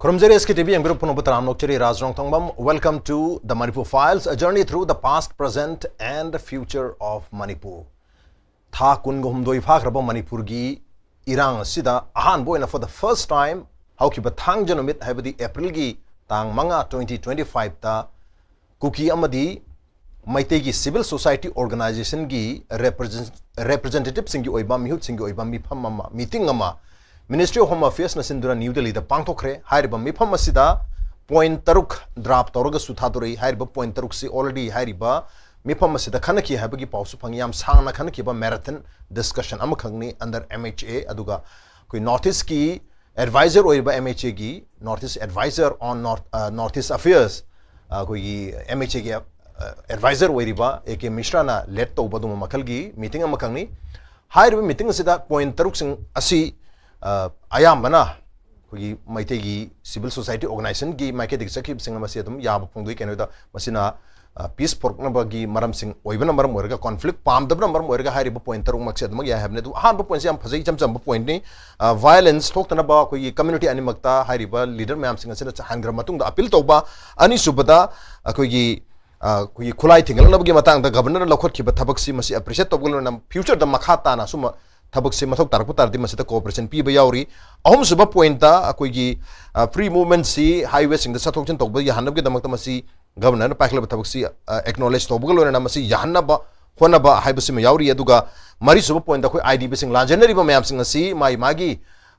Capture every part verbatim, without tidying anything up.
ꯈꯨꯔꯨꯝꯖꯔꯤ, S K T V ꯌꯦꯡꯕꯤꯔꯤꯕ ꯄꯨꯝꯅꯃꯛꯄꯨ ꯇꯔꯥꯝꯅ ꯑꯣꯛꯆꯔꯤ꯫ ꯔꯥꯖ ꯔꯣꯡꯊꯣꯡꯕꯝ, welcome to the Manipur Files, a journey through the past, present and future of Manipur. ꯊꯥ ꯀꯨꯟꯒ ꯍꯨꯝꯗꯣꯏ ꯐꯥꯈ꯭ꯔꯕ ꯃꯅꯤꯄꯨꯔꯒꯤ ꯏꯔꯥꯡ ꯑꯁꯤꯗ ꯑꯍꯥꯟꯕ ꯑꯣꯏꯅ, for the first time, ꯍꯧꯈꯤꯕ ꯊꯥꯡꯖ ꯅꯨꯃꯤꯠ, ꯍꯥꯏꯕꯗꯤ April ꯒꯤ ꯇꯥꯡ ꯃꯉꯥ, twenty twenty-five ꯇ ꯀꯨꯀꯤ ꯑꯃꯗꯤ ꯃꯩꯇꯩꯒꯤ civil society organization ꯒꯤ represent-, representative ꯁꯤꯡꯒꯤ ꯑꯣꯏꯕ, ꯃꯤꯍꯨꯠꯁꯤꯡꯒꯤ ꯑꯣꯏꯕ ꯃꯤꯐꯝ ꯑꯃ, meeting ꯑꯃ Ministry of Home Affairs ꯅ ꯁꯤꯟꯗꯨꯅ ꯅ꯭ꯌꯨ ꯗꯦꯜꯂꯤꯗ ꯄꯥꯡꯊꯣꯛꯈ꯭ꯔꯦ꯫ ꯍꯥꯏꯔꯤꯕ ꯃꯤꯐꯝ ꯑꯁꯤꯗ point ꯇꯔꯨꯛ draft ꯇꯧꯔꯒꯁꯨ ꯊꯥꯗꯣꯔꯛꯏ꯫ ꯍꯥꯏꯔꯤꯕ point ꯇꯔꯨꯛꯁꯤ already ꯍꯥꯏꯔꯤꯕ ꯃꯤꯐꯝ ꯑꯁꯤꯗ ꯈꯟꯅꯈꯤ ꯍꯥꯏꯕꯒꯤ ꯄꯥꯎꯁꯨ ꯐꯪꯉꯤ꯫ ꯌꯥꯝ ꯁꯥꯡꯅ ꯈꯟꯅꯈꯤꯕ marathon discussion ꯑꯃꯈꯛꯅꯤ under M H A꯫ ꯑꯗꯨꯒ ꯑꯩꯈꯣꯏ North East ꯀꯤ advisor ꯑꯣꯏꯔꯤꯕ M H A ꯒꯤ, North East Advisor on North, ꯑ, North East Affairs, ꯑ, ꯑꯩꯈꯣꯏꯒꯤ M H A ꯒꯤ, ꯑ, advisor ꯑꯣꯏꯔꯤꯕ A K ꯃꯤꯁ꯭ꯔꯥꯅ lead ꯇꯧꯕ ꯑꯗꯨꯒꯨꯝꯕ ꯃꯈꯜꯒꯤ meeting ꯑꯃꯈꯛꯅꯤ꯫ ꯍꯥꯏꯔꯤꯕ meeting ꯑꯁꯤꯗ point ꯇꯔꯨꯛꯁꯤꯡ ꯑꯁꯤ, ꯑ, ꯑꯌꯥꯝꯕꯅ ꯑꯩꯈꯣꯏꯒꯤ ꯃꯩꯇꯩꯒꯤ civil society organization ꯒꯤ ꯃꯥꯏꯀꯩꯗꯒꯤ ꯆꯠꯈꯤꯕꯁꯤꯡ ꯑꯃꯁꯤ ꯑꯗꯨꯝ ꯌꯥꯕ ꯐꯣꯡꯗꯣꯛꯏ꯫ ꯀꯩꯅꯣꯗ ꯃꯁꯤꯅ, ꯑ, peace ꯄꯨꯔꯛꯅꯕꯒꯤ ꯃꯔꯝꯁꯤꯡ ꯑꯣꯏꯕꯅ ꯃꯔꯝ ꯑꯣꯏꯔꯒ, conflict ꯄꯥꯝꯗꯕꯅ ꯃꯔꯝ ꯑꯣꯏꯔꯒ ꯍꯥꯏꯔꯤꯕ point ꯇꯔꯨꯛꯃꯛꯁꯦ ꯑꯗꯨꯃꯛ ꯌꯥꯏ ꯍꯥꯏꯕꯅꯤ꯫ ꯑꯗꯨ ꯑꯍꯥꯟꯕ point ꯁꯦ ꯌꯥꯝ ꯐꯖꯩ, ꯏꯆꯝ ꯆꯝꯕ point ꯅꯤ꯫ ꯑ, violence ꯊꯣꯛꯇꯅꯕ ꯑꯩꯈꯣꯏꯒꯤ community ꯑꯅꯤꯃꯛꯇ ꯍꯥꯏꯔꯤꯕ leader ꯃꯌꯥꯝꯁꯤꯡ ꯑꯁꯤꯅ ꯆ-, ꯍꯟꯈ꯭ꯔ ꯃꯇꯨꯡꯗ appeal ꯇꯧꯕ꯫ ꯑꯅꯤꯁꯨꯕꯗ ꯑꯩꯈꯣꯏꯒꯤ, ꯑ, ꯑꯩꯈꯣꯏꯒꯤ ꯈꯨꯠꯂꯥꯏ ꯊꯤꯡꯒꯠꯂꯛꯅꯕꯒꯤ ꯃꯇꯥꯡꯗ Governor ꯅ ꯂꯧꯈꯠꯈꯤꯕ ꯊꯕꯛꯁꯤ ꯃꯁꯤ appreciate ꯇꯧꯕꯒ ꯂꯣꯏꯅꯅ future ꯗ ꯃꯈꯥ ꯇꯥꯅ ꯑꯁꯨꯝꯕ ꯊꯕꯛꯁꯦ ꯃꯊꯧ ꯇꯥꯔꯛꯄ ꯇꯥꯔꯗꯤ ꯃꯁꯤꯗ cooperation ꯄꯤꯕ ꯌꯥꯎꯔꯤ꯫ ꯑꯍꯨꯝꯁꯨꯕ point ꯇ ꯑꯩꯈꯣꯏꯒꯤ, ꯑ, free movement ꯁꯤ highway ꯁꯤꯡꯗ ꯆꯠꯊꯣꯛ ꯆꯠꯁꯤꯟ ꯇꯧꯕ ꯌꯥꯍꯟꯅꯕꯒꯤꯗꯃꯛꯇ ꯃꯁꯤ Governor ꯅ ꯄꯥꯏꯈꯠꯂꯕ ꯊꯕꯛꯁꯤ, ꯑ, acknowledge ꯇꯧꯕꯒ ꯂꯣꯏꯅꯅ ꯃꯁꯤ ꯌꯥꯍꯟꯅꯕ ꯍꯣꯠꯅꯕ ꯍꯥꯏꯕꯁꯤꯃ ꯌꯥꯎꯔꯤ꯫ ꯑꯗꯨꯒ ꯃꯔꯤꯁꯨꯕ point ꯇ ꯑꯩꯈꯣꯏ I D P ꯁꯤꯡ, ꯂꯥꯟꯖꯦꯟꯅꯔꯤꯕ ꯃꯌꯥꯝꯁꯤꯡ ꯑꯁꯤ ꯃꯥꯒꯤ ꯃꯥꯒꯤ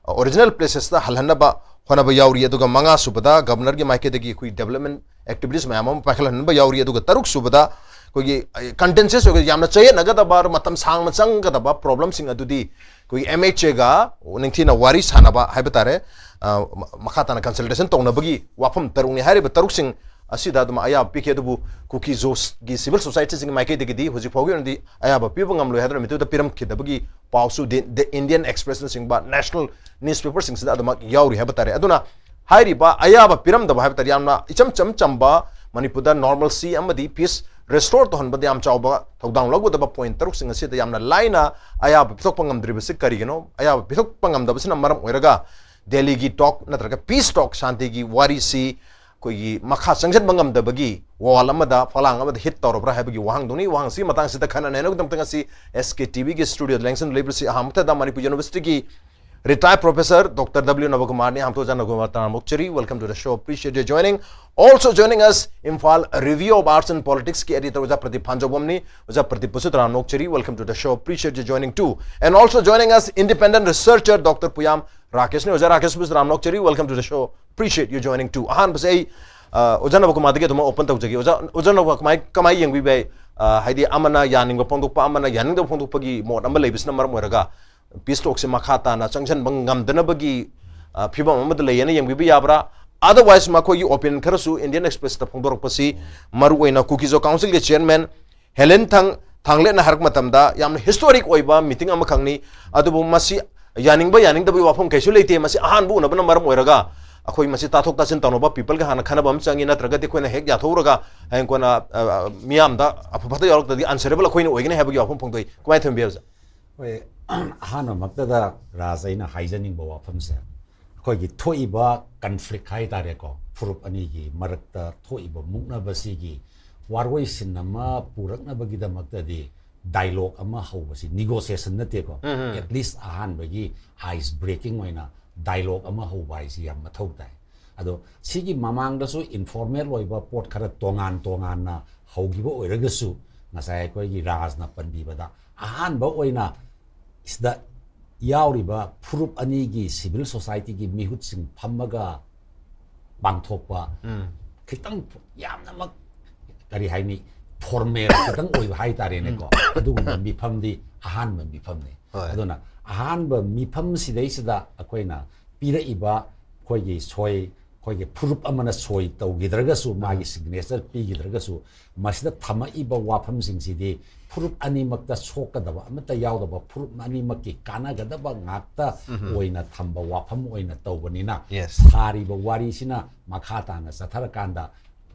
original places ꯇ ꯍꯜꯍꯟꯅꯕ ꯍꯣꯠꯅꯕ ꯌꯥꯎꯔꯤ꯫ ꯑꯗꯨꯒ ꯃꯉꯥꯁꯨꯕꯗ Governor ꯒꯤ ꯃꯥꯏꯀꯩꯗꯒꯤ ꯑꯩꯈꯣꯏ development activities ꯃꯌꯥꯝ ꯑꯃ ꯄꯥꯏꯈꯠꯍꯟꯕ ꯌꯥꯎꯔꯤ꯫ ꯑꯗꯨꯒ ꯇꯔꯨꯛꯁꯨꯕꯗ ꯑꯩꯈꯣꯏꯒꯤ, ꯑ, contentious ꯑꯣꯏꯕ, ꯌꯥꯝꯅ ꯆꯌꯦꯠꯅꯒꯗꯕ, ꯃꯇꯝ ꯁꯥꯡꯅ ꯆꯪꯒꯗꯕ problem ꯁꯤꯡ ꯑꯗꯨꯗꯤ ꯑꯩꯈꯣꯏꯒꯤ M H A ꯒ ꯅꯤꯡꯊꯤꯅ ꯋꯥꯔꯤ ꯁꯥꯟꯅꯕ ꯍꯥꯏꯕ ꯇꯥꯔꯦ, ꯑ, ꯃ-, ꯃꯈꯥ ꯇꯥꯅ consultation ꯇꯧꯅꯕꯒꯤ ꯋꯥꯐꯝ ꯇꯔꯨꯛꯅꯤ꯫ ꯍꯥꯏꯔꯤꯕ ꯇꯔꯨꯛꯁꯤꯡ ꯑꯁꯤꯗ ꯑꯗꯨꯝ ꯑꯌꯥꯕ ꯄꯤꯈꯤ꯫ ꯑꯗꯨꯕꯨ ꯀꯨꯀꯤ ꯖꯣꯁ ꯒꯤ civil society ꯁꯤꯡꯒꯤ ꯃꯥꯏꯀꯩꯗꯒꯤꯗꯤ ꯍꯧꯖꯤꯛ ꯐꯥꯎꯒꯤ ꯑꯣꯏꯅꯗꯤ ꯑꯌꯥꯕ ꯄꯤꯕ ꯉꯝꯂꯣꯏ ꯍꯥꯏꯗꯨꯅ ꯃꯤꯇꯨꯗ ꯄꯤꯔꯝꯈꯤꯗꯕꯒꯤ ꯄꯥꯎꯁꯨ The, The Indian Express ꯅꯆꯤꯡꯕ national newspaper ꯁꯤꯡꯁꯤꯗ ꯑꯗꯨꯃꯛ ꯌꯥꯎꯔꯤ ꯍꯥꯏꯕ ꯇꯥꯔꯦ꯫ ꯑꯗꯨꯅ ꯍꯥꯏꯔꯤꯕ ꯑꯌꯥꯕ ꯄꯤꯔꯝꯗꯕ ꯍꯥꯏꯕ ꯇꯥꯔꯦ, ꯌꯥꯝꯅ ꯏꯆꯝ ꯆꯝ ꯆꯝꯕ ꯃꯅꯤꯄꯨꯔꯗ normalcy ꯑꯃꯗꯤ peace restore ꯇꯧꯍꯟꯕꯗ ꯌꯥꯝ ꯆꯥꯎꯕ ꯊꯧꯗꯥꯡ ꯂꯧꯒꯗꯕ point ꯇꯔꯨꯛꯁꯤꯡ ꯑꯁꯤꯗ ꯌꯥꯝꯅ ꯂꯥꯏꯅ ꯑꯌꯥꯕ ꯄꯤꯊꯣꯛꯄ ꯉꯝꯗ꯭ꯔꯤꯕꯁꯤ ꯀꯔꯤꯒꯤꯅꯣ? ꯑꯌꯥꯕ ꯄꯤꯊꯣꯛꯄ ꯉꯝꯗꯕꯁꯤꯅ ꯃꯔꯝ ꯑꯣꯏꯔꯒ ꯗꯦꯜꯂꯤꯒꯤ ꯇꯣꯛ ꯅꯠꯇ꯭ꯔꯒ ꯄꯤꯁ ꯇꯣꯛ, ꯁꯥꯟꯇꯤꯒꯤ ꯋꯥꯔꯤꯁꯤ ꯑꯩꯈꯣꯏꯒꯤ ꯃꯈꯥ ꯆꯪꯁꯤꯟꯕ ꯉꯝꯗꯕꯒꯤ ꯋꯥꯜ ꯑꯃꯗ, ꯐꯂꯥꯡ ꯑꯃꯗ ꯍꯤꯠ ꯇꯧꯔꯕ꯭ꯔꯥ ꯍꯥꯏꯕꯒꯤ ꯋꯥꯍꯪꯗꯨꯅꯤ꯫ ꯋꯥꯍꯪꯁꯤꯒꯤ ꯃꯇꯥꯡꯁꯤꯗ ꯈꯟꯅ ꯅꯩꯅꯕꯒꯤꯗꯃꯛꯇ ꯉꯁꯤ ꯑꯦꯁ ꯀꯦ ꯇꯤ ꯚꯤꯒꯤ ꯁ꯭ꯇꯨꯗꯤꯑꯣꯗ ꯂꯦꯡꯁꯤꯟ ꯂꯩꯕꯁꯤ ꯑꯍꯥꯟꯕꯗ ꯃꯅꯤꯄꯨꯔ ꯌꯨꯅꯤꯚꯔꯁꯤꯇꯤꯒꯤ retired professor Doctor W ꯅꯕꯀꯨꯃꯥꯔꯅꯤ꯫ ꯑꯍꯥꯟꯕꯗ ꯑꯣꯖꯥ ꯅꯕꯀꯨꯃꯥꯔ, ꯇꯔꯥꯝꯅ ꯑꯣꯛꯆꯔꯤ꯫ Welcome to the show. Appreciate your joining. Also joining us, Imphal Review of Arts and Politics ꯀꯤ editor ꯑꯣꯖꯥ ꯄ꯭ꯔꯗꯤꯞ ꯐꯥꯟꯖꯧꯕꯝꯅꯤ꯫ ꯑꯣꯖꯥ ꯄ꯭ꯔꯗꯤꯞꯄꯨꯁꯨ ꯇꯔꯥꯝꯅ ꯑꯣꯛꯆꯔꯤ꯫ Welcome to the show. Appreciate your joining too. And also joining us, independent researcher Doctor ꯄꯨꯌꯥꯝ ꯔꯥꯀꯦꯁꯅꯤ꯫ ꯑꯣꯖꯥ ꯔꯥꯀꯦꯁꯄꯨꯁꯨ ꯇꯔꯥꯝꯅ ꯑꯣꯛꯆꯔꯤ꯫ Welcome to the show. Appreciate you joining too. ꯑꯍꯥꯟꯕꯁꯦ ꯑꯩ, ꯑ, ꯑꯣꯖꯥ ꯅꯕꯀꯨꯃꯥꯔꯗꯒꯤ ꯑꯗꯨꯝ open ꯇꯧꯖꯒꯦ꯫ ꯑꯣꯖꯥ, ꯑꯣꯖꯥ ꯅꯕꯀꯨꯃꯥꯔ, ꯀꯃꯥꯏ, ꯀꯃꯥꯏ ꯌꯦꯡꯕꯤꯕ ꯌꯥꯏ? ꯑ, ꯍꯥꯏꯗꯤ ꯑꯃꯅ ꯌꯥꯅꯤꯡꯕ ꯐꯣꯡꯗꯣꯛꯄ, ꯑꯃꯅ ꯌꯥꯅꯤꯡꯗꯕ ꯐꯣꯡꯗꯣꯛꯄꯒꯤ ꯃꯣꯠ ꯑꯃ ꯂꯩꯕꯁꯤꯅ ꯃꯔꯝ ꯑꯣꯏꯔꯒ ꯄꯤꯁ ꯇꯣꯛꯁꯤ ꯃꯈꯥ ꯇꯥꯅ ꯆꯪꯁꯤꯟꯕ ꯉꯝꯗꯅꯕꯒꯤ, ꯑ, ꯐꯤꯕꯝ ꯑꯃꯗ ꯂꯩꯌꯦꯅ ꯌꯦꯡꯕꯤꯕ ꯌꯥꯕ꯭ꯔꯥ? Otherwise, ꯃꯈꯣꯏꯒꯤ opinion ꯈꯔꯁꯨ Indian Expressꯇ ꯐꯣꯡꯗꯣꯔꯛꯄꯁꯤ, ꯃꯔꯨꯑꯣꯏꯅ ꯀꯨꯀꯤꯖꯣ councilꯒꯤ chairman ꯍꯦꯂꯦꯟ ꯊꯥꯡ-, ꯊꯥꯡꯂꯦꯠꯅ ꯍꯥꯏꯔꯛꯄ ꯃꯇꯝꯗ, ꯌꯥꯝꯅ historic ꯑꯣꯏꯕ meeting ꯑꯃꯈꯛꯅꯤ, ꯑꯗꯨꯕꯨ ꯃꯁꯤ ꯌꯥꯅꯤꯡꯕ ꯌꯥꯅꯤꯡꯗꯕꯒꯤ ꯋꯥꯐꯝ ꯀꯩꯁꯨ ꯂꯩꯇꯦ꯫ ꯃꯁꯤ ꯑꯍꯥꯟꯕ ꯎꯅꯕꯅ ꯃꯔꯝ ꯑꯣꯏꯔꯒ ꯑꯩꯈꯣꯏ ꯃꯁꯤ ꯇꯥꯊꯣꯛ ꯇꯥꯁꯤꯟ ꯇꯧꯅꯕ peopleꯒ ꯍꯥꯟꯅ ꯈꯟꯅꯕ ꯑꯃ ꯆꯪꯉꯤ, ꯅꯠꯇ꯭ꯔꯒꯗꯤ ꯑꯩꯈꯣꯏꯅ ꯍꯦꯛ ꯌꯥꯊꯣꯛꯎꯔꯒ ꯍꯌꯦꯡ ꯀꯣꯟꯅ, ꯑ, ꯃꯤꯌꯥꯝꯗ ꯑꯐ ꯐꯠꯇ ꯌꯥꯎꯔꯛꯇ꯭ꯔꯗꯤ answerable ꯑꯩꯈꯣꯏꯅ ꯑꯣꯏꯒꯅꯤ ꯍꯥꯏꯕꯒꯤ ꯋꯥꯐꯝ ꯐꯣꯡꯗꯣꯛꯏ꯫ ꯀꯃꯥꯏꯅ ꯊꯝꯕꯤ, ꯑꯣꯖꯥ? ꯍꯣꯏ, ꯑꯍꯥꯟꯕꯃꯛꯇꯗ ꯔꯥꯖ, ꯑꯩꯅ ꯍꯥꯏꯖꯅꯤꯡꯕ ꯋꯥꯐꯝꯁꯦ, ꯑꯩꯈꯣꯏꯒꯤ ꯊꯣꯛꯏꯕ conflict ꯍꯥꯏ ꯇꯥꯔꯦꯀꯣ, ꯐꯨꯔꯨꯞ ꯑꯅꯤꯒꯤ ꯃꯔꯛꯇ ꯊꯣꯛꯏꯕ ꯃꯨꯛꯅꯕꯁꯤꯒꯤ ꯋꯥꯔꯣꯏꯁꯤꯟ ꯑꯃ ꯄꯨꯔꯛꯅꯕꯒꯤꯗꯃꯛꯇꯗꯤ dialogue ꯑꯃ ꯍꯧꯕꯁꯤ negotiation ꯅꯠꯇꯦꯀꯣ꯫ At least ꯑꯍꯥꯟꯕꯒꯤ ice breaking ꯑꯣꯏꯅ dialogue ꯑꯃ ꯍꯧꯕ ꯍꯥꯏꯁꯤ ꯌꯥꯝ ꯃꯊꯧ ꯇꯥꯏ꯫ ꯑꯗꯣ ꯁꯤꯒꯤ ꯃꯃꯥꯡꯗꯁꯨ informal ꯑꯣꯏꯕ ꯄꯣꯠ ꯈꯔ ꯇꯣꯉꯥꯟ ꯇꯣꯉꯥꯟꯅ ꯍꯧꯈꯤꯕ ꯑꯣꯏꯔꯒꯁꯨ, ꯉꯁꯥꯏ ꯑꯩꯈꯣꯏꯒꯤ ꯔꯥꯖꯅ ꯄꯟꯕꯤꯕꯗ, ꯑꯍꯥꯟꯕ ꯑꯣꯏꯅ ꯁꯤꯗ ꯌꯥꯎꯔꯤꯕ ꯐꯨꯔꯨꯞ ꯑꯅꯤꯒꯤ civil societyꯒꯤ ꯃꯤꯍꯨꯠꯁꯤꯡ ꯐꯝꯃꯒ ꯄꯥꯡꯊꯣꯛꯄ, ꯈꯤꯇꯪ ꯌꯥꯝꯅꯃꯛ, ꯀꯔꯤ ꯍꯥꯏꯅꯤ, formal ꯈꯤꯇꯪ ꯑꯣꯏꯕ ꯍꯥꯏꯇꯥꯔꯦꯅꯦꯀꯣ꯫ ꯑꯗꯨꯒꯨꯝꯕ ꯃꯤꯐꯝꯗꯤ ꯑꯍꯥꯟꯕ ꯃꯤꯐꯝꯅꯤ꯫ ꯍꯣꯏ꯫ ꯑꯗꯨꯅ ꯑꯍꯥꯟꯕ ꯃꯤꯐꯝꯁꯤꯗꯩꯁꯤꯗ ꯑꯩꯈꯣꯏꯅ ꯄꯤꯔꯛꯏꯕ ꯑꯩꯈꯣꯏꯒꯤ ꯁꯣꯏ, ꯑꯩꯈꯣꯏꯒꯤ ꯐꯨꯔꯨꯞ ꯑꯃꯅ ꯁꯣꯏ ꯇꯧꯈꯤꯗ꯭ꯔꯒꯁꯨ, ꯃꯥꯒꯤ signature ꯄꯤꯈꯤꯗ꯭ꯔꯒꯁꯨ, ꯃꯁꯤꯗ ꯊꯝꯃꯛꯏꯕ ꯋꯥꯐꯝꯁꯤꯡꯁꯤꯗꯤ ꯐꯨꯔꯨꯞ ꯑꯅꯤꯃꯛꯇ ꯁꯣꯛꯀꯗꯕ ꯑꯃꯠꯇ ꯌꯥꯎꯗꯕ, ꯐꯨꯔꯨꯞ ꯑꯅꯤꯃꯛꯀꯤ ꯀꯥꯟꯅꯒꯗꯕ ꯉꯥꯛꯇ ꯑꯣꯏꯅ ꯊꯝꯕ ꯋꯥꯐꯝ ꯑꯣꯏꯅ ꯇꯧꯕꯅꯤꯅ, Yes. ꯁꯥꯔꯤꯕ ꯋꯥꯔꯤꯁꯤꯅ ꯃꯈꯥ ꯇꯥꯅ ꯆꯠꯊꯔꯀꯥꯟꯗ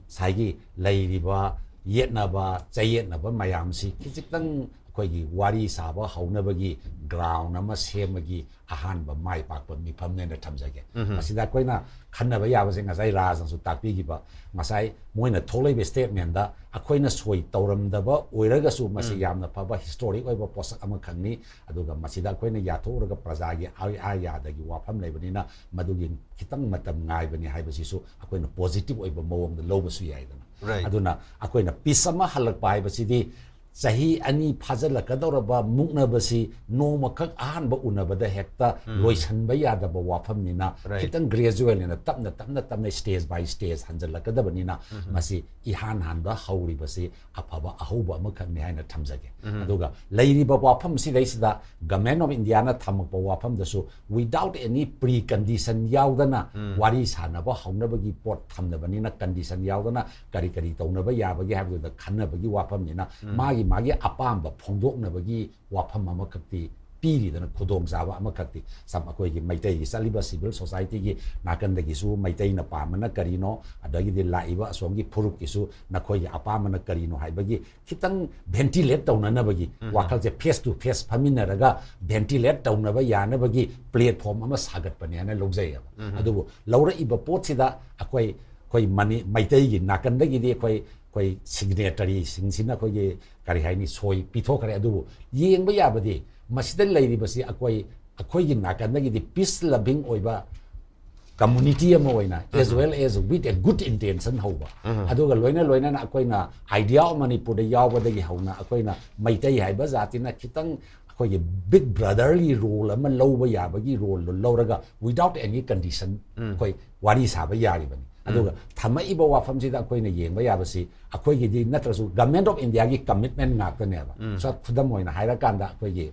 ꯉꯁꯥꯏꯒꯤ ꯂꯩꯔꯤꯕ ꯌꯦꯠꯅꯕ ꯆꯌꯦꯠꯅꯕ ꯃꯌꯥꯝꯁꯤ ꯈꯤꯖꯤꯛꯇꯪ ꯑꯩꯈꯣꯏꯒꯤ ꯋꯥꯔꯤ ꯁꯥꯕ ꯍꯧꯅꯕꯒꯤ ground ꯑꯃ ꯁꯦꯝꯕꯒꯤ ꯑꯍꯥꯟꯕ ꯃꯥꯏ ꯄꯥꯛꯄ ꯃꯤꯐꯝꯅꯦꯅ ꯊꯝꯖꯒꯦ꯫ ꯃꯁꯤꯗ ꯑꯩꯈꯣꯏꯅ ꯈꯟꯅꯕ ꯌꯥꯕꯁꯦ ꯉꯁꯥꯏ ꯔꯥꯖꯅꯁꯨ ꯇꯥꯛꯄꯤꯈꯤꯕ, ꯉꯁꯥꯏ ꯃꯣꯏꯅ ꯊꯣꯛꯂꯛꯏꯕ statement ꯗ ꯑꯩꯈꯣꯏꯅ ꯁꯣꯏ ꯇꯧꯔꯝꯗꯕ ꯑꯣꯏꯔꯒꯁꯨ ꯃꯁꯤ ꯌꯥꯝꯅ ꯐꯕ historic ꯑꯣꯏꯕ ꯄꯣꯠꯁꯛ ꯑꯃꯈꯛꯅꯤ, ꯑꯗꯨꯒ ꯃꯁꯤꯗ ꯑꯩꯈꯣꯏꯅ ꯌꯥꯊꯣꯛꯎꯔꯒ ꯄ꯭ꯔꯖꯥꯒꯤ ꯑꯥ ꯌꯥꯗꯒꯤ ꯋꯥꯐꯝ ꯂꯩꯕꯅꯤꯅ ꯃꯗꯨꯒꯤ ꯈꯤꯇꯪ ꯃꯇꯝ ꯉꯥꯏꯕꯅꯤ ꯍꯥꯏꯕꯁꯤꯁꯨ ꯑꯩꯈꯣꯏꯅ positive ꯑꯣꯏꯕ ꯃꯑꯣꯡꯗ ꯂꯧꯕꯁꯨ ꯌꯥꯏꯗꯅ꯫ Right. ꯑꯗꯨꯅ ꯑꯩꯈꯣꯏꯅ peace ꯑꯃ ꯍꯜꯂꯛꯄ ꯍꯥꯏꯕꯁꯤꯗꯤ ꯆꯍꯤ ꯑꯅꯤ ꯐꯥꯖꯤꯜꯂꯛꯀꯗꯧꯔꯕ ꯃꯨꯛꯅꯕꯁꯤ ꯅꯣꯡꯃꯈꯛ ꯑꯍꯥꯟꯕ ꯎꯅꯕꯗ ꯍꯦꯛꯇ ꯂꯣꯏꯁꯟꯕ ꯌꯥꯗꯕ ꯋꯥꯐꯝꯅꯤꯅ, Right. ꯈꯤꯇꯪ gradual ꯑꯣꯏꯅ ꯇꯞꯅ ꯇꯞꯅ ꯇꯞꯅ stage by stage ꯍꯟꯖꯜꯂꯛꯀꯗꯕꯅꯤꯅ ꯃꯁꯤ ꯏꯍꯥꯟ ꯍꯥꯟꯕ ꯍꯧꯔꯤꯕꯁꯤ ꯑꯐꯕ ꯑꯍꯧꯕ ꯑꯃꯈꯛꯅꯤ ꯍꯥꯏꯅ ꯊꯝꯖꯒꯦ꯫ ꯑꯗꯨꯒ ꯂꯩꯔꯤꯕ ꯋꯥꯐꯝꯁꯤꯗꯩꯁꯤꯗ Government of India ꯅ ꯊꯝꯃꯛꯄ ꯋꯥꯐꯝꯗꯁꯨ without any precondition ꯌꯥꯎꯗꯅ ꯋꯥꯔꯤ ꯁꯥꯟꯅꯕ ꯍꯧꯅꯕꯒꯤ ꯄꯣꯠ ꯊꯝꯅꯕꯅꯤꯅ, condition ꯌꯥꯎꯗꯅ ꯀꯔꯤ ꯀꯔꯤ ꯇꯧꯅꯕ ꯌꯥꯕꯒꯦ ꯍꯥꯏꯕꯗꯨꯗ ꯈꯟꯅꯕꯒꯤ ꯋꯥꯐꯝꯅꯤꯅ, ꯃꯥꯒꯤ ꯃꯥꯒꯤ ꯑꯄꯥꯝꯕ ꯐꯣꯡꯗꯣꯛꯅꯕꯒꯤ ꯋꯥꯐꯝ ꯑꯃꯈꯛꯇꯤ ꯄꯤꯔꯤꯗꯅ, ꯈꯨꯗꯣꯡꯆꯥꯕ ꯑꯃꯈꯛꯇꯤ꯫ ꯁꯝ ꯑꯩꯈꯣꯏꯒꯤ ꯃꯩꯇꯩꯒꯤ ꯆꯠꯂꯤꯕ civil society ꯒꯤ ꯅꯥꯀꯟꯗꯒꯤꯁꯨ ꯃꯩꯇꯩꯅ ꯄꯥꯝꯕꯅ ꯀꯔꯤꯅꯣ, ꯑꯗꯒꯤꯗꯤ ꯂꯥꯛꯏꯕ ꯑꯁꯣꯝꯒꯤ ꯐꯨꯔꯨꯞꯀꯤꯁꯨ ꯅꯈꯣꯏꯒꯤ ꯑꯄꯥꯝꯕꯅ ꯀꯔꯤꯅꯣ ꯍꯥꯏꯕꯒꯤ ꯈꯤꯇꯪ ventilate ꯇꯧꯅꯅꯕꯒꯤ ꯋꯥꯈꯜꯁꯦ face to face ꯐꯝꯃꯤꯟꯅꯔꯒ ventilate ꯇꯧꯅꯕ ꯌꯥꯅꯕꯒꯤ platform ꯑꯃ ꯁꯥꯒꯠꯄꯅꯦ ꯍꯥꯏꯅ ꯂꯧꯖꯩꯌꯦꯕ꯫ ꯑꯗꯨꯕꯨ ꯂꯧꯔꯛꯏꯕ ꯄꯣꯠꯁꯤꯗ ꯑꯩꯈꯣꯏ, ꯑꯩꯈꯣꯏ ꯃꯅꯤ-, ꯃꯩꯇꯩꯒꯤ ꯅꯥꯀꯟꯗꯒꯤꯗꯤ ꯑꯩꯈꯣꯏ, ꯑꯩꯈꯣꯏ signatory ꯁꯤꯡꯁꯤꯅ ꯑꯩꯈꯣꯏꯒꯤ ꯀꯔꯤ ꯍꯥꯏꯅꯤ, ꯁꯣꯏ ꯄꯤꯊꯣꯛꯈ꯭ꯔꯦ꯫ ꯑꯗꯨꯕꯨ ꯌꯦꯡꯕ ꯌꯥꯕꯗꯤ ꯃꯁꯤꯗ ꯂꯩꯔꯤꯕꯁꯤ ꯑꯩꯈꯣꯏ, ꯑꯩꯈꯣꯏꯒꯤ ꯅꯥꯀꯟꯗꯒꯤꯗꯤ peace loving ꯑꯣꯏꯕ community ꯑꯃ ꯑꯣꯏꯅ, as well as with a good intention ꯍꯧꯕ, ꯑꯗꯨꯒ ꯂꯣꯏꯅ ꯂꯣꯏꯅꯅ ꯑꯩꯈꯣꯏꯅ Idea of ꯃꯅꯤꯄꯨꯔꯗ ꯌꯥꯎꯕꯗꯒꯤ ꯍꯧꯅ ꯑꯩꯈꯣꯏꯅ ꯃꯩꯇꯩ ꯍꯥꯏꯕ ꯖꯥꯇꯤꯅ ꯈꯤꯇꯪ ꯑꯩꯈꯣꯏꯒꯤ big brother ꯒꯤ role ꯑꯃ ꯂꯧꯕ ꯌꯥꯕꯒꯤ role ꯗꯣ ꯂꯧꯔꯒ without any condition ꯑꯩꯈꯣꯏ ꯋꯥꯔꯤ ꯁꯥꯕ ꯌꯥꯔꯤꯕꯅꯤ꯫ ꯑꯗꯨꯒ ꯊꯝꯃꯛꯏꯕ ꯋꯥꯐꯝꯁꯤꯗ ꯑꯩꯈꯣꯏꯅ ꯌꯦꯡꯕ ꯌꯥꯕꯁꯤ, ꯑꯩꯈꯣꯏꯒꯤꯗꯤ ꯅꯠꯇ꯭ꯔꯁꯨ Government of India ꯒꯤ commitment ꯉꯥꯛꯇꯅꯦꯕ꯫ ꯁ-, ꯈꯨꯗꯝ ꯑꯣꯏꯅ ꯍꯥꯏꯔꯀꯥꯟꯗ ꯑꯩꯈꯣꯏꯒꯤ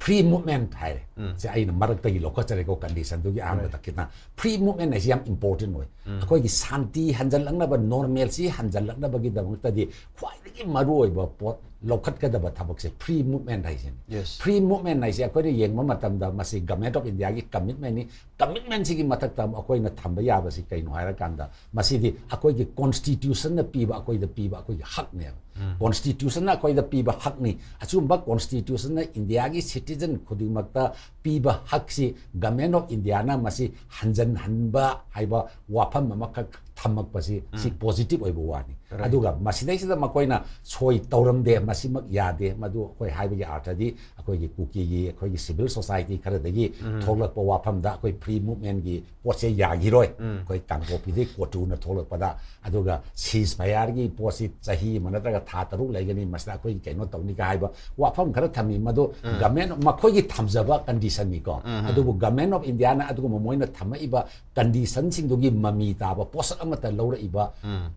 free movement ꯍꯥꯏꯔꯦ꯫ ꯁꯦ ꯑꯩꯅ ꯃꯔꯛꯇꯒꯤ ꯂꯧꯈꯠꯆꯔꯦꯀꯣ, condition ꯗꯨꯒꯤ ꯑꯍꯥꯟꯕꯗ ꯈꯤꯇꯪ꯫ Free movement ꯍꯥꯏꯁꯤ ꯌꯥꯝ important ꯑꯣꯏ꯫ ꯑꯩꯈꯣꯏꯒꯤ ꯁꯥꯟꯇꯤ ꯍꯟꯖꯜꯂꯛꯅꯕ, normalcy ꯍꯟꯖꯜꯂꯛꯅꯕꯒꯤꯗꯃꯛꯇꯗꯤ ꯈ꯭ꯋꯥꯏꯗꯒꯤ ꯃꯔꯨꯑꯣꯏꯕ ꯄꯣꯠ ꯂꯧꯈꯠꯀꯗꯕ ꯊꯕꯛꯁꯦ free movement ꯍꯥꯏꯁꯤꯅꯤ꯫ Yes. Free movement ꯍꯥꯏꯁꯦ ꯑꯩꯈꯣꯏꯅ ꯌꯦꯡꯕ ꯃꯇꯝꯗ ꯃꯁꯤ Government of India ꯒꯤ commitment ꯅꯤ꯫ Commitment ꯁꯤꯒꯤ ꯃꯊꯛꯇ ꯑꯩꯈꯣꯏꯅ ꯊꯝꯕ ꯌꯥꯕꯁꯤ ꯀꯩꯅꯣ ꯍꯥꯏꯔꯀꯥꯟꯗ, ꯃꯁꯤꯗꯤ ꯑꯩꯈꯣꯏꯒꯤ Constitution ꯅ ꯄꯤꯕ, ꯑꯩꯈꯣꯏꯗ ꯄꯤꯕ ꯑꯩꯈꯣꯏꯒꯤ ꯍꯛꯅꯦꯕ꯫ Constitution ꯅ ꯑꯩꯈꯣꯏꯗ ꯄꯤꯕ ꯍꯛꯅꯤ꯫ ꯑꯆꯨꯝꯕ Constitution ꯅ India ꯒꯤ citizen ꯈꯨꯗꯤꯡꯃꯛꯇ ꯄꯤꯕ ꯍꯛꯁꯤ Government of India ꯅ ꯃꯁꯤ ꯍꯟꯖꯟꯍꯟꯕ ꯍꯥꯏꯕ ꯋꯥꯐꯝ ꯑꯃꯈꯛ ꯊꯝꯃꯛꯄꯁꯤ, ꯁꯤ positive ꯑꯣꯏꯕ ꯋꯥꯅꯤ꯫ Right. ꯑꯗꯨꯒ ꯃꯁꯤꯗꯩꯁꯤꯗ ꯃꯈꯣꯏꯅ ꯁꯣꯏ ꯇꯧꯔꯝꯗꯦ, ꯃꯁꯤꯃꯛ ꯌꯥꯗꯦ, ꯃꯗꯨ ꯑꯩꯈꯣꯏ ꯍꯥꯏꯕꯒꯤ ꯑꯥꯔꯊꯗꯤ ꯑꯩꯈꯣꯏꯒꯤ ꯀꯨꯀꯤꯒꯤ, ꯑꯩꯈꯣꯏꯒꯤ civil society ꯈꯔꯗꯒꯤ ꯊꯣꯛꯂꯛꯄ ꯋꯥꯐꯝꯗ ꯑꯩꯈꯣꯏ free movement ꯒꯤ ꯄꯣꯠꯁꯦ ꯌꯥꯈꯤꯔꯣꯏ꯫ ꯑꯩꯈꯣꯏ ꯀꯥꯡꯄꯣꯛꯄꯤꯗꯒꯤ ꯀꯣꯇꯨꯅ ꯊꯣꯛꯂꯛꯄꯗ, ꯑꯗꯨꯒ ceasefire ꯒꯤ ꯄꯣꯠꯁꯤ ꯆꯍꯤ ꯑꯃ ꯅꯠꯇ꯭ꯔꯒ ꯊꯥ ꯇꯔꯨꯛ ꯂꯩꯒꯅꯤ, ꯃꯁꯤꯗ ꯑꯩꯈꯣꯏꯒꯤ ꯀꯩꯅꯣ ꯇꯧꯅꯤꯒ ꯍꯥꯏꯕ ꯋꯥꯐꯝ ꯈꯔ ꯊꯝꯃꯤ꯫ ꯃꯗꯨ Government ꯃꯈꯣꯏꯒꯤ ꯊꯝꯖꯕ condition ꯅꯤꯀꯣ꯫ ꯑꯗꯨꯕꯨ Government of India ꯅ ꯑꯗꯨꯒꯨꯝꯕ ꯃꯣꯏꯅ ꯊꯝꯃꯛꯏꯕ condition ꯁꯤꯡꯗꯨꯒꯤ ꯃꯃꯤ ꯇꯥꯕ ꯄꯣꯠꯁꯛ ꯑꯃꯠꯇ ꯂꯧꯔꯛꯏꯕ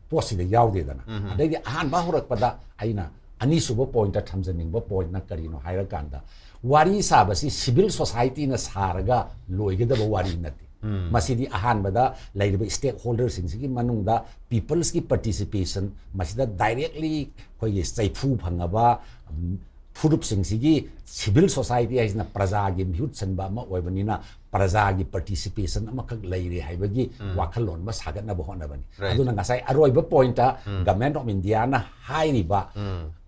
ꯄꯣꯠꯁꯤꯗ ꯌꯥꯎꯗꯦꯗꯅ꯫ ꯑꯗꯩꯗꯤ ꯑꯍꯥꯟꯕ ꯍꯧꯔꯛꯄꯗ ꯑꯩꯅ ꯑꯅꯤꯁꯨꯕ point ꯊꯝꯖꯅꯤꯡꯕ point ꯅ ꯀꯔꯤꯅꯣ ꯍꯥꯏꯔꯀꯥꯟꯗ, ꯋꯥꯔꯤ ꯁꯥꯕꯁꯤ civil society ꯅ ꯁꯥꯔꯒ ꯂꯣꯏꯒꯗꯕ ꯋꯥꯔꯤ ꯅꯠꯇꯦ꯫ ꯃꯁꯤꯗꯤ ꯑꯍꯥꯟꯕꯗ ꯂꯩꯔꯤꯕ stakeholder ꯁꯤꯡꯁꯤꯒꯤ ꯃꯅꯨꯡꯗ peoples ꯀꯤ participation, ꯃꯁꯤꯗ directly ꯑꯩꯈꯣꯏꯒꯤ ꯆꯩꯐꯨ ꯐꯪꯉꯕ, ꯎꯝ, ꯐꯨꯔꯨꯞꯁꯤꯡꯁꯤꯒꯤ civil society ꯍꯥꯏꯁꯤꯅ ꯄ꯭ꯔꯖꯥꯒꯤ ꯃꯤꯍꯨꯠ ꯁꯟꯕ ꯑꯃ ꯑꯣꯏꯕꯅꯤꯅ ꯄ꯭ꯔꯖꯥꯒꯤ participation ꯑꯃꯈꯛ ꯂꯩꯔꯦ ꯍꯥꯏꯕꯒꯤ ꯋꯥꯈꯜꯂꯣꯟ ꯑꯃ ꯁꯥꯒꯠꯅꯕ ꯍꯣꯠꯅꯕꯅꯤ꯫ Right. ꯑꯗꯨꯅ ꯉꯁꯥꯏ ꯑꯔꯣꯏꯕ point ꯇ Government of India ꯅ ꯍꯥꯏꯔꯤꯕ,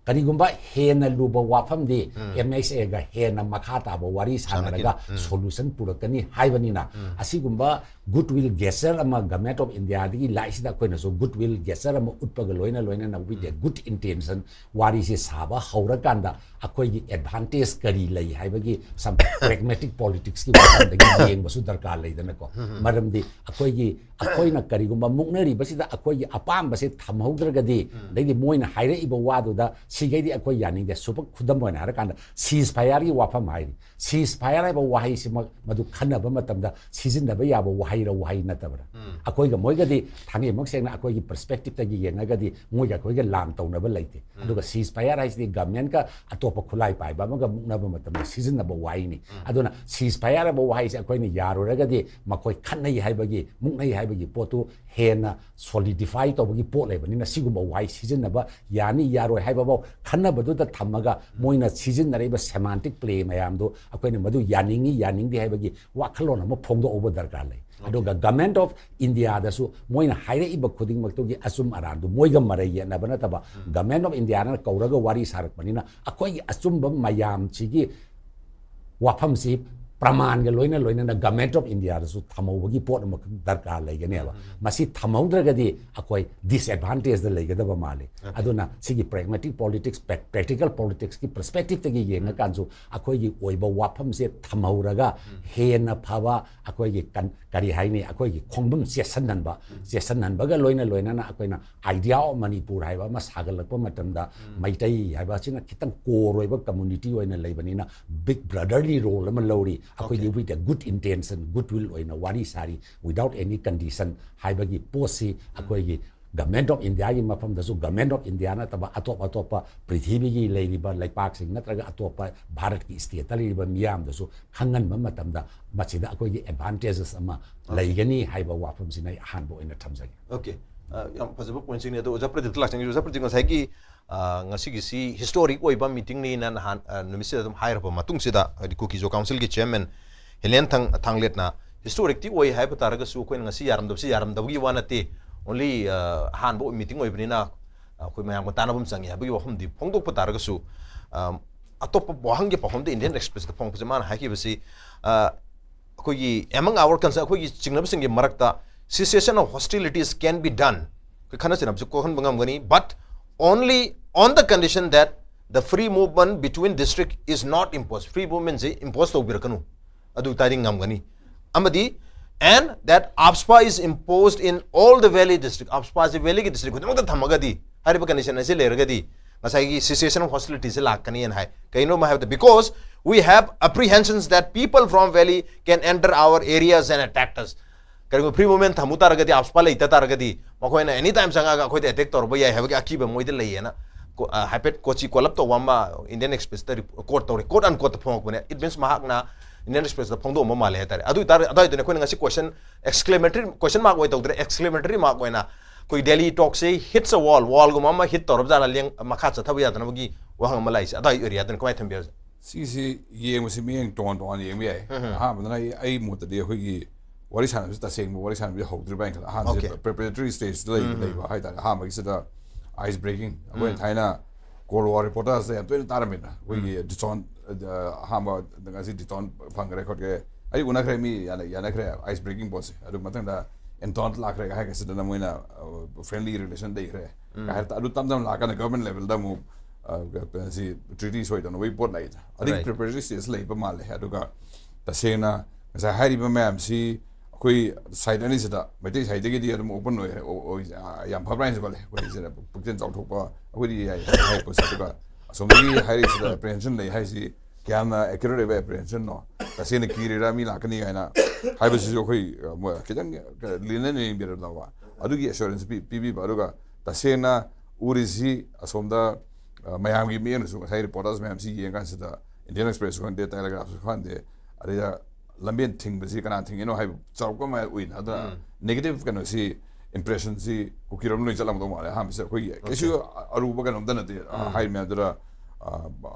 ꯀꯔꯤꯒꯨꯝꯕ ꯍꯦꯟꯅ ꯂꯨꯕ ꯋꯥꯐꯝꯗꯤ M H A ꯒ ꯍꯦꯟꯅ ꯃꯈꯥ ꯇꯥꯕ ꯋꯥꯔꯤ ꯁꯥꯟꯅꯔꯒ solution ꯄꯨꯔꯛꯀꯅꯤ ꯍꯥꯏꯕꯅꯤꯅ, ꯑꯁꯤꯒꯨꯝꯕ goodwill gesture ꯑꯃ Government of India ꯗꯒꯤ ꯂꯥꯛꯏꯁꯤꯗ ꯑꯩꯈꯣꯏꯅꯁꯨ goodwill gesture ꯑꯃ ꯎꯠꯄꯒ ꯂꯣꯏꯅ ꯂꯣꯏꯅꯅ with a good intention ꯋꯥꯔꯤꯁꯦ ꯁꯥꯕ ꯍꯧꯔꯀꯥꯟꯗ ꯑꯩꯈꯣꯏꯒꯤ advantage ꯀꯔꯤ ꯂꯩ ꯍꯥꯏꯕꯒꯤ some pragmatic politics ꯀꯤ ꯋꯥꯐꯝꯗꯒꯤ ꯌꯦꯡꯕꯁꯨ ꯗꯔꯀꯥꯔ ꯂꯩꯗꯅꯀꯣ꯫ ꯃꯔꯝꯗꯤ ꯑꯩꯈꯣꯏꯒꯤ, ꯑꯩꯈꯣꯏꯅ ꯀꯔꯤꯒꯨꯝꯕ ꯃꯨꯛꯅꯔꯤꯕꯁꯤꯗ ꯑꯩꯈꯣꯏꯒꯤ ꯑꯄꯥꯝꯕꯁꯦ ꯊꯝꯍꯧꯗ꯭ꯔꯒꯗꯤ, ꯑꯗꯩꯗꯤ ꯃꯣꯏꯅ ꯍꯥꯏꯔꯛꯏꯕ ꯋꯥꯗꯨꯗ ꯁꯤꯈꯩꯗꯤ ꯑꯩꯈꯣꯏ ꯌꯥꯅꯤꯡꯗꯦ꯫ ꯁꯨꯕ ꯈꯨꯗꯝ ꯑꯣꯏꯅ ꯍꯥꯏꯔꯀꯥꯟꯗ ceasefire ꯒꯤ ꯋꯥꯐꯝ ꯍꯥꯏꯔꯤ꯫ Ceasefire ꯍꯥꯏꯕ ꯋꯥꯍꯩꯁꯤꯃꯛ ꯃꯗꯨ ꯈꯟꯅꯕ ꯃꯇꯝꯗ ꯁꯤꯖꯤꯟꯅꯕ ꯌꯥꯕ ꯋꯥꯍꯩꯔ ꯋꯥꯍꯩ ꯅꯠꯇꯕ꯭ꯔꯥ? ꯑꯩꯈꯣꯏꯒ ꯃꯣꯏꯒꯗꯤ ꯊꯥꯡꯒꯩꯃꯛ ꯁꯦꯡꯅ ꯑꯩꯈꯣꯏꯒꯤ perspective ꯇꯒꯤ ꯌꯦꯡꯉꯒꯗꯤ ꯃꯣꯏꯒ ꯑꯩꯈꯣꯏꯒ ꯂꯥꯟ ꯇꯧꯅꯕ ꯂꯩꯇꯦ꯫ ꯑꯗꯨꯒ ceasefire ꯍꯥꯏꯁꯤꯗꯤ government ꯀ ꯑꯇꯣꯞꯄ ꯈꯨꯠꯂꯥꯏ ꯄꯥꯏꯕ ꯑꯃꯒ ꯃꯨꯛꯅꯕ ꯃꯇꯝꯗ ꯁꯤꯖꯤꯟꯅꯕ ꯋꯥꯍꯩꯅꯤ꯫ ꯑꯗꯨꯅ ceasefire ꯍꯥꯏꯕ ꯋꯥꯍꯩꯁꯦ ꯑꯩꯈꯣꯏꯅ ꯌꯥꯔꯨꯔꯒꯗꯤ ꯃꯈꯣꯏ ꯈꯠꯅꯩ ꯍꯥꯏꯕꯒꯤ, ꯃꯨꯛꯅꯩ ꯍꯥꯏꯕꯒꯤ ꯄꯣꯠꯇꯨ ꯍꯦꯟꯅ solidify ꯇꯧꯕꯒꯤ ꯄꯣꯠ ꯂꯩꯕꯅꯤꯅ ꯁꯤꯒꯨꯝꯕ ꯋꯥꯍꯩ ꯁꯤꯖꯤꯟꯅꯕ ꯌꯥꯅꯤ ꯌꯥꯔꯣꯏ ꯍꯥꯏꯕꯐꯥꯎ ꯈꯟꯅꯕꯗꯨꯗ ꯊꯝꯃꯒ ꯃꯣꯏꯅ ꯁꯤꯖꯤꯟꯅꯔꯤꯕ semantic play ꯃꯌꯥꯝꯗꯨ ꯑꯩꯈꯣꯏꯅ ꯃꯗꯨ ꯌꯥꯅꯤꯡꯉꯤ ꯌꯥꯅꯤꯡꯗꯦ ꯍꯥꯏꯕꯒꯤ ꯋꯥꯈꯜꯂꯣꯟ ꯑꯃ ꯐꯣꯡꯗꯣꯛꯍꯧꯕ ꯗꯔꯀꯥꯔ ꯂꯩ꯫ ꯑꯗꯨꯒ Government of Indiaꯗꯁꯨ ꯃꯣꯏꯅ ꯍꯥꯏꯔꯛꯏꯕ ꯈꯨꯗꯤꯡꯃꯛꯇꯨꯒꯤ ꯑꯆꯨꯝ ꯑꯔꯥꯟꯗꯨ ꯃꯣꯏꯒ ꯃꯔꯩ ꯌꯦꯠꯅꯕ ꯅꯠꯇꯕ, Government of Indiaꯅ ꯀꯧꯔꯒ ꯋꯥꯔꯤ ꯁꯥꯔꯛꯄꯅꯤꯅ ꯑꯩꯈꯣꯏꯒꯤ ꯑꯆꯨꯝꯕ ꯃꯌꯥꯝꯁꯤꯒꯤ ꯋꯥꯐꯝꯁꯤ ꯄ꯭ꯔꯃꯥꯟꯒ ꯂꯣꯏꯅ ꯂꯣꯏꯅꯅ Government of Indiaꯗꯁꯨ ꯊꯝꯍꯧꯕꯒꯤ ꯄꯣꯠ ꯑꯃꯈꯛ ꯗꯔꯀꯥꯔ ꯂꯩꯒꯅꯦꯕ꯫ ꯃꯁꯤ ꯊꯝꯍꯧꯗ꯭ꯔꯒꯗꯤ ꯑꯩꯈꯣꯏ disadvantageꯗ ꯂꯩꯒꯗꯕ ꯃꯥꯜꯂꯤ꯫ ꯑꯗꯨꯅ ꯁꯤꯒꯤ pragmatic politics, prac- practical politicsꯀꯤ perspectiveꯇꯒꯤ ꯌꯦꯡꯉꯀꯥꯟꯁꯨ ꯑꯩꯈꯣꯏꯒꯤ ꯑꯣꯏꯕ ꯋꯥꯐꯝꯁꯦ ꯊꯝꯍꯧꯔꯒ ꯍꯦꯟꯅ ꯐꯕ ꯑꯩꯈꯣꯏꯒꯤ ꯀꯟ- ꯀꯔꯤ ꯍꯥꯏꯅꯤ, ꯑꯩꯈꯣꯏꯒꯤ ꯈꯣꯡꯐꯝ ꯆꯦꯠꯁꯤꯟꯍꯟꯕ, ꯆꯦꯠꯁꯤꯟꯍꯟꯕꯒ ꯂꯣꯏꯅ ꯂꯣꯏꯅꯅ ꯑꯩꯈꯣꯏꯅ Idea of Manipur ꯍꯥꯏꯕ ꯑꯃ ꯁꯥꯒꯠꯂꯛꯄ ꯃꯇꯝꯗ ꯃꯩꯇꯩ ꯍꯥꯏꯕ ꯑꯁꯤꯅ ꯈꯤꯇꯪ core ꯑꯣꯏꯕ community ꯑꯣꯏꯅ ꯂꯩꯕꯅꯤꯅ big brotherly role ꯑꯃ ꯂꯧꯔꯤ꯫ ꯑꯩꯈꯣꯏꯒꯤ with a good intention, good will ꯑꯣꯏꯅ ꯋꯥꯔꯤ ꯁꯥꯔꯤ, without any condition ꯍꯥꯏꯕꯒꯤ ꯄꯣꯠꯁꯤ ꯑꯩꯈꯣꯏꯒꯤ Government of Indiaꯒꯤ ꯃꯐꯝꯗꯁꯨ Government of India ꯅꯠꯇꯕ ꯑꯇꯣꯞ ꯑꯇꯣꯞꯄ ꯄ꯭ꯔꯤꯊꯤꯕꯤꯒꯤ ꯂꯩꯔꯤꯕ ꯂꯩꯄꯥꯛꯁꯤꯡ ꯅꯠꯇ꯭ꯔꯒ ꯑꯇꯣꯞꯄ ꯚꯥꯔꯠꯀꯤ stateꯇ ꯂꯩꯔꯤꯕ ꯃꯤꯌꯥꯝꯗꯁꯨ ꯈꯪꯍꯟꯕ ꯃꯇꯝꯗ ꯃꯁꯤꯗ ꯑꯩꯈꯣꯏꯒꯤ advantages ꯑꯃ ꯂꯩꯒꯅꯤ ꯍꯥꯏꯕ ꯋꯥꯐꯝꯁꯤꯅ ꯑꯩ ꯑꯍꯥꯟꯕ ꯑꯣꯏꯅ ꯊꯝꯖꯒꯦ꯫ Okay. ꯑ, ꯌꯥꯝ ꯐꯖꯕ pointꯁꯤꯡꯅꯤ꯫ ꯑꯗꯣ ꯑꯣꯖꯥ ꯄ꯭ꯔꯗꯤꯞꯇ ꯂꯥꯛꯆꯒꯦ꯫ ꯑꯣꯖꯥ ꯄ꯭ꯔꯗꯤꯞ, ꯉꯁꯥꯏꯒꯤ, ꯑ, ꯉꯁꯤꯒꯤꯁꯤ historic ꯑꯣꯏꯕ meetingꯅꯤꯅ ꯅꯍꯥꯟ, ꯑ, ꯅꯨꯃꯤꯠꯁꯤꯗ ꯑꯗꯨꯝ ꯍꯥꯏꯔꯕ ꯃꯇꯨꯡꯁꯤꯗ, ꯍꯥꯏꯗꯤ ꯀꯨꯀꯤ ꯖꯣ councilꯒꯤ chairman ꯍꯦꯂꯦꯟ ꯊꯥꯡ-, ꯊꯥꯡꯂꯦꯠꯅ historicꯇꯤ ꯑꯣꯏ ꯍꯥꯏꯕ ꯇꯥꯔꯒꯁꯨ ꯑꯩꯈꯣꯏꯅ ꯉꯁꯤ ꯌꯥꯔꯝꯗꯕꯁꯤ ꯌꯥꯔꯝꯗꯕꯒꯤ ꯋꯥ ꯅꯠꯇꯦ, only, ꯑ, ꯑꯍꯥꯟꯕ meeting ꯑꯣꯏꯕꯅꯤꯅ ꯑꯩꯈꯣꯏ ꯃꯌꯥꯝꯒ ꯇꯥꯟꯅꯕ ꯑꯃ ꯆꯪꯉꯤ ꯍꯥꯏꯕꯒꯤ ꯋꯥꯐꯝꯗꯤ ꯐꯣꯡꯗꯣꯛꯄ ꯇꯥꯔꯒꯁꯨ, ꯑ, ꯑꯇꯣꯞꯄ ꯋꯥꯍꯪꯒꯤ ꯄꯥꯎꯈꯨꯝꯗ Indian Expressꯇ ꯐꯣꯡꯉꯛꯄꯁꯦ ꯃꯥꯅ ꯍꯥꯏꯈꯤꯕꯁꯤ, ꯑ, ꯑꯩꯈꯣꯏꯒꯤ among our concern, ꯑꯩꯈꯣꯏꯒꯤ ꯆꯤꯡꯅꯕꯁꯤꯡꯒꯤ ꯃꯔꯛꯇ cessation of hostilities can be done, ꯑꯩꯈꯣꯏ ꯈꯠꯅ ꯆꯩꯅꯕꯁꯤ ꯀꯣꯛꯍꯟꯕ ꯉꯝꯒꯅꯤ, but only on the condition that the free movement between district is not imposed. Free movementꯁꯤ impose ꯇꯧꯕꯤꯔꯛꯀꯅꯨ, ꯑꯗꯨ ꯇꯥꯔꯗꯤ ꯉꯝꯒꯅꯤ꯫ ꯑꯃꯗꯤ and that AFSPA is imposed in all the valley district, AFSPAꯁꯤ valleyꯒꯤ district ꯈꯨꯗꯤꯡꯃꯛꯇ ꯊꯝꯃꯒꯗꯤ, ꯍꯥꯏꯔꯤꯕ condition ꯑꯁꯤ ꯂꯩꯔꯒꯗꯤ ꯉꯁꯥꯏꯒꯤ cessation of hostilityꯁꯤ ꯂꯥꯛꯀꯅꯤꯅ ꯍꯥꯏ꯫ ꯀꯩꯅꯣꯝ ꯍꯥꯏꯕꯗ, because we have apprehensions that people from valley can enter our areas and attack us. ꯀꯔꯤꯒꯨꯝꯕ free movement ꯊꯝꯃꯨ ꯇꯥꯔꯒꯗꯤ, AFSPA ꯂꯩꯇ ꯇꯥꯔꯒꯗꯤ ꯃꯈꯣꯏꯅ any time ꯆꯪꯉꯛꯑꯒ ꯑꯩꯈꯣꯏꯗ attack ꯇꯧꯔꯛꯄ ꯌꯥꯏ ꯍꯥꯏꯕꯒꯤ ꯑꯀꯤꯕ ꯃꯣꯏꯗ ꯂꯩꯌꯦꯅ ꯀꯣ-, ꯑ, ꯍꯥꯏꯐꯦꯠ ꯀꯣꯆꯤ ꯀꯣꯂꯞ ꯇꯧꯕ ꯑꯃ Indian Expressꯇ ꯔꯤꯄ-, quote ꯇꯧꯔꯦ, quote unquoteꯇ ꯐꯣꯡꯉꯛꯄꯅꯦ꯫ It means ꯃꯍꯥꯛꯅ Indian Expressꯇ ꯐꯣꯡꯗꯣꯛꯑꯝꯕ ꯃꯥꯜꯂꯦ ꯍꯥꯏꯇꯥꯔꯦ꯫ ꯑꯗꯨ ꯑꯣꯏꯇꯥꯔ-, ꯑꯗꯨꯋꯥꯏꯗꯨꯅ ꯑꯩꯈꯣꯏꯅ ꯉꯁꯤ question, exclamatory, question mark ꯑꯣꯏ ꯇꯧꯗ꯭ꯔꯦ, exclamatory mark ꯑꯣꯏꯅ ꯑꯩꯈꯣꯏ ꯗꯦꯂꯤ ꯇꯣꯛꯁꯦ ꯍꯤꯠꯁ ꯑ ꯋꯥꯜ, ꯋꯥꯜꯒꯨꯝꯕ ꯑꯃ ꯍꯤꯠ ꯇꯧꯔꯕ ꯖꯥꯠꯂ, ꯂꯦꯡ-, ꯃꯈꯥ ꯆꯠꯊꯕ ꯌꯥꯗꯅꯕꯒꯤ ꯋꯥꯍꯪ ꯑꯃ ꯂꯥꯛꯏꯁꯦ, ꯑꯗꯥꯏ ꯑꯦꯔꯤꯌꯥꯗꯅ ꯀꯃꯥꯏꯅ ꯊꯝꯕꯤꯔꯁꯦ? ꯁꯤꯁꯤ ꯌꯦꯡꯕꯁꯤ ꯃꯤꯠꯌꯦꯡ ꯇꯣꯉꯥꯟ ꯇꯣꯉꯥꯟꯅ ꯌꯦꯡꯕ ꯌꯥꯏ꯫ ꯎꯝ꯫ ꯑꯍꯥꯟꯕꯗꯅ ꯑꯩ, ꯑꯩ ꯃꯣꯠꯇꯗꯤ ꯑꯩꯈꯣꯏꯒꯤ ꯋꯥꯔꯤ ꯁꯥꯟꯅꯕꯁꯤ ꯇꯁꯦꯡꯕ ꯋꯥꯔꯤ ꯁꯥꯟꯅꯕꯁꯤ ꯍꯧꯗ꯭ꯔꯤꯕ ꯍꯥꯏꯅ ꯈꯜꯂꯦ꯫ ꯑꯍꯥꯟꯕꯁꯤ Okay. preparatory stageꯇ ꯂꯩ-, ꯎꯝ, ꯎꯝ꯫ ꯂꯩꯕ ꯍꯥꯏꯇꯥꯔꯦ꯫ ꯑꯍꯥꯟꯕꯒꯤꯁꯤꯗ ice breaking, ꯑꯩꯈꯣꯏꯅ ꯎꯝ꯫ ꯊꯥꯏꯅ Cold War reporterꯁꯇ ꯌꯥꯝ ꯇꯣꯏꯅ ꯇꯥꯔꯝꯃꯤꯅ, ꯑꯩꯈꯣꯏꯒꯤ ꯎꯝ꯫ Dutton, ꯑ, ꯑꯍꯥꯟꯕ ꯉꯁꯤ Dutton ꯐꯪꯈ꯭ꯔꯦ ꯈꯣꯠꯈ꯭ꯔꯦ, ꯑꯩ ꯎꯅꯈ꯭ꯔꯦ, ꯃꯤ ꯌꯥꯅ-, ꯌꯥꯅꯈ꯭ꯔꯦ ice breaking ꯄꯣꯠꯁꯦ꯫ ꯑꯗꯨ ꯃꯊꯪꯗ Entente ꯂꯥꯛꯈ꯭ꯔꯦ ꯍꯥꯏꯒꯁꯤꯗꯅ ꯃꯣꯏꯅ, ꯑ, friendly relation ꯂꯩꯈ꯭ꯔꯦ꯫ ꯎꯝ꯫ ꯀꯥꯏ ꯍꯥꯏꯔ-, ꯑꯗꯨ ꯇꯞ ꯇꯞꯅ ꯂꯥꯛꯀꯥꯟꯗ government levelꯗ ꯑꯃꯨꯛ, ꯑ, ꯁꯤ treaty ꯁꯣꯏꯗꯅꯕꯒꯤ ꯄꯣꯠ ꯂꯥꯛꯏꯗ꯫ ꯑꯗꯨꯒꯤ Right. preparatory stageꯇ ꯂꯩꯕ ꯃꯥꯜꯂꯦ꯫ ꯑꯗꯨꯒ ꯇꯁꯦꯡꯅ ꯉꯁꯥꯏ ꯍꯥꯏꯔꯤꯕ ꯃꯌꯥꯝꯁꯤ ꯑꯩꯈꯣꯏ side ꯑꯅꯤꯁꯤꯗ, ꯃꯩꯇꯩ sideꯇꯒꯤꯗꯤ ꯑꯗꯨꯝ open ꯑꯣꯏ, ꯑꯣꯏ, ꯑꯣꯏ, ꯑ, ꯌꯥꯝ ꯐꯕ꯭ꯔꯥ ꯍꯥꯏꯅꯁꯨ ꯈꯜꯂꯦ꯫ ꯑꯩꯈꯣꯏ ꯁꯤꯗ ꯄꯨꯛꯆꯦꯜ ꯆꯥꯎꯊꯣꯛꯄ ꯑꯩꯈꯣꯏꯗꯤ ꯌꯥꯏ ꯍꯥꯏ ꯄꯣꯠꯁꯦ꯫ ꯑꯗꯨꯒ ꯑꯁꯣꯝꯗꯒꯤ ꯍꯥꯏꯔꯤꯁꯤꯗ apprehension ꯂꯩ ꯍꯥꯏꯁꯤ ꯀꯌꯥꯝꯅ accurate ꯑꯣꯏꯕ apprehensionꯅꯣ? ꯇꯁꯦꯡꯅ ꯀꯤꯔꯤꯔꯥ ꯃꯤ ꯂꯥꯛꯀꯅꯤ ꯍꯥꯏꯅ ꯍꯥꯏꯕꯁꯤꯁꯨ ꯑꯩꯈꯣꯏ, ꯑ, ꯃꯣꯏ ꯈꯤꯇꯪ, ꯑ, ꯂꯦꯟꯅ ꯌꯦꯡꯕꯤꯔꯗꯧꯕ꯫ ꯑꯗꯨꯒꯤ assurance ꯄꯤ-, ꯄꯤꯕꯤꯕ꯫ ꯑꯗꯨꯒ ꯇꯁꯦꯡꯅ ꯎꯔꯤꯁꯤ ꯑꯁꯣꯝꯗ, ꯑ, ꯃꯌꯥꯝꯒꯤ ꯃꯤꯠꯌꯦꯡꯗꯁꯨ ꯉꯁꯥꯏ reporters ꯃꯌꯥꯝꯁꯤ ꯌꯦꯡꯀꯥꯟꯁꯤꯗ Indian Expressꯁꯨ ꯈꯪꯗꯦ, Telegraphꯁꯨ ꯈꯪꯗꯦ, ꯑꯗꯩꯗ ꯂꯝꯕꯦꯟ ꯊꯤꯡꯕꯁꯤ ꯀꯅꯥ ꯊꯤꯡꯉꯤꯅꯣ ꯍꯥꯏꯕ ꯆꯥꯎꯔꯥꯛꯄ ꯑꯃ ꯎꯏꯅ꯫ ꯑꯗꯨꯅ ꯎꯝ꯫ negative ꯀꯩꯅꯣꯁꯤ, impressionꯁꯤ ꯀꯨꯀꯤꯔꯣꯝ ꯂꯣꯏ ꯆꯠꯂꯝꯗꯧ ꯃꯥꯜꯂꯦ꯫ ꯑꯍꯥꯟꯕꯁꯦ ꯑꯩꯈꯣꯏꯒꯤ Okay. ꯀꯩꯁꯨ ꯑꯔꯨꯕ ꯀꯩꯅꯣꯝꯇ ꯅꯠꯇꯦ꯫ ꯎꯝ꯫ ꯍꯥꯏꯔꯤ ꯃꯌꯥꯝꯗꯨꯗ, ꯑ,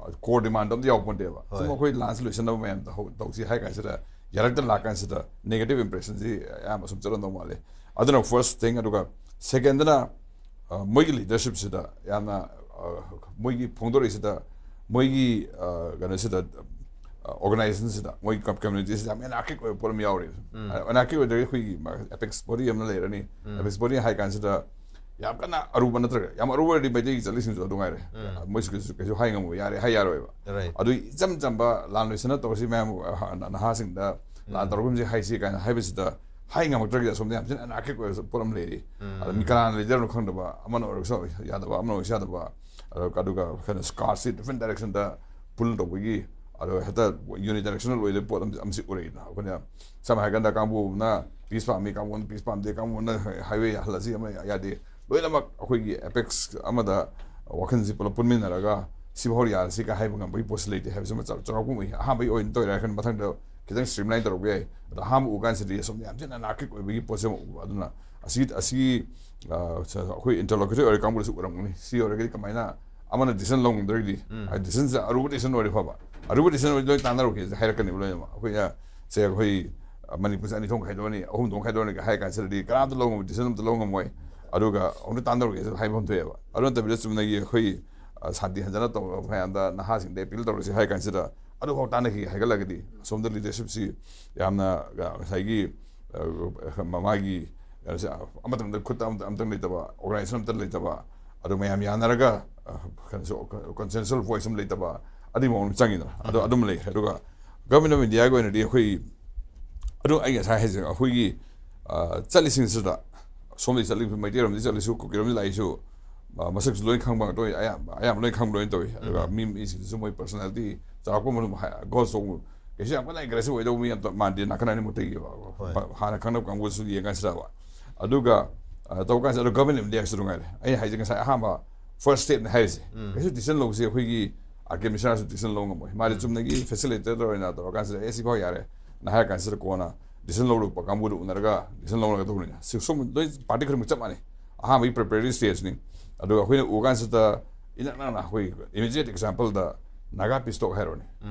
core demandꯗꯣ ꯑꯝꯇ ꯌꯥꯎꯄꯣꯟꯇꯦꯕ꯫ ꯍꯣꯏ꯫ ꯁꯨꯝ ꯑꯩꯈꯣꯏ ꯂꯥꯟꯁꯤ ꯂꯣꯏꯁꯤꯟꯅꯕ ꯃꯌꯥꯝꯗꯣ ꯍꯧ-, ꯇꯧꯁꯤ ꯍꯥꯏ ꯀꯥꯟꯁꯤꯗ ꯌꯥꯔꯛꯇ ꯂꯥꯛ ꯀꯥꯟꯁꯤꯗ negative impressionꯁꯤ ꯑꯌꯥꯝꯕ ꯁꯨꯝ ꯆꯠꯂꯝꯗꯧ ꯃꯥꯜꯂꯦ꯫ ꯑꯗꯨꯅ first thing꯫ ꯑꯗꯨꯒ secondꯗꯅ, ꯑ, ꯃꯣꯏꯒꯤ leadershipꯁꯤꯗ ꯌꯥꯝꯅ, ꯑ, ꯃꯣꯏꯒꯤ ꯐꯣꯡꯗꯣꯔꯛꯏꯁꯤꯗ ꯃꯣꯏꯒꯤ, ꯑ, ꯀꯩꯅꯣꯁꯤꯗ, ꯑ, organizationꯁꯤꯗ ꯃꯣꯏ com-, communityꯁꯤꯗ ꯌꯥꯝ anarchic ꯑꯣꯏꯕ ꯄꯣꯠ ꯑꯃ ꯌꯥꯎꯔꯤ꯫ ꯎꯝ꯫ ꯑ, anarchic ꯑꯣꯏꯗ꯭ꯔꯒꯗꯤ ꯑꯩꯈꯣꯏꯒꯤ ꯃꯥ-, apex body ꯑꯃ ꯂꯩꯔꯅꯤ꯫ ꯎꯝ꯫ Apex body ꯍꯥꯏ ꯀꯥꯟꯁꯤꯗ ꯌꯥꯝ ꯀꯟꯅ ꯑꯔꯨꯕ ꯅꯠꯇ꯭ꯔꯒ, ꯌꯥꯝ ꯑꯔꯨꯕ ꯑꯣꯏꯔꯗꯤ ꯃꯩꯇꯩꯒꯤ ꯆꯠꯂꯤꯁꯤꯡꯁꯨ ꯑꯗꯨ ꯉꯥꯏꯔꯦ꯫ ꯎꯝ꯫ ꯃꯣꯏꯁꯨ ꯀꯩꯁꯨ, ꯀꯩꯁꯨ ꯍꯥꯏ ꯉꯝꯃꯣꯏ, ꯌꯥꯔꯦ ꯍꯥꯏ ꯌꯥꯔꯣꯏꯕ꯫ Right꯫ ꯑꯗꯨ ꯏꯆꯝ ꯆꯝꯕ ꯂꯥꯟ ꯂꯣꯏꯁꯤꯟꯅ ꯇꯧꯔꯁꯤ ꯃꯌꯥꯝ, ꯑ, ꯅ-, ꯅꯍꯥꯁꯤꯡꯗ ꯂꯥꯟ ꯎꯝ꯫ ꯇꯧꯔꯒꯨꯝꯁꯤ ꯍꯥꯏꯁꯤ ꯀꯥꯏꯅ ꯍꯥꯏꯕꯁꯤꯗ ꯍꯥꯏ ꯉꯝꯃꯛꯇ꯭ꯔꯒꯗꯤ ꯑꯁꯣꯝꯗ ꯌꯥꯝ ꯊꯤꯅ anarchic ꯑꯣꯏꯕ ꯄꯣꯠ ꯑꯃ ꯂꯩꯔꯤ꯫ ꯎꯝ꯫ ꯑꯗ ꯃꯤ ꯀꯅꯥꯅ leaderꯅꯣ ꯈꯪꯗꯕ, ꯑꯃꯅ ꯑꯣꯏꯔꯒꯁꯨ ꯌꯥꯗꯕ, ꯑꯃꯅ ꯑꯣꯏꯔꯒꯁꯨ ꯌꯥꯗꯕ, ꯑꯗꯣ, ꯑꯗꯨꯒ ꯑꯩꯈꯣꯏꯅ ꯁ꯭ꯀꯥꯔꯁꯤ different directionꯗ pull ꯇꯧꯕꯒꯤ, ꯑꯗꯣ ꯍꯦꯛꯇ unidirectional ꯑꯣꯏꯗꯕ ꯄꯣꯠ ꯑꯃ, ꯑꯃꯁꯤ ꯎꯔꯛꯏꯗꯅ꯫ ꯑꯩꯈꯣꯏꯅ ꯁꯝꯅ ꯍꯥꯏꯔꯀꯥꯟꯗ ꯀꯥꯡꯕꯨ ꯑꯃꯅ peace ꯄꯥꯝꯃꯤ, ꯀꯥꯡꯕꯨ ꯑꯃꯅ peace ꯄꯥꯝꯗꯦ, ꯀꯥꯡꯕꯨ ꯑꯃꯅ highway ꯌꯥꯍꯜꯂꯁꯤ, ꯑꯃ ꯌꯥꯗꯦ, ꯂꯣꯏꯅꯃꯛ ꯑꯩꯈꯣꯏꯒꯤ apex ꯑꯃꯗ ꯋꯥꯈꯜꯁꯤ ꯄꯨꯂꯞ ꯄꯨꯟꯃꯤꯟꯅꯔꯒ ꯁꯤꯐꯥꯎ ꯌꯥꯔꯁꯤ ꯀꯥꯏ ꯍꯥꯏꯕ ꯉꯝꯕꯒꯤ ꯄꯣꯠꯁꯤ ꯂꯩꯇꯦ ꯍꯥꯏꯕꯁꯤꯃ ꯆꯥꯎ-, ꯆꯥꯎꯔꯥꯛꯄ ꯑꯃ ꯎꯏ꯫ ꯑꯍꯥꯟꯕꯒꯤ ꯑꯣꯏꯅ ꯇꯧꯔꯦ ꯍꯥꯏꯔꯀꯥꯟꯗ ꯃꯊꯪꯗ ꯈꯤꯇꯪ streamline ꯇꯧꯔꯛꯄ ꯌꯥꯏ꯫ ꯑꯗꯣ ꯑꯍꯥꯟꯕ ꯎ ꯀꯥꯟꯁꯤꯗꯤ ꯑꯁꯣꯝꯗ ꯌꯥꯝ ꯊꯤꯅ anarchic ꯑꯣꯏꯕꯒꯤ ꯄꯣꯠꯁꯦ ꯑꯃ ꯎꯕ꯫ ꯑꯗꯨꯅ ꯑꯁꯤ ꯑꯁꯤ ꯑꯩꯈꯣꯏ interlocutory ꯑꯣꯏꯔ ꯀꯥꯡꯕꯨꯗꯁꯨ ꯎꯔꯝꯒꯅꯤ꯫ ꯁꯤ ꯑꯣꯏꯔꯒꯗꯤ ꯀꯃꯥꯏꯅ ꯑꯃꯅ decision ꯂꯧ ꯉꯝꯗ꯭ꯔꯒꯗꯤ, decisionꯁꯦ ꯑꯔꯨꯕ decision ꯑꯣꯏꯔꯗꯤ ꯐꯕ, ꯑꯔꯨꯕ decision ꯑꯣꯏꯔꯗꯤ ꯂꯣꯏ ꯇꯥꯟꯅꯔꯛꯀꯦ ꯍꯥꯏꯔꯛꯀꯅꯦꯕ ꯂꯣꯏꯅꯃꯛ꯫ ꯑꯩꯈꯣꯏꯅ ꯁꯦ ꯑꯩꯈꯣꯏ ꯃꯅꯤꯄꯨꯔꯁꯦ ꯑꯅꯤ ꯊꯣꯛꯅ ꯈꯥꯏꯗꯣꯛꯑꯅꯤ, ꯑꯍꯨꯝ ꯊꯣꯛꯅ ꯈꯥꯏꯗꯣꯛꯑꯅꯤ ꯍꯥꯏ ꯀꯥꯟꯁꯤꯗꯗꯤ ꯀꯅꯥꯝꯇ ꯂꯧ ꯉꯝꯃꯣꯏ, decision ꯑꯝꯇ ꯂꯧ ꯉꯝꯃꯣꯏ꯫ ꯑꯗꯨꯒ ꯑꯃꯨꯛꯇ ꯇꯥꯟꯅꯔꯛꯀꯦꯁꯨ ꯍꯥꯏꯕ ꯑꯃ ꯊꯣꯛꯑꯦꯕ꯫ ꯑꯗꯨ ꯅꯠꯇꯕꯤꯗ ꯆꯨꯝꯅꯒꯤ ꯑꯩꯈꯣꯏ ꯁꯥꯟꯇꯤ ꯍꯟꯖꯅ ꯇꯧꯔꯕ ꯃꯌꯥꯝꯗ ꯅꯍꯥꯁꯤꯡꯗ appeal ꯇꯧꯔꯁꯤ ꯍꯥꯏ ꯀꯥꯟꯁꯤꯗ ꯑꯗꯨꯐꯥꯎ ꯇꯥꯟꯅꯈꯤ ꯍꯥꯏꯒꯠꯂꯒꯗꯤ ꯑꯁꯣꯝꯗ leadershipꯁꯤ ꯌꯥꯝꯅ ꯉꯁꯥꯏꯒꯤ ꯃꯥꯒꯤ ꯀꯩꯅꯣꯁꯦ ꯑꯃꯇꯪꯗ ꯈꯨꯠꯇ ꯑꯃꯇꯪ ꯂꯩꯇꯕ, organization ꯑꯃꯇ ꯂꯩꯇꯕ, ꯑꯗꯨ ꯃꯌꯥꯝ ꯌꯥꯅꯔꯒ consensual voice ꯑꯃ ꯂꯩꯇꯕ ꯑꯗꯨꯒꯤ ꯃꯑꯣꯡ ꯑꯃ ꯆꯪꯉꯤꯗꯅ꯫ ꯑꯗꯣ ꯑꯗꯨꯝ ꯂꯩꯈ꯭ꯔꯦ꯫ ꯑꯗꯨꯒ Government of Indiaꯒꯤ ꯑꯣꯏꯅꯗꯤ ꯑꯩꯈꯣꯏ ꯑꯗꯨ ꯑꯩ ꯉꯁꯥꯏ ꯍꯥꯏꯖꯩ ꯑꯩꯈꯣꯏꯒꯤ ꯆꯠꯂꯤꯁꯤꯡꯁꯤꯗ ꯁꯣꯝꯗꯒꯤ ꯆꯠꯂꯤꯕ ꯃꯩꯇꯩꯔꯣꯝꯗꯒꯤ ꯆꯠꯂꯤꯁꯨ ꯀꯨꯀꯤꯔꯣꯝꯗꯒꯤ ꯂꯥꯛꯏꯁꯨ ꯃꯁꯛꯁꯨ ꯂꯣꯏ ꯈꯪꯕ ꯉꯥꯛꯇ ꯑꯣꯏ꯫ ꯑꯌꯥꯝꯕ ꯑꯌꯥꯝꯕ ꯂꯣꯏ ꯈꯪꯕ ꯂꯣꯏ ꯇꯧꯏ꯫ ꯑꯗꯨꯒ ꯃꯤ ꯃꯤꯁꯤꯡꯁꯤꯁꯨ ꯃꯣꯏ personality ꯆꯥꯎꯔꯥꯛꯄ ꯑꯃ ꯑꯗꯨꯝ ꯍꯥꯏ- ꯒꯣꯜ ꯆꯣꯡ ꯀꯩꯁꯨ ꯌꯥꯝ ꯀꯟꯅ aggressive ꯑꯣꯏꯗꯧꯕ ꯃꯤ ꯑꯝꯇ ꯃꯥꯟꯗꯦ ꯅꯥꯀꯟ ꯑꯅꯤꯃꯛꯇꯒꯤ꯫ ꯍꯣꯏ꯫ ꯍꯥꯟꯅ ꯈꯪꯅꯕ ꯀꯥꯡꯕꯨꯁꯨ ꯌꯦꯡ ꯀꯥꯟꯁꯤꯗ꯫ ꯑꯗꯨꯒ ꯇꯧ ꯀꯥꯟꯁꯤꯗ ꯑꯗꯣ Government of Indiaꯒꯤꯁꯨ ꯅꯨꯡꯉꯥꯏꯔꯦ꯫ ꯑꯩꯅ ꯍꯥꯏꯁꯦ ꯉꯁꯥꯏ ꯑꯍꯥꯟꯕ first stepꯅꯦ ꯍꯥꯏꯔꯤꯁꯦ꯫ ꯀꯩꯁꯨ decision ꯂꯧꯕꯁꯦ ꯑꯩꯈꯣꯏꯒꯤ ꯑꯥꯔ ꯀꯦ ꯃꯤꯁꯅꯥꯁꯨ decision ꯂꯧ ꯉꯝꯃꯣꯏ꯫ ꯃꯥꯗꯤ ꯆꯨꯝꯅꯒꯤ facilitator ꯑꯣꯏꯅ ꯇꯧꯔ ꯀꯥꯟꯁꯤꯗ ꯑꯦ ꯁꯤꯐꯥꯎ ꯌꯥꯔꯦ ꯅ ꯍꯥꯏꯔ ꯀꯥꯟꯁꯤꯗ ꯀꯣꯟꯅ decision ꯂꯧꯔꯛꯄ ꯀꯥꯡꯕꯨꯗꯨ ꯎꯅꯔꯒ decision ꯂꯧꯔꯒ ꯇꯧꯕꯅꯤꯅ ꯁꯤ ꯁꯨꯝ ꯂꯣꯏ party ꯈꯨꯗꯤꯡꯃꯛ ꯆꯞ ꯃꯥꯟꯅꯩ꯫ ꯑꯍꯥꯟꯕꯒꯤ preparatory stageꯅꯤ꯫ ꯑꯗꯨꯒ ꯑꯩꯈꯣꯏꯅ ꯎ ꯀꯥꯟꯁꯤꯗ ꯏꯅꯛ ꯅꯛꯅ ꯑꯩꯈꯣꯏ immediate exampleꯗ Naga peace talk ꯍꯥꯏꯔꯣꯅꯦ꯫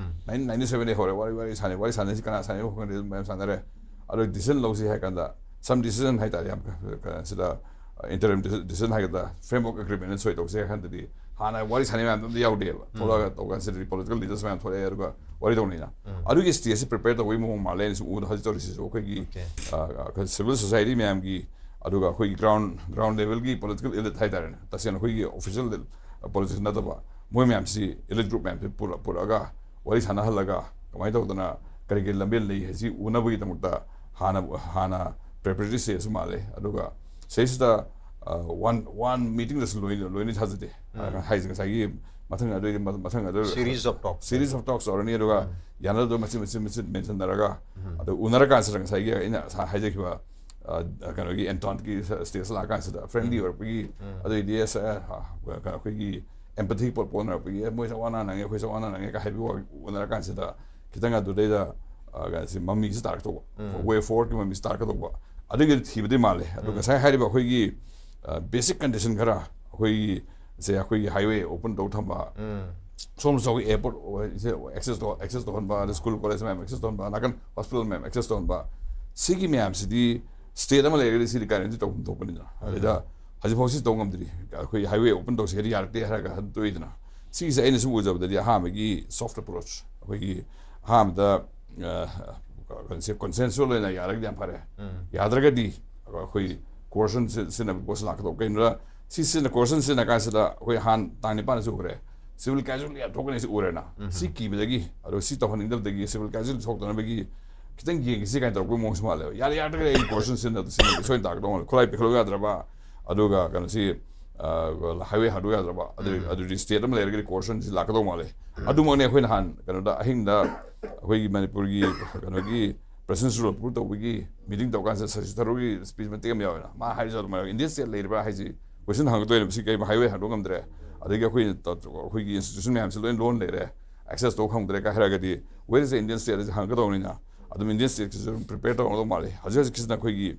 Nineteen ninety sevenꯗꯒꯤ ꯍꯧꯔꯦ ꯋꯥꯔꯤ ꯋꯥꯔꯤ ꯁꯥꯟꯅꯩ ꯋꯥꯔꯤ ꯁꯥꯟꯅꯩꯁꯤ ꯀꯅꯥ ꯁꯥꯟꯅꯩꯅꯣ ꯈꯪꯗꯦ ꯑꯗꯨꯝ ꯃꯌꯥꯝ ꯁꯥꯟꯅꯔꯦ꯫ ꯑꯗꯣ decision ꯂꯧꯁꯤ ꯍꯥꯏ ꯀꯥꯟꯗ some decision ꯍꯥꯏꯇꯥꯔꯦ ꯌꯥꯝ ꯁꯤꯗ interim decision ꯍꯥꯏꯒꯗ꯭ꯔꯥ framework agreement ꯁꯣꯏ ꯇꯧꯁꯦ ꯍꯥꯏ ꯀꯥꯟꯗꯗꯤ ꯍꯥꯟꯅ ꯋꯥꯔꯤ ꯁꯥꯟꯅꯩ ꯃꯌꯥꯝꯗꯣ ꯑꯝꯇ ꯌꯥꯎꯗꯦꯕ꯫ ꯊꯣꯛꯂꯛꯑꯒ ꯇꯧ ꯀꯥꯟꯁꯤꯗꯗꯤ political leaders ꯃꯌꯥꯝ ꯊꯣꯛꯂꯛꯑꯦ ꯑꯗꯨꯒ ꯋꯥꯔꯤ ꯇꯧꯅꯩꯅ꯫ ꯑꯗꯨꯒꯤ stageꯁꯤ prepare ꯇꯧꯕꯒꯤ ꯃꯑꯣꯡ ꯃꯥꯜꯂꯦ ꯑꯩꯅ ꯁꯨꯝ ꯎꯕꯗ ꯍꯧꯖꯤꯛ ꯇꯧꯔꯤꯁꯤꯁꯨ ꯑꯩꯈꯣꯏꯒꯤ civil society ꯃꯌꯥꯝꯒꯤ ꯑꯗꯨꯒ ꯑꯩꯈꯣꯏꯒꯤ ground ground levelꯒꯤ political elite ꯍꯥꯏꯇꯥꯔꯦꯅꯦ꯫ ꯇꯁꯦꯡꯅ ꯑꯩꯈꯣꯏꯒꯤ official politics ꯅꯠꯇꯕ ꯃꯣꯏ ꯃꯌꯥꯝꯁꯤ elite group ꯃꯌꯥꯝꯁꯤ ꯄꯨꯔꯛꯑꯒ ꯋꯥꯔꯤ ꯁꯥꯟꯅꯍꯜꯂꯒ ꯀꯃꯥꯏꯅ ꯇꯧꯗꯅ ꯀꯔꯤ ꯀꯔꯤ ꯂꯝꯕꯦꯜ ꯂꯩ ꯍꯥꯏꯁꯤ ꯎꯅꯕꯒꯤꯗꯃꯛꯇ ꯍꯥꯟꯅ ꯍꯥꯟꯅ preparatory stageꯁꯨ ꯃꯥꯜꯂꯦ꯫ ꯑꯗꯨꯒ ꯁꯤꯗꯩꯁꯤꯗ one one meetingꯗꯁꯨ ꯂꯣꯏꯅ ꯂꯣꯏꯅ ꯊꯥꯖꯗꯦ꯫ ꯍꯥꯏꯁꯦ ꯉꯁꯥꯏꯒꯤ ꯃꯊꯪ ꯑꯗꯨꯒꯤ ꯃꯊꯪ ꯑꯗꯨ series of talks series of talks ꯇꯧꯔꯅꯤ꯫ ꯑꯗꯨꯒ ꯌꯥꯅꯗꯕ ꯃꯆꯤꯠ ꯃꯆꯤꯠ ꯃꯆꯤꯠ mention ꯇꯧꯔꯒ ꯑꯗꯨ ꯎꯅꯔꯀꯥꯟꯁꯤꯗ ꯉꯁꯥꯏꯒꯤ ꯑꯩꯅ ꯉꯁꯥꯏ ꯍꯥꯏꯖꯈꯤꯕ ꯀꯩꯅꯣꯒꯤ ꯑꯦꯟꯇꯣꯟꯒꯤ stageꯇ ꯂꯥꯛꯑꯀꯥꯟꯁꯤꯗ friendly ꯑꯣꯏꯔꯛꯄꯒꯤ ꯑꯗꯩꯗꯤ ꯑꯩꯈꯣꯏꯒꯤ empathy ꯄꯣꯠ ꯄꯣꯠꯅꯔꯛꯄꯒꯤ ꯃꯣꯏꯁꯨ ꯋꯥꯅ ꯅꯪꯉꯦ ꯑꯩꯈꯣꯏꯁꯨ ꯋꯥꯅ ꯅꯪꯉꯦ ꯍꯥꯏꯕꯒꯤ ꯎꯅꯔꯀꯥꯟꯁꯤꯗ ꯈꯤꯇꯪ ꯑꯗꯨꯗꯩꯗ ꯑ, ꯀꯩꯅꯣꯁꯤ ꯃꯃꯤꯁꯤ ꯇꯥꯔꯛꯇꯧꯕ, ꯋꯦ ꯐꯣꯔꯋꯥꯔꯗꯀꯤ ꯃꯃꯤꯁꯤ ꯇꯥꯔꯛꯀꯗꯧꯕ, ꯑꯗꯨꯒꯤ ꯊꯤꯕꯗꯤ ꯃꯥꯜꯂꯦ꯫ ꯑꯗꯣ ꯉꯁꯥꯏ ꯍꯥꯏꯔꯤꯕ ꯑꯩꯈꯣꯏꯒꯤ, ꯑ, ꯕꯦꯁꯤꯛ ꯀꯟꯗꯤꯁꯟ ꯈꯔ, ꯑꯩꯈꯣꯏꯒꯤ ꯁꯦ ꯑꯩꯈꯣꯏꯒꯤ ꯍꯥꯏꯋꯦ ꯑꯣꯄꯟ ꯇꯧ ꯊꯝꯕ, ꯁꯣꯝꯗ ꯆꯥꯎꯈꯤ ꯑꯦꯌꯔꯄꯣꯔꯠ ꯑꯦꯛꯁꯦꯁ ꯇꯧ ꯑꯦꯛꯁꯦꯁ ꯇꯧꯍꯟꯕ, ꯑꯗ ꯁ꯭ꯀꯨꯜ ꯀꯣꯂꯦꯖ ꯃꯌꯥꯝ ꯑꯦꯛꯁꯦꯁ ꯇꯧꯍꯟꯕ, ꯅꯥꯀꯟ ꯍꯣꯁꯄꯤꯇꯥꯜ ꯃꯌꯥꯝ ꯑꯦꯛꯁꯦꯁ ꯇꯧꯍꯟꯕ, ꯁꯤꯒꯤ ꯃꯌꯥꯝꯁꯤꯗꯤ ꯁ꯭ꯇꯦꯠ ꯑꯃ ꯂꯩꯔꯒꯗꯤ ꯁꯤꯗꯤ ꯀꯥꯏꯅꯗꯤ ꯇꯧꯐꯝ ꯊꯣꯛꯄꯅꯤꯗꯅ꯫ ꯑꯗꯨꯗ ꯍꯧꯖꯤꯛꯐꯥꯎ ꯁꯤ ꯇꯧ ꯉꯝꯗ꯭ꯔꯤ꯫ ꯑꯩꯈꯣꯏ ꯍꯥꯏꯋꯦ ꯑꯣꯄꯟ ꯇꯧꯁꯦ ꯍꯥꯏꯗꯤ ꯌꯥꯔꯛꯇꯦ ꯍꯥꯏꯔꯒ ꯑꯗꯨꯝ ꯇꯣꯛꯏꯗꯅ꯫ ꯁꯤꯒꯤꯁꯦ ꯑꯩꯅ ꯁꯨꯝ ꯎꯖꯕꯗꯗꯤ ꯑꯍꯥꯟꯕꯒꯤ ꯁꯣꯐ ꯑꯦꯄ꯭ꯔꯣꯆ, ꯑꯩꯈꯣꯏꯒꯤ ꯑꯍꯥꯟꯕꯗ, ꯑ, ꯀꯩꯅꯣꯁꯦ ꯀꯟꯁꯦꯟꯁꯨꯋꯦꯜ ꯑꯣꯏꯅ ꯌꯥꯔꯒꯗꯤ ꯌꯥꯝ ꯐꯔꯦ꯫ ꯌꯥꯗ꯭ꯔꯒꯗꯤ ꯑꯩꯈꯣꯏ ꯀꯣꯔꯁꯟ ꯁꯤꯖꯤꯟꯅꯕ ꯄꯣꯠꯁꯤ ꯂꯥꯛꯀꯗꯧꯕ꯫ ꯀꯩꯅꯣꯗ ꯁꯤ ꯁꯤꯖꯤꯟꯅ ꯀꯣꯔꯁꯟ ꯁꯤꯖꯤꯟꯅ ꯀꯥꯟꯁꯤꯗ ꯑꯩꯈꯣꯏ ꯍꯥꯟ ꯇꯥꯡ ꯅꯤꯄꯥꯟꯗꯁꯨ ꯎꯈ꯭ꯔꯦ꯫ ꯁꯤꯚꯤꯜ ꯀꯦꯖꯨꯋꯦꯜꯇꯤ ꯌꯥꯝ ꯊꯣꯛꯀꯅꯤ ꯁꯤ ꯎꯔꯦꯅ꯫ ꯁꯤ ꯀꯤꯕꯗꯒꯤ, ꯑꯗꯣ ꯁꯤ ꯇꯧꯍꯟꯅꯤꯡꯗꯕꯗꯒꯤ ꯁꯤꯚꯤꯜ ꯀꯦꯖꯨꯋꯦꯜꯇꯤ ꯊꯣꯛꯇꯅꯕꯒꯤ ꯈꯤꯇꯪ ꯌꯦꯡꯈꯤꯁꯤ ꯀꯥꯏꯅ ꯇꯧꯔꯛꯄꯒꯤ ꯃꯑꯣꯡꯁꯨ ꯃꯥꯜꯂꯦꯕ꯫ ꯌꯥꯔꯦ, ꯌꯥꯔꯗ꯭ꯔꯒꯗꯤ ꯑꯩ ꯀꯣꯔꯁꯟ ꯁꯤꯖꯤꯟꯅꯕꯗ ꯁꯤꯖꯤꯟꯅꯒꯦ, ꯁꯣꯏꯅ ꯇꯥꯔꯛꯇꯧ ꯃꯥꯜꯂꯦ꯫ ꯈꯨꯠꯂꯥꯏ ꯄꯤꯈꯠꯂꯨ ꯌꯥꯗ꯭ꯔꯕ, ꯑꯗꯨꯒ ꯀꯩꯅꯣꯁꯤ, ꯑ, ꯍꯥꯏꯋꯦ ꯍꯥꯡꯗꯣꯛ ꯌꯥꯗ꯭ꯔꯕ, ꯑꯗꯨ, ꯑꯗꯨꯗꯤ ꯁ꯭ꯇꯦꯠ ꯑꯃ ꯂꯩꯔꯒꯗꯤ ꯀꯣꯔꯁꯟꯁꯤ ꯂꯥꯛꯀꯗꯧ ꯃꯥꯜꯂꯦ꯫ ꯑꯗꯨꯃꯛꯅꯦ ꯑꯩꯈꯣꯏ ꯅꯍꯥꯟ ꯀꯩꯅꯣꯗ ꯑꯍꯤꯡꯗ ꯑꯩꯈꯣꯏꯒꯤ ꯃꯅꯤꯄꯨꯔꯒꯤ ꯀꯩꯅꯣꯒꯤ ꯄ꯭ꯔꯦꯁꯤꯗꯦꯟꯁꯤꯌꯦꯜ ꯑꯦꯄ꯭ꯔꯨꯞ ꯇꯧꯕꯒꯤ ꯃꯤꯇꯤꯡ ꯇꯧꯀꯥꯟꯁꯤꯗ ꯁꯁꯤ ꯊꯔꯨꯔꯒꯤ ꯁ꯭ꯄꯤꯆ ꯃꯇꯦꯛ ꯑꯃ ꯌꯥꯎꯋꯦꯅ꯫ ꯃꯥ ꯍꯥꯏꯔꯤꯁꯨ ꯑꯗꯨꯃꯥꯏꯅ ꯏꯟꯗꯤꯌꯟ ꯁ꯭ꯇꯦꯠ ꯂꯩꯔꯤꯕ꯭ꯔꯥ ꯍꯥꯏꯁꯤ ꯀꯣꯏꯁꯟ ꯍꯪꯉꯛꯇꯣꯏꯅꯦꯕ꯫ ꯁꯤ ꯀꯩ ꯍꯥꯏꯋꯦ ꯍꯥꯡꯗꯣꯛ ꯉꯝꯗ꯭ꯔꯦ꯫ ꯑꯗꯒꯤ ꯑꯩꯈꯣꯏꯅ ꯇ-, ꯑꯩꯈꯣꯏꯒꯤ ꯏꯟꯁꯇꯤꯇ꯭ꯌꯨꯁꯟ ꯃꯌꯥꯝꯁꯤ ꯂꯣꯏ ꯂꯣꯟ ꯂꯩꯔꯦ, ꯑꯦꯛꯁꯦꯁ ꯇꯧꯕ ꯐꯪꯗ꯭ꯔꯦ ꯀꯥꯏ ꯍꯥꯏꯔꯒꯗꯤ, where is the Indian state ꯍꯥꯏꯁꯦ ꯍꯪꯉꯛꯀꯗꯧꯅꯤꯅ꯫ ꯑꯗꯨꯝ ꯏꯟꯗꯤꯌꯟ ꯁ꯭ꯇꯦꯠꯀꯤꯁꯨ ꯑꯗꯨꯝ ꯄ꯭ꯔꯤꯄꯦꯌꯔ ꯇꯧꯔꯝꯒꯗꯧ ꯃꯥꯜꯂꯤ꯫ ꯍꯧꯖꯤꯛ ꯍꯧꯖꯤꯛꯀꯤꯁꯤꯅ ꯑꯩꯈꯣꯏꯒꯤ,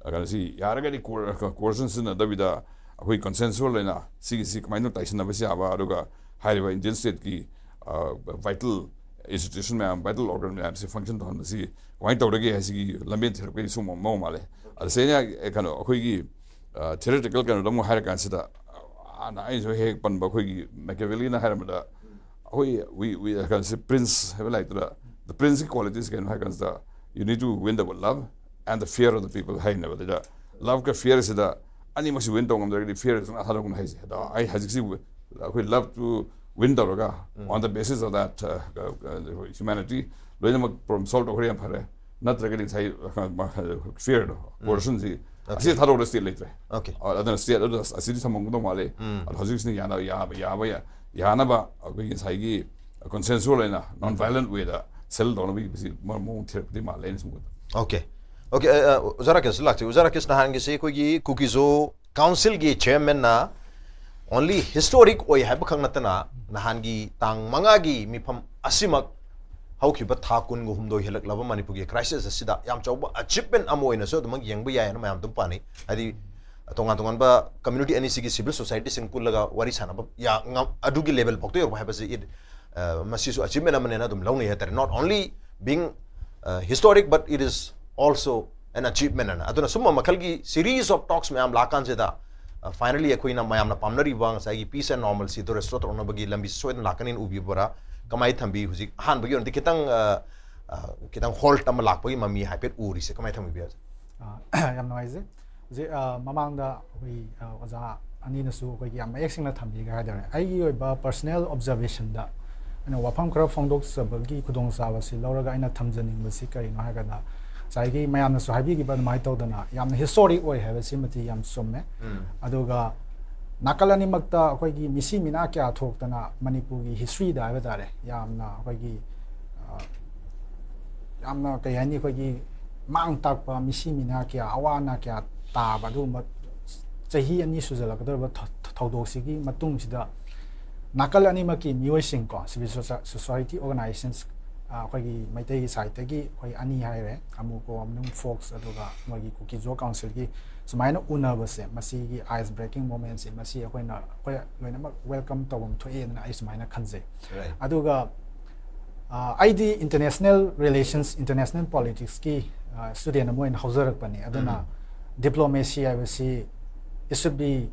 ꯑ, ꯀꯩꯅꯣꯁꯤ ꯌꯥꯔꯒꯗꯤ ꯀꯣꯔ-, ꯀꯣꯔꯁꯟ ꯁꯤꯖꯤꯟꯅꯗꯕꯤꯗ ꯑꯩꯈꯣꯏ ꯀꯟꯁꯦꯟꯁꯨꯋꯦꯜ ꯑꯣꯏꯅ ꯁꯤꯒꯤꯁꯤ ꯀꯃꯥꯏꯅ ꯇꯥꯏꯁꯤꯟꯅꯕꯁꯤ ꯌꯥꯕ, ꯑꯗꯨꯒ ꯍꯥꯏꯔꯤꯕ ꯏꯟꯗꯤꯌꯟ ꯁ꯭ꯇꯦꯠꯀꯤ, ꯑ, ꯚꯥꯏꯇꯦꯜ ꯏꯟꯁꯇꯤꯇ꯭ꯌꯨꯁꯟ ꯃꯌꯥꯝ, ꯚꯥꯏꯇꯦꯜ ꯑꯣꯔꯒꯥꯟ ꯃꯌꯥꯝꯁꯤ ꯐꯪꯁꯟ ꯇꯧꯍꯟꯕꯁꯤ ꯀꯃꯥꯏꯅ ꯇꯧꯔꯒꯦ ꯍꯥꯏꯁꯤꯒꯤ ꯂꯝꯕꯦꯟ ꯊꯤꯔꯛꯄꯒꯤ ꯁꯨꯝ ꯃꯑꯣꯡ ꯃꯥꯜꯂꯦ꯫ ꯑꯗ ꯁꯤꯗꯩꯅ, ꯑꯦ, ꯀꯩꯅꯣ, ꯑꯩꯈꯣꯏꯒꯤ, ꯑ, ꯊꯤꯑꯣꯔꯤꯇꯤꯀꯦꯜ ꯀꯩꯅꯣꯗ ꯑꯃꯨꯛ ꯍꯥꯏꯔ ꯀꯥꯟꯁꯤꯗ, ꯑ, ꯍꯥꯟꯅ ꯑꯩꯅꯁꯨ ꯍꯦꯛ ꯍꯦꯛ ꯄꯟꯕ ꯑꯩꯈꯣꯏꯒꯤ ꯃꯦꯀꯤꯌꯥꯚꯦꯂꯤꯅ ꯍꯥꯏꯔꯝꯕꯗ, ꯑꯩꯈꯣꯏ, we, we, ꯀꯩꯅꯣꯁꯤ, ꯄ꯭ꯔꯤꯟꯁ ꯍꯥꯏꯕ ꯂꯥꯏꯔꯤꯛꯇꯨꯗ, the princeꯀꯤ qualities ꯀꯩꯅꯣ ꯍꯥꯏ ꯀꯥꯟꯁꯤꯗ, you need to win the love and the fear of the people ꯍꯥꯏꯅꯦꯕ꯫ ꯑꯗꯨꯗ ꯂꯚꯀ ꯐꯤꯌꯔꯁꯤꯗ ꯑꯅꯤꯃꯛꯁꯤ ꯋꯤꯟ ꯇꯧ ꯉꯝꯗ꯭ꯔꯒꯗꯤ ꯐꯤꯌꯔ ꯁꯨꯡꯊꯥ ꯊꯥꯗꯣꯛꯀꯅꯨ ꯍꯥꯏꯁꯦ꯫ ꯑꯗꯣ ꯑꯩ ꯍꯧꯖꯤꯛꯁꯤ ꯑꯩꯈꯣꯏ ꯂꯚ ꯇꯨ ꯋꯤꯟ ꯇꯧꯔꯒ, on the basis of that, uh, uh, humanity ꯂꯣꯏꯅꯃꯛ ꯄ꯭ꯔꯣꯕ꯭ꯂꯦꯝ ꯁꯣꯜꯚ ꯇꯧꯈ꯭ꯔꯦ, ꯌꯥꯝ ꯐꯔꯦ꯫ ꯅꯠꯇ꯭ꯔꯒꯗꯤ ꯉꯁꯥꯏ, uh, ꯐꯤꯌꯔꯗꯣ, ꯀꯣꯔꯁꯟꯁꯤ ꯑꯁꯤ ꯊꯥꯗꯣꯛꯑꯒ ꯁ꯭ꯇꯦꯠ ꯂꯩꯇ꯭ꯔꯦ꯫ Okay. ꯑꯗꯨꯅ ꯁ꯭ꯇꯦꯠ ꯑꯗꯨ ꯑꯁꯤꯗꯤ ꯊꯝꯃꯝꯒꯗꯧ ꯃꯥꯜꯂꯤ꯫ ꯑꯗꯣ ꯍꯧꯖꯤꯛꯁꯤꯅ ꯌꯥꯅ-, ꯌꯥꯕ, ꯌꯥꯕ ꯌꯥ-, ꯌꯥꯅꯕ ꯑꯩꯈꯣꯏꯒꯤ ꯉꯁꯥꯏꯒꯤ ꯀꯟꯁꯦꯟꯁꯨꯋꯦꯜ ꯑꯣꯏꯅ ꯅꯣꯟ ꯚꯥꯏꯂꯦꯟ ꯋꯦꯗ ꯁꯦꯇꯜ ꯇꯧꯅꯕꯒꯤ ꯃꯑꯣꯡ ꯊꯤꯔꯛꯄꯗꯤ ꯃꯥꯜꯂꯦ ꯑꯩꯅ ꯁꯨꯝ ꯎꯕꯗ꯫ Okay. Okay, ꯑ, ꯑ, ꯑꯣꯖꯥ ꯔꯥꯀꯦꯁ ꯂꯥꯛꯆꯩ꯫ ꯑꯣꯖꯥ ꯔꯥꯀꯦꯁ, ꯅꯍꯥꯟꯒꯤꯁꯤ ꯑꯩꯈꯣꯏꯒꯤ ꯀꯨꯀꯤꯖꯣ ꯀꯥꯎꯟꯁꯤꯜꯒꯤ ꯆꯦꯌꯔꯃꯦꯟꯅ only historic ꯑꯣꯏ ꯍꯥꯏꯕꯈꯛ ꯅꯠꯇꯅ ꯅꯍꯥꯟꯒꯤ ꯇꯥꯡ ꯃꯉꯥꯒꯤ ꯃꯤꯐꯝ ꯑꯁꯤꯃꯛ ꯍꯧꯈꯤꯕ ꯊꯥ ꯀꯨꯟꯒ ꯍꯨꯝꯗꯣꯏ ꯍꯦꯜꯂꯛꯂꯕ ꯃꯅꯤꯄꯨꯔꯒꯤ crisis ꯑꯁꯤꯗ ꯌꯥꯝ ꯆꯥꯎꯕ achievement ꯑꯃ ꯑꯣꯏꯅꯁꯨ ꯑꯗꯨꯃꯛ ꯌꯦꯡꯕ ꯌꯥꯏ ꯍꯥꯏꯅ ꯃꯌꯥꯝ ꯑꯗꯨꯝ ꯄꯥꯅꯩ꯫ ꯍꯥꯏꯗꯤ ꯇꯣꯉꯥꯟ ꯇꯣꯉꯥꯟꯕ community ꯑꯅꯤꯁꯤꯒꯤ civil societyꯁꯤꯡ ꯄꯨꯜꯂꯒ ꯋꯥꯔꯤ ꯁꯥꯟꯅꯕ ꯌꯥ-, ꯉꯝ-, ꯑꯗꯨꯒꯤ level ꯐꯥꯎꯗ ꯌꯧꯔꯛꯄ ꯍꯥꯏꯕꯁꯤ it, ꯑ, ꯃꯁꯤꯁꯨ achievement ꯑꯃꯅꯦꯅ ꯑꯗꯨꯝ ꯂꯧꯅꯩ ꯍꯥꯏꯇꯥꯔꯦ꯫ Not only being, ꯑ, historic, but it is also an achievement ꯑꯅ꯫ ꯑꯗꯨꯅ ꯁꯨꯝꯕ ꯃꯈꯜꯒꯤ series of talks ꯃꯌꯥꯝ ꯂꯥꯛꯀꯥꯟꯁꯤꯗ, ꯑ, finally ꯑꯩꯈꯣꯏꯅ ꯃꯌꯥꯝꯅ ꯄꯥꯝꯅꯔꯤꯕ ꯉꯁꯥꯏꯒꯤ peace and normalcyꯗꯣ restore ꯇꯧꯅꯕꯒꯤ ꯂꯝꯕꯤꯁꯤ ꯁꯣꯏꯗꯅ ꯂꯥꯛꯀꯅꯤꯅ ꯎꯕꯤꯕ꯭ꯔꯥ? ꯀꯃꯥꯏꯅ ꯊꯝꯕꯤ? ꯍꯧꯖꯤꯛ ꯑꯍꯥꯟꯕꯒꯤ ꯑꯣꯏꯅꯗꯤ ꯈꯤꯇꯪ, ꯑ, ꯑ, ꯈꯤꯇꯪ halt ꯑꯃ ꯂꯥꯛꯄꯒꯤ ꯃꯃꯤ ꯍꯥꯏꯐꯦꯠ ꯎꯔꯤꯁꯦ, ꯀꯃꯥꯏꯅ ꯊꯝꯕꯤꯕ? ꯑ, ꯌꯥꯝ ꯅꯨꯡꯉꯥꯏꯖꯩ꯫ ꯍꯧꯖꯤꯛ, ꯑ, ꯃꯃꯥꯡꯗ ꯑꯩꯈꯣꯏ, ꯑ, ꯑꯣꯖꯥ ꯑꯅꯤꯅꯁꯨ ꯑꯩꯈꯣꯏꯒꯤ ꯌꯥꯝ ꯃꯌꯦꯛ ꯁꯦꯡꯅ ꯊꯝꯕꯤꯈ꯭ꯔꯦ ꯍꯥꯏꯇꯥꯔꯦ꯫ ꯑꯩꯒꯤ ꯑꯣꯏꯕ personal observationꯗ ꯑꯩꯅ ꯋꯥꯐꯝ ꯈꯔ ꯐꯣꯡꯗꯣꯛꯆꯕꯒꯤ ꯈꯨꯗꯣꯡꯆꯥꯕꯁꯤ ꯂꯧꯔꯒ ꯑꯩꯅ ꯊꯝꯖꯅꯤꯡꯕꯁꯤ ꯀꯔꯤꯅꯣ ꯍꯥꯏꯔꯒꯅ, ꯉꯁꯥꯏꯒꯤ ꯃꯌꯥꯝꯅꯁꯨ ꯍꯥꯏꯕꯤꯈꯤꯕ ꯑꯗꯨꯃꯥꯏꯅ ꯇꯧꯗꯅ ꯌꯥꯝꯅ historic ꯑꯣꯏ ꯍꯥꯏꯕꯁꯤꯃꯗꯤ ꯌꯥꯝ ꯆꯨꯝꯃꯦ꯫ ꯎꯝ꯫ ꯑꯗꯨꯒ ꯅꯥꯀꯜ ꯑꯅꯤꯃꯛꯇ ꯑꯩꯈꯣꯏꯒꯤ ꯃꯤꯁꯤ ꯃꯤꯅꯥ ꯀꯌꯥ ꯊꯣꯛꯇꯅ ꯃꯅꯤꯄꯨꯔꯒꯤ historyꯗ ꯍꯥꯏꯕ ꯇꯥꯔꯦ, ꯌꯥꯝꯅ ꯑꯩꯈꯣꯏꯒꯤ, ꯑ, ꯌꯥꯝꯅ ꯀꯩ ꯍꯥꯏꯅꯤ, ꯑꯩꯈꯣꯏꯒꯤ ꯃꯥꯡ ꯇꯥꯛꯄ ꯃꯤꯁꯤ ꯃꯤꯅꯥ ꯀꯌꯥ, ꯑꯋꯥ ꯑꯅꯥ ꯀꯌꯥ ꯇꯥꯕ ꯑꯗꯨꯒꯨꯝꯕ ꯆꯍꯤ ꯑꯅꯤ ꯁꯨꯖꯜꯂꯛꯀꯗꯧꯔꯤꯕ ꯊ-, ꯊ-, ꯊꯧꯗꯣꯛꯁꯤꯒꯤ ꯃꯇꯨꯡꯁꯤꯗ ꯅꯥꯀꯜ ꯑꯅꯤꯃꯛꯀꯤ ꯃꯤꯑꯣꯏꯁꯤꯡ ꯀꯣ, civil soci-, society organizations, ꯑ, ꯑꯩꯈꯣꯏꯒꯤ ꯃꯩꯇꯩꯒꯤ sideꯇꯒꯤ ꯑꯩꯈꯣꯏ ꯑꯅꯤ ꯍꯥꯏꯔꯦ, ꯑꯃꯨꯀꯣ ꯑꯃꯅꯨꯡ folks, ꯑꯗꯨꯒ ꯃꯣꯏꯒꯤ ꯀꯨꯀꯤ-ꯖꯣ councilꯒꯤ ꯁꯨꯃꯥꯏꯅ ꯎꯅꯕꯁꯦ, ꯃꯁꯤꯒꯤ ice breaking momentꯁꯦ, ꯃꯁꯤ ꯑꯩꯈꯣꯏꯅ, ꯑꯩꯈꯣꯏ ꯂꯣꯏꯅꯃꯛ welcome ꯇꯧꯐꯝ ꯊꯣꯛꯑꯦꯅ ꯑꯩ ꯁꯨꯃꯥꯏꯅ ꯈꯟꯖꯩ꯫ Right. ꯑꯗꯨꯒ, ꯑ, ꯑꯩꯗꯤ international relations, international politicsꯀꯤ, ꯑ, student ꯑꯃ ꯑꯣꯏꯅ ꯍꯧꯖꯔꯛꯄꯅꯤ꯫ ꯑꯗꯨꯅ ꯎꯝ꯫ Diplomacy ꯍꯥꯏꯕꯁꯤ it should be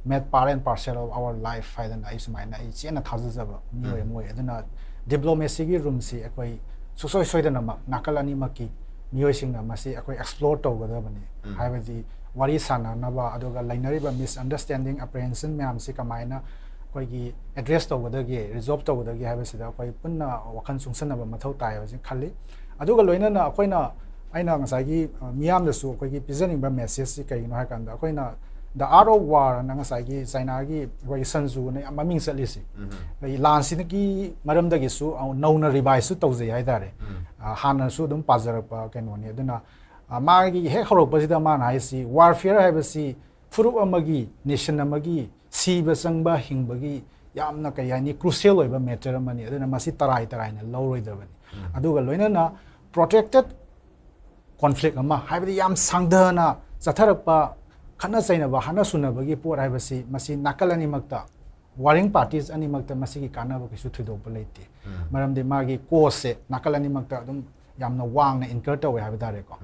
made part and parcel of our life ꯍꯥꯏꯗꯅ ꯑꯩ ꯁꯨꯃꯥꯏꯅ ꯑꯩ ꯆꯦꯠꯅ ꯊꯥꯖꯖꯕ ꯃꯤꯑꯣꯏ ꯎꯝ꯫ ꯑꯃ ꯑꯣꯏ꯫ ꯑꯗꯨꯅ diplomacyꯒꯤ roomꯁꯤ ꯑꯩꯈꯣꯏ ꯁꯨꯡꯁꯣꯏ ꯁꯣꯏꯗꯅꯃꯛ ꯅꯥꯀꯜ ꯑꯅꯤꯃꯛꯀꯤ ꯃꯤꯑꯣꯏꯁꯤꯡꯅ ꯃꯁꯤ ꯑꯩꯈꯣꯏ explore ꯇꯧꯒꯗꯕꯅꯤ꯫ ꯎꯝ꯫ ꯍꯥꯏꯕꯗꯤ ꯋꯥꯔꯤ ꯁꯥꯟꯅꯅꯕ, ꯑꯗꯨꯒ ꯂꯩꯅꯔꯤꯕ misunderstanding, apprehension ꯃꯌꯥꯝꯁꯤ ꯀꯃꯥꯏꯅ ꯑꯩꯈꯣꯏꯒꯤ address ꯇꯧꯒꯗꯒꯦ, resolve ꯇꯧꯒꯗꯒꯦ ꯍꯥꯏꯕꯁꯤꯗ ꯑꯩꯈꯣꯏ ꯄꯨꯟꯅ ꯋꯥꯈꯜ ꯆꯨꯡꯁꯤꯟꯅꯕ ꯃꯊꯧ ꯇꯥꯏ ꯍꯥꯏꯕꯁꯤ ꯈꯜꯂꯤ꯫ ꯑꯗꯨꯒ ꯂꯣꯏꯅꯅ ꯑꯩꯈꯣꯏꯅ, ꯑꯩꯅ ꯉꯁꯥꯏꯒꯤ, ꯑ, ꯃꯤꯌꯥꯝꯗꯁꯨ ꯑꯩꯈꯣꯏꯒꯤ ꯄꯤꯖꯅꯤꯡꯕ messageꯁꯤ ꯀꯔꯤꯒꯤꯅꯣ ꯍꯥꯏ ꯀꯥꯟꯗ, ꯑꯩꯈꯣꯏꯅ The Art of War ꯑꯅ ꯉꯁꯥꯏꯒꯤ ꯆꯥꯏꯅꯥꯒꯤ ꯑꯩꯈꯣꯏꯒꯤ ꯁꯟ ꯇ꯭ꯖꯨꯅ ꯌꯥꯝ ꯃꯃꯤꯡ ꯆꯠꯂꯤꯁꯤ, ꯎꯝ꯫ ꯑꯩꯈꯣꯏꯒꯤ ꯂꯥꯟꯁꯤꯗꯒꯤ ꯃꯔꯝꯗꯒꯤꯁꯨ ꯑꯃꯨꯛ ꯅꯧꯅ reviseꯁꯨ ꯇꯧꯖꯩ ꯍꯥꯏꯇꯥꯔꯦ꯫ ꯎꯝ꯫ ꯑ, ꯍꯥꯟꯅꯁꯨ ꯑꯗꯨꯝ ꯄꯥꯖꯔꯛꯄ ꯀꯩꯅꯣꯅꯤ꯫ ꯑꯗꯨꯅ, ꯑ, ꯃꯥꯒꯤ ꯍꯦꯛ ꯍꯧꯔꯛꯄꯁꯤꯗ ꯃꯥꯅ ꯍꯥꯏꯁꯤ, warfare ꯍꯥꯏꯕꯁꯤ ꯐꯨꯔꯨꯞ ꯑꯃꯒꯤ, nation ꯑꯃꯒꯤ ꯁꯤꯕ ꯆꯪꯕ, ꯍꯤꯡꯕꯒꯤ ꯌꯥꯝꯅ, ꯀꯔꯤ ꯍꯥꯏꯅꯤ, crucial ꯑꯣꯏꯕ matter ꯑꯃꯅꯤ꯫ ꯑꯗꯨꯅ ꯃꯁꯤ ꯇꯔꯥꯏ ꯇꯔꯥꯏꯅ ꯂꯧꯔꯣꯏꯗꯕꯅꯤ꯫ ꯑꯗꯨꯒ ꯂꯣꯏꯅꯅ protracted conflict ꯑꯃ, ꯍꯥꯏꯕꯗꯤ ꯌꯥꯝ ꯁꯥꯡꯊꯅ ꯆꯠꯊꯔꯛꯄ ꯈꯠꯅ ꯆꯩꯅꯕ, ꯍꯥꯠꯅ ꯁꯨꯅꯕꯒꯤ ꯄꯣꯠ ꯍꯥꯏꯕꯁꯤ ꯃꯁꯤ ꯅꯥꯀꯜ ꯑꯅꯤꯃꯛꯇ, warring parties ꯑꯅꯤꯃꯛꯇ ꯃꯁꯤꯒꯤ ꯀꯥꯟꯅꯕ ꯀꯩꯁꯨ ꯊꯣꯏꯗꯣꯛꯄ ꯂꯩꯇꯦ꯫ ꯃꯔꯝꯗꯤ ꯃꯥꯒꯤ causeꯁꯦ ꯅꯥꯀꯜ ꯑꯅꯤꯃꯛꯇ ꯑꯗꯨꯝ ꯌꯥꯝꯅ ꯋꯥꯡꯅ incur ꯇꯧꯋꯦ ꯍꯥꯏꯕ ꯇꯥꯔꯦꯀꯣ꯫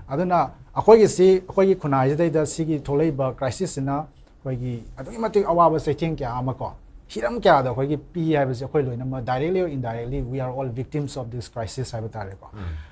ꯑꯗꯨꯅ ꯑꯩꯈꯣꯏꯒꯤ ꯁꯤ, ꯑꯩꯈꯣꯏꯒꯤ ꯈꯨꯟꯅꯥꯏꯁꯤꯗꯩꯗ ꯁꯤꯒꯤ ꯊꯣꯛꯂꯛꯏꯕ crisisꯁꯤꯅ ꯑꯩꯈꯣꯏꯒꯤ ꯑꯗꯨꯛꯀꯤ ꯃꯇꯤꯛ ꯑꯋꯥꯕ ꯆꯩꯊꯦꯡ ꯀꯌꯥ ꯑꯃ ꯀꯣ, ꯍꯤꯔꯝ ꯀꯌꯥꯗ ꯑꯩꯈꯣꯏꯒꯤ ꯄꯤ ꯍꯥꯏꯕꯁꯦ ꯑꯩꯈꯣꯏ ꯂꯣꯏꯅꯃꯛ directly or indirectly we are all victims of this crisis ꯍꯥꯏꯕ ꯇꯥꯔꯦꯀꯣ꯫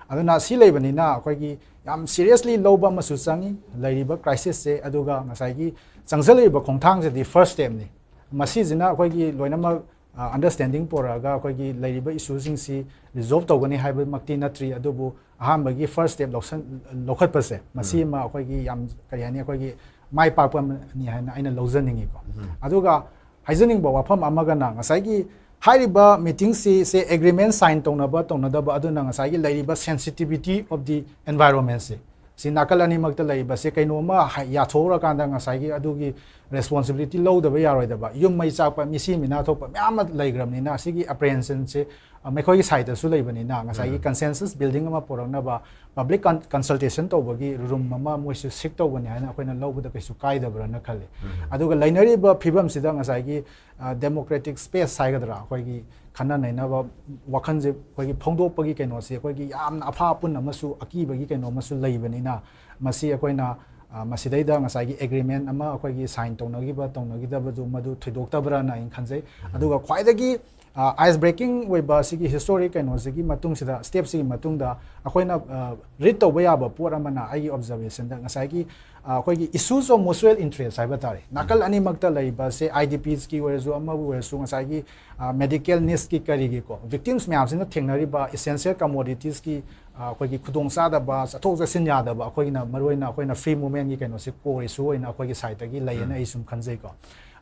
ꯑꯗꯨꯅ ꯁꯤ ꯂꯩꯕꯅꯤꯅ ꯑꯩꯈꯣꯏꯒꯤ ꯌꯥꯝ seriously ꯂꯧꯕ ꯑꯃꯁꯨ ꯆꯪꯉꯤ ꯂꯩꯔꯤꯕ crisisꯁꯦ꯫ ꯑꯗꯨꯒ ꯉꯁꯥꯏꯒꯤ ꯆꯪꯁꯤꯜꯂꯛꯏꯕ ꯈꯣꯡꯊꯥꯡꯁꯤꯗꯤ first stepꯅꯤ꯫ ꯃꯁꯤꯁꯤꯅ ꯑꯩꯈꯣꯏꯒꯤ ꯂꯣꯏꯅꯃꯛ ꯑ, understanding ꯄꯨꯔꯛꯑꯒ ꯑꯩꯈꯣꯏꯒꯤ ꯂꯩꯔꯤꯕ issueꯁꯤꯡꯁꯤ resolve ꯇꯧꯒꯅꯤ ꯍꯥꯏꯕꯃꯛꯇꯤ ꯅꯠꯇ꯭ꯔꯤ, ꯑꯗꯨꯕꯨ ꯑꯍꯥꯟꯕꯒꯤ first step ꯂꯧꯁꯟ-, ꯂꯧꯈꯠꯄꯁꯦ, ꯃꯁꯤ ꯑꯃ ꯑꯩꯈꯣꯏꯒꯤ ꯌꯥꯝ, ꯀꯔꯤ ꯍꯥꯏꯅꯤ, ꯑꯩꯈꯣꯏꯒꯤ ꯃꯥꯏ ꯄꯥꯛꯄ ꯑꯃꯅꯤ ꯍꯥꯏꯅ ꯑꯩꯅ ꯂꯧꯖꯅꯤꯡꯉꯤꯀꯣ꯫ ꯑꯗꯨꯒ ꯍꯥꯏꯖꯅꯤꯡꯕ ꯋꯥꯐꯝ ꯑꯃꯒꯅ, ꯉꯁꯥꯏꯒꯤ ꯍꯥꯏꯔꯤꯕ meetingꯁꯤ, ꯁꯦ, agreement sign ꯇꯧꯅꯕ ꯇꯧꯅꯗꯕ ꯑꯗꯨꯅ ꯉꯁꯥꯏꯒꯤ ꯂꯩꯔꯤꯕ sensitivity of the environmentꯁꯦ, ꯁꯤ ꯅꯥꯀꯜ ꯑꯅꯤꯃꯛꯇ ꯂꯩꯔꯤꯕꯁꯦ ꯀꯩꯅꯣꯝꯃ ꯍꯥꯏ-, ꯌꯥꯊꯣꯛꯎꯔꯀꯥꯟꯗ ꯉꯁꯥꯏꯒꯤ ꯑꯗꯨꯒꯤ responsibility ꯂꯧꯗꯕ ꯌꯥꯔꯣꯏꯗꯕ, ꯌꯨꯝ ꯃꯩ ꯆꯥꯛꯄ, ꯃꯤꯁꯤ ꯃꯤꯅꯥ ꯊꯣꯛꯄ ꯃꯌꯥꯝ ꯑꯃ ꯂꯩꯈ꯭ꯔꯕꯅꯤꯅ, ꯑꯁꯤꯒꯤ apprehensionꯁꯦ, ꯑ, ꯃꯈꯣꯏꯒꯤ sideꯇꯁꯨ ꯂꯩꯕꯅꯤꯅ, ꯉꯁꯥꯏꯒꯤ consensus building ꯑꯃ ꯄꯨꯔꯛꯅꯕ public con-, consultation ꯇꯧꯕꯒꯤ room ꯑꯃ ꯃꯣꯏꯁꯨ seek ꯇꯧꯕꯅꯤ ꯍꯥꯏꯅ ꯑꯩꯈꯣꯏꯅ ꯂꯧꯕꯗ ꯀꯩꯁꯨ ꯀꯥꯏꯗꯕ꯭ꯔꯅ ꯈꯜꯂꯤ꯫ ꯑꯗꯨꯒ ꯂꯩꯅꯔꯤꯕ ꯐꯤꯕꯝꯁꯤꯗ ꯉꯁꯥꯏꯒꯤ, ꯑ, democratic space ꯍꯥꯏꯒꯗ꯭ꯔꯥ, ꯑꯩꯈꯣꯏꯒꯤ ꯈꯟꯅ ꯅꯩꯅꯕ ꯋꯥꯈꯜꯁꯦ ꯑꯩꯈꯣꯏꯒꯤ ꯐꯣꯡꯗꯣꯛꯄꯒꯤ ꯀꯩꯅꯣꯁꯦ ꯑꯩꯈꯣꯏꯒꯤ ꯌꯥꯝꯅ ꯑꯐꯥ ꯑꯄꯨꯟ ꯑꯃꯁꯨ, ꯑꯀꯤꯕꯒꯤ ꯀꯩꯅꯣ ꯑꯃꯁꯨ ꯂꯩꯕꯅꯤꯅ, ꯃꯁꯤ ꯑꯩꯈꯣꯏꯅ, ꯑ, ꯃꯁꯤꯗꯩꯗ ꯉꯁꯥꯏꯒꯤ agreement ꯑꯃ ꯑꯩꯈꯣꯏꯒꯤ sign ꯇꯧꯅꯈꯤꯕ ꯇꯧꯅꯈꯤꯗꯕꯗꯨ ꯃꯗꯨ ꯊꯣꯏꯗꯣꯛꯇꯕ꯭ꯔꯅ ꯑꯩꯅ ꯈꯟꯖꯩ꯫ ꯑꯗꯨꯒ ꯈ꯭ꯋꯥꯏꯗꯒꯤ, ꯑ, ice breaking ꯑꯣꯏꯕ ꯁꯤꯒꯤ history ꯀꯩꯅꯣꯁꯤꯒꯤ ꯃꯇꯨꯡꯁꯤꯗ, stepꯁꯤꯒꯤ ꯃꯇꯨꯡꯗ ꯑꯩꯈꯣꯏꯅ, ꯑ, read ꯇꯧꯕ ꯌꯌꯥꯕ ꯄꯣꯠ ꯑꯃꯅ, ꯑꯩꯒꯤ observationꯗ ꯉꯁꯥꯏꯒꯤ, ꯑ, ꯑꯩꯈꯣꯏꯒꯤ issues of mutual interest ꯍꯥꯏꯕ ꯇꯥꯔꯦ, ꯅꯥꯀꯜ ꯑꯅꯤꯃꯛꯇ ꯂꯩꯔꯤꯕꯁꯦ, IDPsꯀꯤ ꯑꯣꯏꯔꯁꯨ ꯑꯃꯕꯨ ꯑꯣꯏꯔꯁꯨ, ꯉꯁꯥꯏꯒꯤ, ꯑ, medical needsꯀꯤ ꯀꯔꯤꯒꯤꯀꯣ, victims ꯃꯌꯥꯝꯁꯤꯅ ꯊꯦꯡꯅꯔꯤꯕ essential commoditiesꯀꯤ, ꯑ, ꯑꯩꯈꯣꯏꯒꯤ ꯈꯨꯗꯣꯡꯆꯥꯗꯕ, ꯆꯠꯊꯣꯛ ꯆꯠꯁꯤꯟ ꯌꯥꯗꯕ, ꯑꯩꯈꯣꯏꯒꯤꯅ ꯃꯔꯨꯑꯣꯏꯅ ꯑꯩꯈꯣꯏꯅ free movementꯀꯤ ꯀꯩꯅꯣꯁꯦ core issue ꯑꯣꯏꯅ ꯑꯩꯈꯣꯏꯒꯤ sideꯇꯒꯤ ꯂꯩꯌꯦꯅ ꯑꯩ ꯁꯨꯝ ꯈꯟꯖꯩꯀꯣ꯫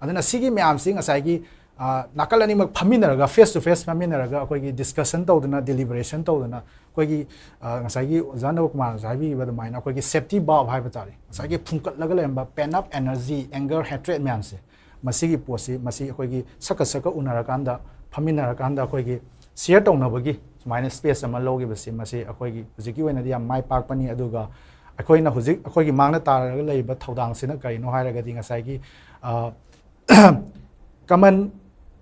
ꯑꯗꯨꯅ ꯁꯤꯒꯤ ꯃꯌꯥꯝꯁꯤ ꯉꯁꯥꯏꯒꯤ, ꯑ, ꯅꯥꯀꯜ ꯑꯅꯤꯃꯛ ꯐꯝꯃꯤꯟꯅꯔꯒ, face to face ꯐꯝꯃꯤꯟꯅꯔꯒ ꯑꯩꯈꯣꯏꯒꯤ discussion ꯇꯧꯗꯅ, deliberation ꯇꯧꯗꯅ, ꯑꯩꯈꯣꯏꯒꯤ, ꯑ, ꯉꯁꯥꯏꯒꯤ ꯑꯣꯖꯥ ꯅꯕꯀꯨꯃꯥꯔꯅꯁꯨ ꯍꯥꯏꯕꯤꯈꯤꯕ ꯑꯗꯨꯃꯥꯏꯅ ꯑꯩꯈꯣꯏꯒꯤ safety valve ꯍꯥꯏꯕ ꯇꯥꯔꯦ, ꯉꯁꯥꯏꯒꯤ ꯐꯨꯝꯀꯠꯂꯒ ꯂꯩꯔꯝꯕ pent up energy, anger, hatred ꯃꯌꯥꯝꯁꯦ, ꯃꯁꯤꯒꯤ ꯄꯣꯠꯁꯤ, ꯃꯁꯤ ꯑꯩꯈꯣꯏꯒꯤ ꯁꯛꯀ ꯁꯛꯀ ꯎꯅꯔꯀꯥꯟꯗ, ꯐꯝꯃꯤꯟꯅꯔꯀꯥꯟꯗ ꯑꯩꯈꯣꯏꯒꯤ share ꯇꯧꯅꯕꯒꯤ ꯁꯨꯃꯥꯏꯅ ꯁ꯭ꯄꯦꯁ ꯑꯃ ꯂꯧꯈꯤꯕꯁꯤ, ꯃꯁꯤ ꯑꯩꯈꯣꯏꯒꯤ ꯍꯧꯖꯤꯛꯀꯤ ꯑꯣꯏꯅꯗꯤ ꯌꯥꯝ ꯃꯥꯏ ꯄꯥꯛꯄꯅꯤ꯫ ꯑꯗꯨꯒ ꯑꯩꯈꯣꯏꯅ ꯍꯧꯖꯤꯛ ꯑꯩꯈꯣꯏꯒꯤ ꯃꯥꯡꯗ ꯇꯥꯔꯒ ꯂꯩꯔꯤꯕ ꯊꯧꯗꯥꯡꯁꯤꯅ ꯀꯔꯤꯅꯣ ꯍꯥꯏꯔꯒꯗꯤ, ꯉꯁꯥꯏꯒꯤ ꯀꯃꯟ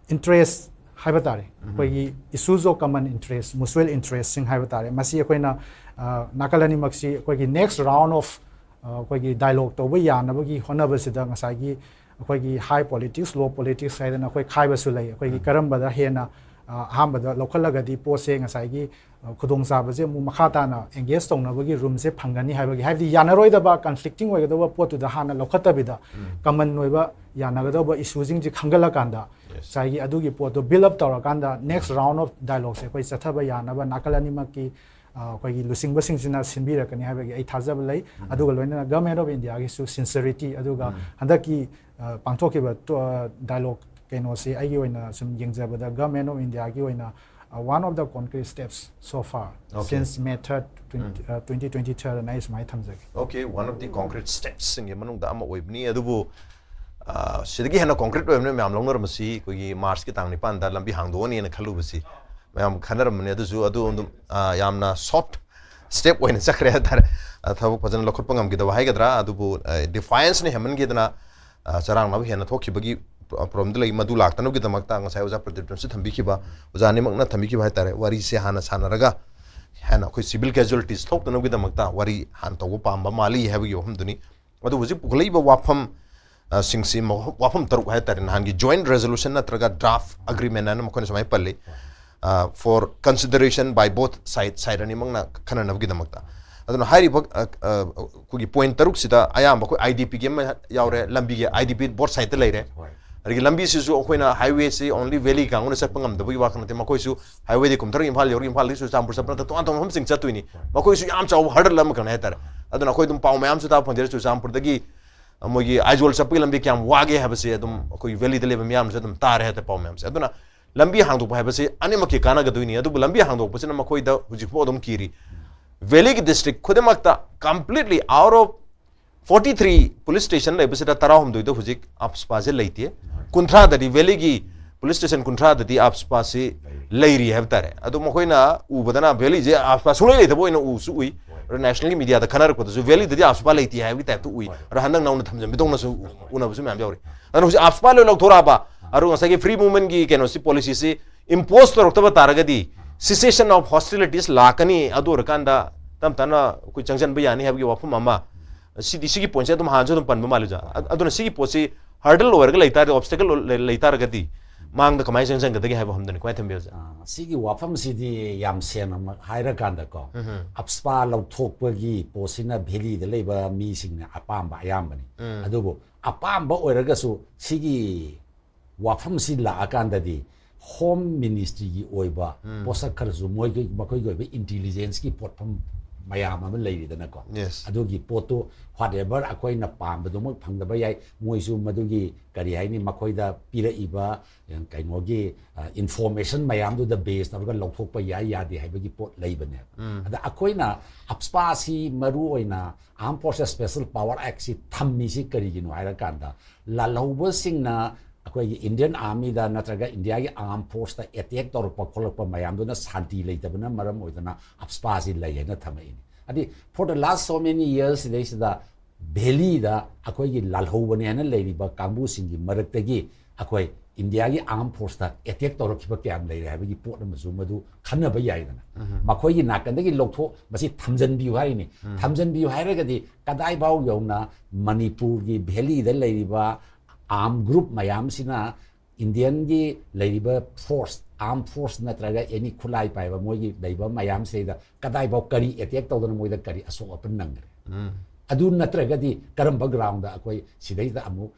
ꯏꯟꯇꯔꯦꯁ ꯍꯥꯏꯕ ꯇꯥꯔꯦ, ꯑꯩꯈꯣꯏꯒꯤ issues of common interest, mutual interestꯁꯤꯡ ꯍꯥꯏꯕ ꯇꯥꯔꯦ, ꯃꯁꯤ ꯑꯩꯈꯣꯏꯅ, ꯑ, ꯅꯥꯀꯜ ꯑꯅꯤꯃꯛꯁꯤ ꯑꯩꯈꯣꯏꯒꯤ next round of, ꯑ, ꯑꯩꯈꯣꯏꯒꯤ dialogue ꯇꯧꯕ ꯌꯥꯅꯕꯒꯤ ꯍꯣꯠꯅꯕꯁꯤꯗ ꯉꯁꯥꯏꯒꯤ ꯑꯩꯈꯣꯏꯒꯤ high politics, low politics ꯍꯥꯏꯗꯅ ꯑꯩꯈꯣꯏ ꯈꯥꯏꯕꯁꯨ ꯂꯩ꯫ ꯑꯩꯈꯣꯏꯒꯤ ꯀꯔꯝꯕꯗ ꯍꯦꯟꯅ, ꯑ, ꯑꯍꯥꯟꯕꯗ ꯂꯧꯈꯠꯂꯒꯗꯤ ꯄꯣꯠꯁꯦ ꯉꯁꯥꯏꯒꯤ, ꯑ, ꯈꯨꯗꯣꯡꯆꯥꯕꯁꯦ ꯑꯃꯨꯛ ꯃꯈꯥ ꯇꯥꯅ engage ꯇꯧꯅꯕꯒꯤ roomꯁꯦ ꯐꯪꯒꯅꯤ ꯍꯥꯏꯕꯒꯤ, ꯍꯥꯏꯕꯗꯤ ꯌꯥꯅꯔꯣꯏꯗꯕ, conflicting ꯑꯣꯏꯒꯗꯧꯕ ꯄꯣꯠꯇꯨꯗ ꯍꯥꯟꯅ ꯂꯧꯈꯠꯇꯕꯤꯗ, common ꯑꯣꯏꯕ ꯌꯥꯅꯒꯗꯧꯕ issueꯁꯤꯡꯁꯤ ꯈꯟꯒꯠꯂꯀꯥꯟꯗ, ꯉꯁꯥꯏꯒꯤ ꯑꯗꯨꯒꯤ ꯄꯣꯠꯇꯣ build up ꯇꯧꯔꯀꯥꯟꯗ next round of dialogueꯁꯦ ꯑꯩꯈꯣꯏ ꯆꯠꯊꯕ ꯌꯥꯅꯕ ꯅꯥꯀꯜ ꯑꯅꯤꯃꯛꯀꯤ, ꯑ, ꯑꯩꯈꯣꯏꯒꯤ ꯂꯨꯆꯤꯡꯕꯁꯤꯡꯁꯤꯅ ꯁꯤꯟꯕꯤꯔꯛꯀꯅꯤ ꯍꯥꯏꯕꯒꯤ ꯑꯩ ꯊꯥꯖꯕ ꯂꯩ꯫ ꯑꯗꯨꯒ ꯂꯣꯏꯅꯅ Government of Indiaꯒꯤꯁꯨ sincerity, ꯑꯗꯨꯒ ꯍꯟꯗꯛꯀꯤ, ꯑ, ꯄꯥꯡꯊꯣꯛꯈꯤꯕ ꯇꯣ-, ꯑ, dialogue ꯀꯩꯅꯣꯁꯤ ꯑꯩꯒꯤ ꯑꯣꯏꯅ ꯁꯨꯝ ꯌꯦꯡꯖꯕꯗ Government of Indiaꯒꯤ ꯑꯣꯏꯅ, ꯑ, one of the concrete steps so far since May third, twenty, ꯑ, twenty twenty-three ꯑꯅ ꯑꯩ ꯁꯨꯃꯥꯏꯅ ꯊꯝꯖꯒꯦ꯫ Okay, one of the concrete stepsꯁꯤꯡꯒꯤ ꯃꯅꯨꯡꯗ ꯑꯃ ꯑꯣꯏꯕꯅꯤ꯫ ꯑꯗꯨꯕꯨ, ꯑ, ꯁꯤꯗꯒꯤ ꯍꯦꯟꯅ concrete ꯑꯣꯏꯕꯅ ꯃꯌꯥꯝ ꯂꯧꯅꯔꯝꯕꯁꯤ ꯑꯩꯈꯣꯏꯒꯤ Marchꯀꯤ ꯇꯥꯡ ꯅꯤꯄꯥꯟꯗ ꯂꯝꯕꯤ ꯍꯥꯡꯗꯣꯛꯑꯅꯤꯅ ꯈꯜꯂꯨꯕꯁꯤ ꯃꯌꯥꯝ ꯈꯟꯅꯔꯝꯕꯅꯤ꯫ ꯑꯗꯨꯁꯨ ꯑꯗꯨ ꯑꯗꯨꯝ, ꯑ, ꯌꯥꯝꯅ soft step ꯑꯣꯏꯅ ꯆꯠꯈ꯭ꯔꯦ ꯍꯥꯏꯇꯥꯔꯦ꯫ ꯑ, ꯊꯕꯛ ꯐꯖꯅ ꯂꯧꯈꯠꯄ ꯉꯝꯈꯤꯗꯕ ꯍꯥꯏꯒꯗ꯭ꯔꯥ, ꯑꯗꯨꯕꯨ, ꯑ, defianceꯅ ꯍꯦꯟꯃꯟꯈꯤꯗꯅ, ꯑ, ꯆꯔꯥꯡꯅꯕ ꯍꯦꯟꯅ ꯊꯣꯛꯈꯤꯕꯒꯤ ꯄ꯭ꯔꯣ-, ꯄ꯭ꯔꯣꯕ꯭ꯂꯦꯝꯗꯨ ꯂꯩ꯫ ꯃꯗꯨ ꯂꯥꯛꯇꯅꯕꯒꯤꯗꯃꯛꯇ ꯉꯁꯥꯏ ꯑꯣꯖꯥ ꯄ꯭ꯔꯗꯤꯞꯅꯁꯨ ꯊꯝꯕꯤꯈꯤꯕ, ꯑꯣꯖꯥ ꯑꯅꯤꯃꯛꯅ ꯊꯝꯕꯤꯈꯤꯕ ꯍꯥꯏꯇꯥꯔꯦ, ꯋꯥꯔꯤꯁꯦ ꯍꯥꯟꯅ ꯁꯥꯟꯅꯔꯒ ꯍꯥꯟꯅ ꯑꯩꯈꯣꯏ civil casualties ꯊꯣꯛꯇꯅꯕꯒꯤꯗꯃꯛꯇ ꯋꯥꯔꯤ ꯍꯥꯟꯅ ꯇꯧꯕ ꯄꯥꯝꯕ ꯃꯥꯜꯂꯤ ꯍꯥꯏꯕꯒꯤ ꯋꯥꯐꯝꯗꯨꯅꯤ꯫ ꯑꯗꯨ ꯍꯧꯖꯤꯛ ꯄꯨꯈꯠꯂꯛꯏꯕ ꯋꯥꯐꯝ, ꯑ, ꯁꯤꯡꯁꯤ ꯃ-, ꯋꯥꯐꯝ ꯇꯔꯨꯛ ꯍꯥꯏꯇꯥꯔꯦ, ꯅꯍꯥꯟꯒꯤ joint resolution ꯅꯠꯇ꯭ꯔꯒ draft agreement ꯍꯥꯏꯅ ꯃꯈꯣꯏꯅ ꯁꯨꯃꯥꯏꯅ ꯄꯜꯂꯤ, ꯑ, for consideration by both side, side ꯑꯅꯤꯃꯛꯅ ꯈꯟꯅꯅꯕꯒꯤꯗꯃꯛꯇ꯫ ꯑꯗꯨꯅ ꯍꯥꯏꯔꯤꯕ, ꯑ, ꯑ, ꯑꯩꯈꯣꯏꯒꯤ point ꯇꯔꯨꯛꯁꯤꯗ ꯑꯌꯥꯝꯕ ꯑꯩꯈꯣꯏ IDPꯒꯤ ꯑꯃ ꯌꯥꯎꯔꯦ, ꯂꯝꯕꯤꯒꯤ IDP both sideꯇ ꯂꯩꯔꯦ꯫ ꯑꯗꯒꯤ ꯂꯝꯕꯤꯁꯤꯁꯨ ꯑꯩꯈꯣꯏꯅ highwayꯁꯤ only valley ꯀꯥꯡꯕꯨꯅ ꯆꯠꯄ ꯉꯝꯗꯕꯒꯤ ꯋꯥꯈꯜ ꯅꯠꯇꯦ, ꯃꯈꯣꯏꯁꯨ highwayꯗꯤ ꯀꯨꯝꯊꯔꯒ ꯏꯝꯐꯥꯜ ꯌꯧꯔꯒ ꯏꯝꯐꯥꯜꯗꯒꯤ ꯆꯨꯔꯆꯥꯟꯄꯨꯔ ꯆꯠꯄ ꯅꯠꯇ꯭ꯔꯒ ꯇꯣꯉꯥꯟ ꯇꯣꯉꯥꯟꯕ ꯃꯐꯝꯁꯤꯡ ꯆꯠꯇꯣꯏꯅꯤ꯫ ꯃꯈꯣꯏꯁꯨ ꯌꯥꯝ ꯆꯥꯎꯕ hurdle ꯑꯃꯈꯛꯅꯤ ꯍꯥꯏꯇꯥꯔꯦ꯫ ꯑꯗꯨꯅ ꯑꯩꯈꯣꯏ ꯑꯗꯨꯝ ꯄꯥꯎ ꯃꯌꯥꯝꯁꯨ ꯇꯥꯕ ꯐꯪꯖꯔꯦ, ꯆꯨꯔꯆꯥꯟꯄꯨꯔꯗꯒꯤ ꯃꯣꯏꯒꯤ ꯑꯥꯏꯖꯣꯜ ꯆꯠꯄꯒꯤ ꯂꯝꯕꯤ ꯀꯌꯥꯝ ꯋꯥꯒꯦ ꯍꯥꯏꯕꯁꯦ ꯑꯗꯨꯝ ꯑꯩꯈꯣꯏ valleyꯗ ꯂꯩꯕ ꯃꯤꯌꯥꯝꯅꯁꯨ ꯑꯗꯨꯝ ꯇꯥꯔꯦ ꯍꯥꯏꯇꯥꯔꯦ ꯄꯥꯎ ꯃꯌꯥꯝꯁꯦ꯫ ꯑꯗꯨꯅ ꯂꯝꯕꯤ ꯍꯥꯡꯗꯣꯛꯄ ꯍꯥꯏꯕꯁꯤ ꯑꯅꯤꯃꯛꯀꯤ ꯀꯥꯟꯅꯒꯗꯣꯏꯅꯤ꯫ ꯑꯗꯨꯕꯨ ꯂꯝꯕꯤ ꯍꯥꯡꯗꯣꯛꯄꯁꯤꯅ ꯃꯈꯣꯏꯗ ꯍꯧꯖꯤꯛꯐꯥꯎ ꯑꯗꯨꯝ ꯀꯤꯔꯤ꯫ Valleyꯒꯤ district ꯈꯨꯗꯤꯡꯃꯛꯇ completely out of forty three police station ꯂꯩꯕꯁꯤꯗ ꯇꯔꯥꯍꯨꯝꯗꯣꯏꯗ ꯍꯧꯖꯤꯛ AFSPAꯁꯦ ꯂꯩꯇꯦ꯫ ꯀꯨꯟꯊ꯭ꯔꯥꯗꯗꯤ valleyꯒꯤ ꯄꯨꯂꯤꯁ ꯁ꯭ꯇꯦꯁꯟ ꯀꯨꯟꯊ꯭ꯔꯥꯗꯗꯤ ꯑꯥꯞꯁꯄꯥꯁꯤ ꯂꯩꯔꯤ ꯍꯥꯏꯕ ꯇꯥꯔꯦ꯫ ꯑꯗꯣ ꯃꯈꯣꯏꯅ ꯎꯕꯗꯅ ꯚꯦꯂꯤꯁꯦ ꯑꯥꯞꯁꯄꯥ ꯁꯨꯡꯂꯩ ꯂꯩꯇꯕ ꯑꯣꯏꯅ ꯎꯁꯨ ꯎꯏ꯫ ꯑꯗꯣ ꯅꯦꯁꯅꯦꯜꯒꯤ ꯃꯤꯗꯤꯌꯥꯗ ꯈꯟꯅꯔꯛꯄꯗꯁꯨ ꯚꯦꯂꯤꯗꯗꯤ ꯑꯥꯞꯁꯄꯥ ꯂꯩꯇꯦ ꯍꯥꯏꯕꯒꯤ ꯇꯥꯏꯞꯇ ꯎꯏ꯫ ꯑꯗꯣ ꯍꯟꯗꯛ ꯅꯧꯅ ꯊꯝꯖꯟꯕꯤꯗꯧꯅꯁꯨ ꯎꯅꯕꯁꯨ ꯃꯌꯥꯝ ꯌꯥꯎꯔꯤ꯫ ꯑꯗꯨꯅ ꯍꯧꯖꯤꯛ ꯑꯥꯞꯁꯄꯥ ꯂꯣꯏ ꯂꯧꯊꯣꯔꯛꯑꯕ, ꯑꯗꯣ ꯉꯁꯥꯏꯒꯤ ꯐ꯭ꯔꯤ ꯃꯨꯚꯃꯦꯟꯠꯀꯤ ꯀꯩꯅꯣꯁꯤ, ꯄꯣꯂꯤꯁꯤꯁꯤ impose ꯇꯧꯔꯛꯇꯕ ꯇꯥꯔꯒꯗꯤ cessation of hostilities ꯂꯥꯛꯀꯅꯤ꯫ ꯑꯗꯨ ꯑꯣꯏꯔꯀꯥꯟꯗ ꯇꯞ ꯇꯞꯅ ꯑꯩꯈꯣꯏ ꯆꯪꯁꯤꯟꯕ ꯌꯥꯅꯤ ꯍꯥꯏꯕꯒꯤ ꯋꯥꯐꯝ ꯑꯃ꯫ ꯁꯤꯗꯤ, ꯁꯤꯒꯤ ꯄꯣꯏꯟꯠꯁꯦ ꯑꯗꯨꯝ ꯍꯥꯟꯅꯁꯨ ꯑꯗꯨꯝ ꯄꯟꯕ ꯃꯥꯜꯂꯤ ꯑꯣꯖꯥ꯫ ꯑ-, ꯑꯗꯨꯅ ꯁꯤꯒꯤ ꯄꯣꯠꯁꯤ ꯍꯔꯗꯜ ꯑꯣꯏꯔꯒ ꯂꯩꯇꯥꯔꯗꯤ, ꯑꯣꯕꯁꯇꯦꯀꯜ ꯂꯩ-, ꯂꯩꯇꯥꯔꯒꯗꯤ ꯃꯥꯡꯗ ꯀꯃꯥꯏꯅ ꯆꯪꯁꯤꯟꯒꯗꯒꯦ ꯍꯥꯏꯕ ꯋꯥꯐꯝꯗꯨꯅꯤ꯫ ꯀꯃꯥꯏꯅ ꯊꯝꯕꯤ ꯑꯣꯖꯥ? ꯑ, ꯁꯤꯒꯤ ꯋꯥꯐꯝꯁꯤꯗꯤ ꯌꯥꯝ ꯁꯦꯡꯅꯃꯛ ꯍꯥꯏꯔꯀꯥꯟꯗꯀꯣ, ꯎꯝꯍꯨꯝ꯫ ꯑꯥꯞꯁꯄꯥ ꯂꯧꯊꯣꯛꯄꯒꯤ ꯄꯣꯠꯁꯤꯅ ꯚꯦꯂꯤꯗ ꯂꯩꯕ ꯃꯤꯁꯤꯡꯅ ꯑꯄꯥꯝꯕ ꯑꯌꯥꯝꯕꯅꯤ꯫ ꯎꯝ꯫ ꯑꯗꯨꯕꯨ ꯑꯄꯥꯝꯕ ꯑꯣꯏꯔꯒꯁꯨ ꯁꯤꯒꯤ ꯋꯥꯐꯝꯁꯤ ꯂꯥꯛꯑꯀꯥꯟꯗꯗꯤ ꯍꯣꯝ ꯃꯤꯅꯤꯁꯇ꯭ꯔꯤꯒꯤ ꯑꯣꯏꯕ ꯎꯝ꯫ ꯄꯣꯠꯁꯛ ꯈꯔꯁꯨ ꯃꯣꯏꯒꯤ, ꯃꯈꯣꯏꯒꯤ ꯑꯣꯏꯕ ꯏꯟꯇꯤꯂꯤꯖꯦꯟꯁꯀꯤ ꯄꯣꯠꯐꯝ ꯃꯌꯥꯝ ꯑꯃ ꯂꯩꯔꯤꯗꯅꯀꯣ꯫ Yes꯫ ꯑꯗꯨꯒꯤ ꯄꯣꯠꯇꯨ whatever ꯑꯩꯈꯣꯏꯅ ꯄꯥꯝꯕꯗꯨꯃꯛ ꯐꯪꯗꯕ ꯌꯥꯏ, ꯃꯣꯏꯁꯨ ꯃꯗꯨꯒꯤ ꯀꯔꯤ ꯍꯥꯏꯅꯤ, ꯃꯈꯣꯏꯗ ꯄꯤꯔꯛꯏꯕ ꯀꯩꯅꯣꯒꯤ, ꯑ, ꯏꯟꯐꯣꯔꯃꯦꯁꯟ ꯃꯌꯥꯝꯗꯨꯗ ꯕꯦꯁ ꯇꯧꯔꯒ ꯂꯧꯊꯣꯛꯄ ꯌꯥꯏ ꯌꯥꯗꯦ ꯍꯥꯏꯕꯒꯤ ꯄꯣꯠ ꯂꯩꯕꯅꯦꯕ꯫ ꯎꯝ꯫ ꯑꯗ ꯑꯩꯈꯣꯏꯅ ꯑꯥꯞꯁꯄꯥꯁꯤ ꯃꯔꯨ ꯑꯣꯏꯅ Armed Forces Special Power Actꯁꯤ ꯊꯝꯃꯤꯁꯤ ꯀꯔꯤꯒꯤꯅꯣ ꯍꯥꯏꯔꯀꯥꯟꯗ, ꯂꯥꯜꯍꯧꯕꯁꯤꯡꯅ ꯑꯩꯈꯣꯏꯒꯤ ꯏꯟꯗꯤꯌꯟ ꯑꯥꯔꯃꯤꯗ ꯅꯠꯇ꯭ꯔꯒ ꯏꯟꯗꯤꯌꯥꯒꯤ ꯑꯥꯔꯝ ꯐꯣꯔꯁꯇ ꯑꯦꯇꯦꯛ ꯇꯧꯔꯛꯄ ꯈꯣꯠꯂꯛꯄ ꯃꯌꯥꯝꯗꯨꯅ ꯁꯥꯟꯇꯤ ꯂꯩꯇꯕꯅ ꯃꯔꯝ ꯑꯣꯏꯗꯅ ꯑꯥꯞꯁꯄꯥꯁꯤ ꯂꯩ ꯍꯥꯏꯅ ꯊꯝꯃꯛꯏꯅꯤ꯫ ꯑꯗꯩ for the last so many years ꯁꯤꯗꯩꯁꯤꯗ ꯚꯦꯂꯤꯗ ꯑꯩꯈꯣꯏꯒꯤ ꯂꯥꯜꯍꯧꯕꯅꯦ ꯍꯥꯏꯅ ꯂꯩꯔꯤꯕ ꯀꯥꯡꯕꯨꯁꯤꯡꯒꯤ ꯃꯔꯛꯇꯒꯤ ꯑꯩꯈꯣꯏ ꯏꯟꯗꯤꯌꯥꯒꯤ ꯑꯥꯔꯝ ꯐꯣꯔꯁꯇ ꯑꯦꯇꯦꯛ ꯇꯧꯔꯛꯈꯤꯕ ꯀꯌꯥꯝ ꯂꯩꯔꯦ ꯍꯥꯏꯕꯒꯤ ꯄꯣꯠ ꯑꯃꯁꯨ ꯃꯗꯨ ꯈꯟꯅꯕ ꯌꯥꯏꯗꯅ꯫ ꯎꯝ꯫ ꯃꯈꯣꯏꯒꯤ ꯅꯥꯀꯟꯗꯒꯤ ꯂꯧꯊꯣꯛ, ꯃꯁꯤ ꯊꯝꯖꯤꯟꯕꯤꯌꯨ ꯍꯥꯏꯔꯤꯅꯤ꯫ ꯎꯝ꯫ ꯊꯝꯖꯤꯟꯕꯤꯌꯨ ꯍꯥꯏꯔꯒꯗꯤ ꯀꯗꯥꯏꯐꯥꯎ ꯌꯧꯅ ꯃꯅꯤꯄꯨꯔꯒꯤ ꯚꯦꯂꯤꯗ ꯂꯩꯔꯤꯕ ꯑꯥꯔꯝ ꯒ꯭ꯔꯨꯞ ꯃꯌꯥꯝꯁꯤꯅ ꯏꯟꯗꯤꯌꯟꯒꯤ ꯂꯩꯔꯤꯕ ꯐꯣꯔꯁ, ꯑꯥꯔꯝ ꯐꯣꯔꯁ ꯅꯠꯇ꯭ꯔꯒ ꯑꯦꯅꯤ ꯈꯨꯠꯂꯥꯏ ꯄꯥꯏꯕ ꯃꯣꯏꯒꯤ ꯂꯩꯕ ꯃꯌꯥꯝꯁꯤꯗꯩꯗ ꯀꯗꯥꯏꯐꯥꯎ ꯀꯔꯤ ꯑꯦꯇꯦꯛ ꯇꯧꯗꯅ ꯃꯣꯏꯗ ꯀꯔꯤ ꯑꯁꯣꯛ ꯑꯄꯟ ꯅꯪꯈ꯭ꯔꯦ? ꯎꯝ꯫ ꯑꯗꯨ ꯅꯠꯇ꯭ꯔꯒꯗꯤ ꯀꯔꯝꯕ ꯒ꯭ꯔꯥꯎꯟꯗ ꯑꯩꯈꯣꯏ ꯁꯤꯗꯩꯗ ꯑꯃꯨꯛ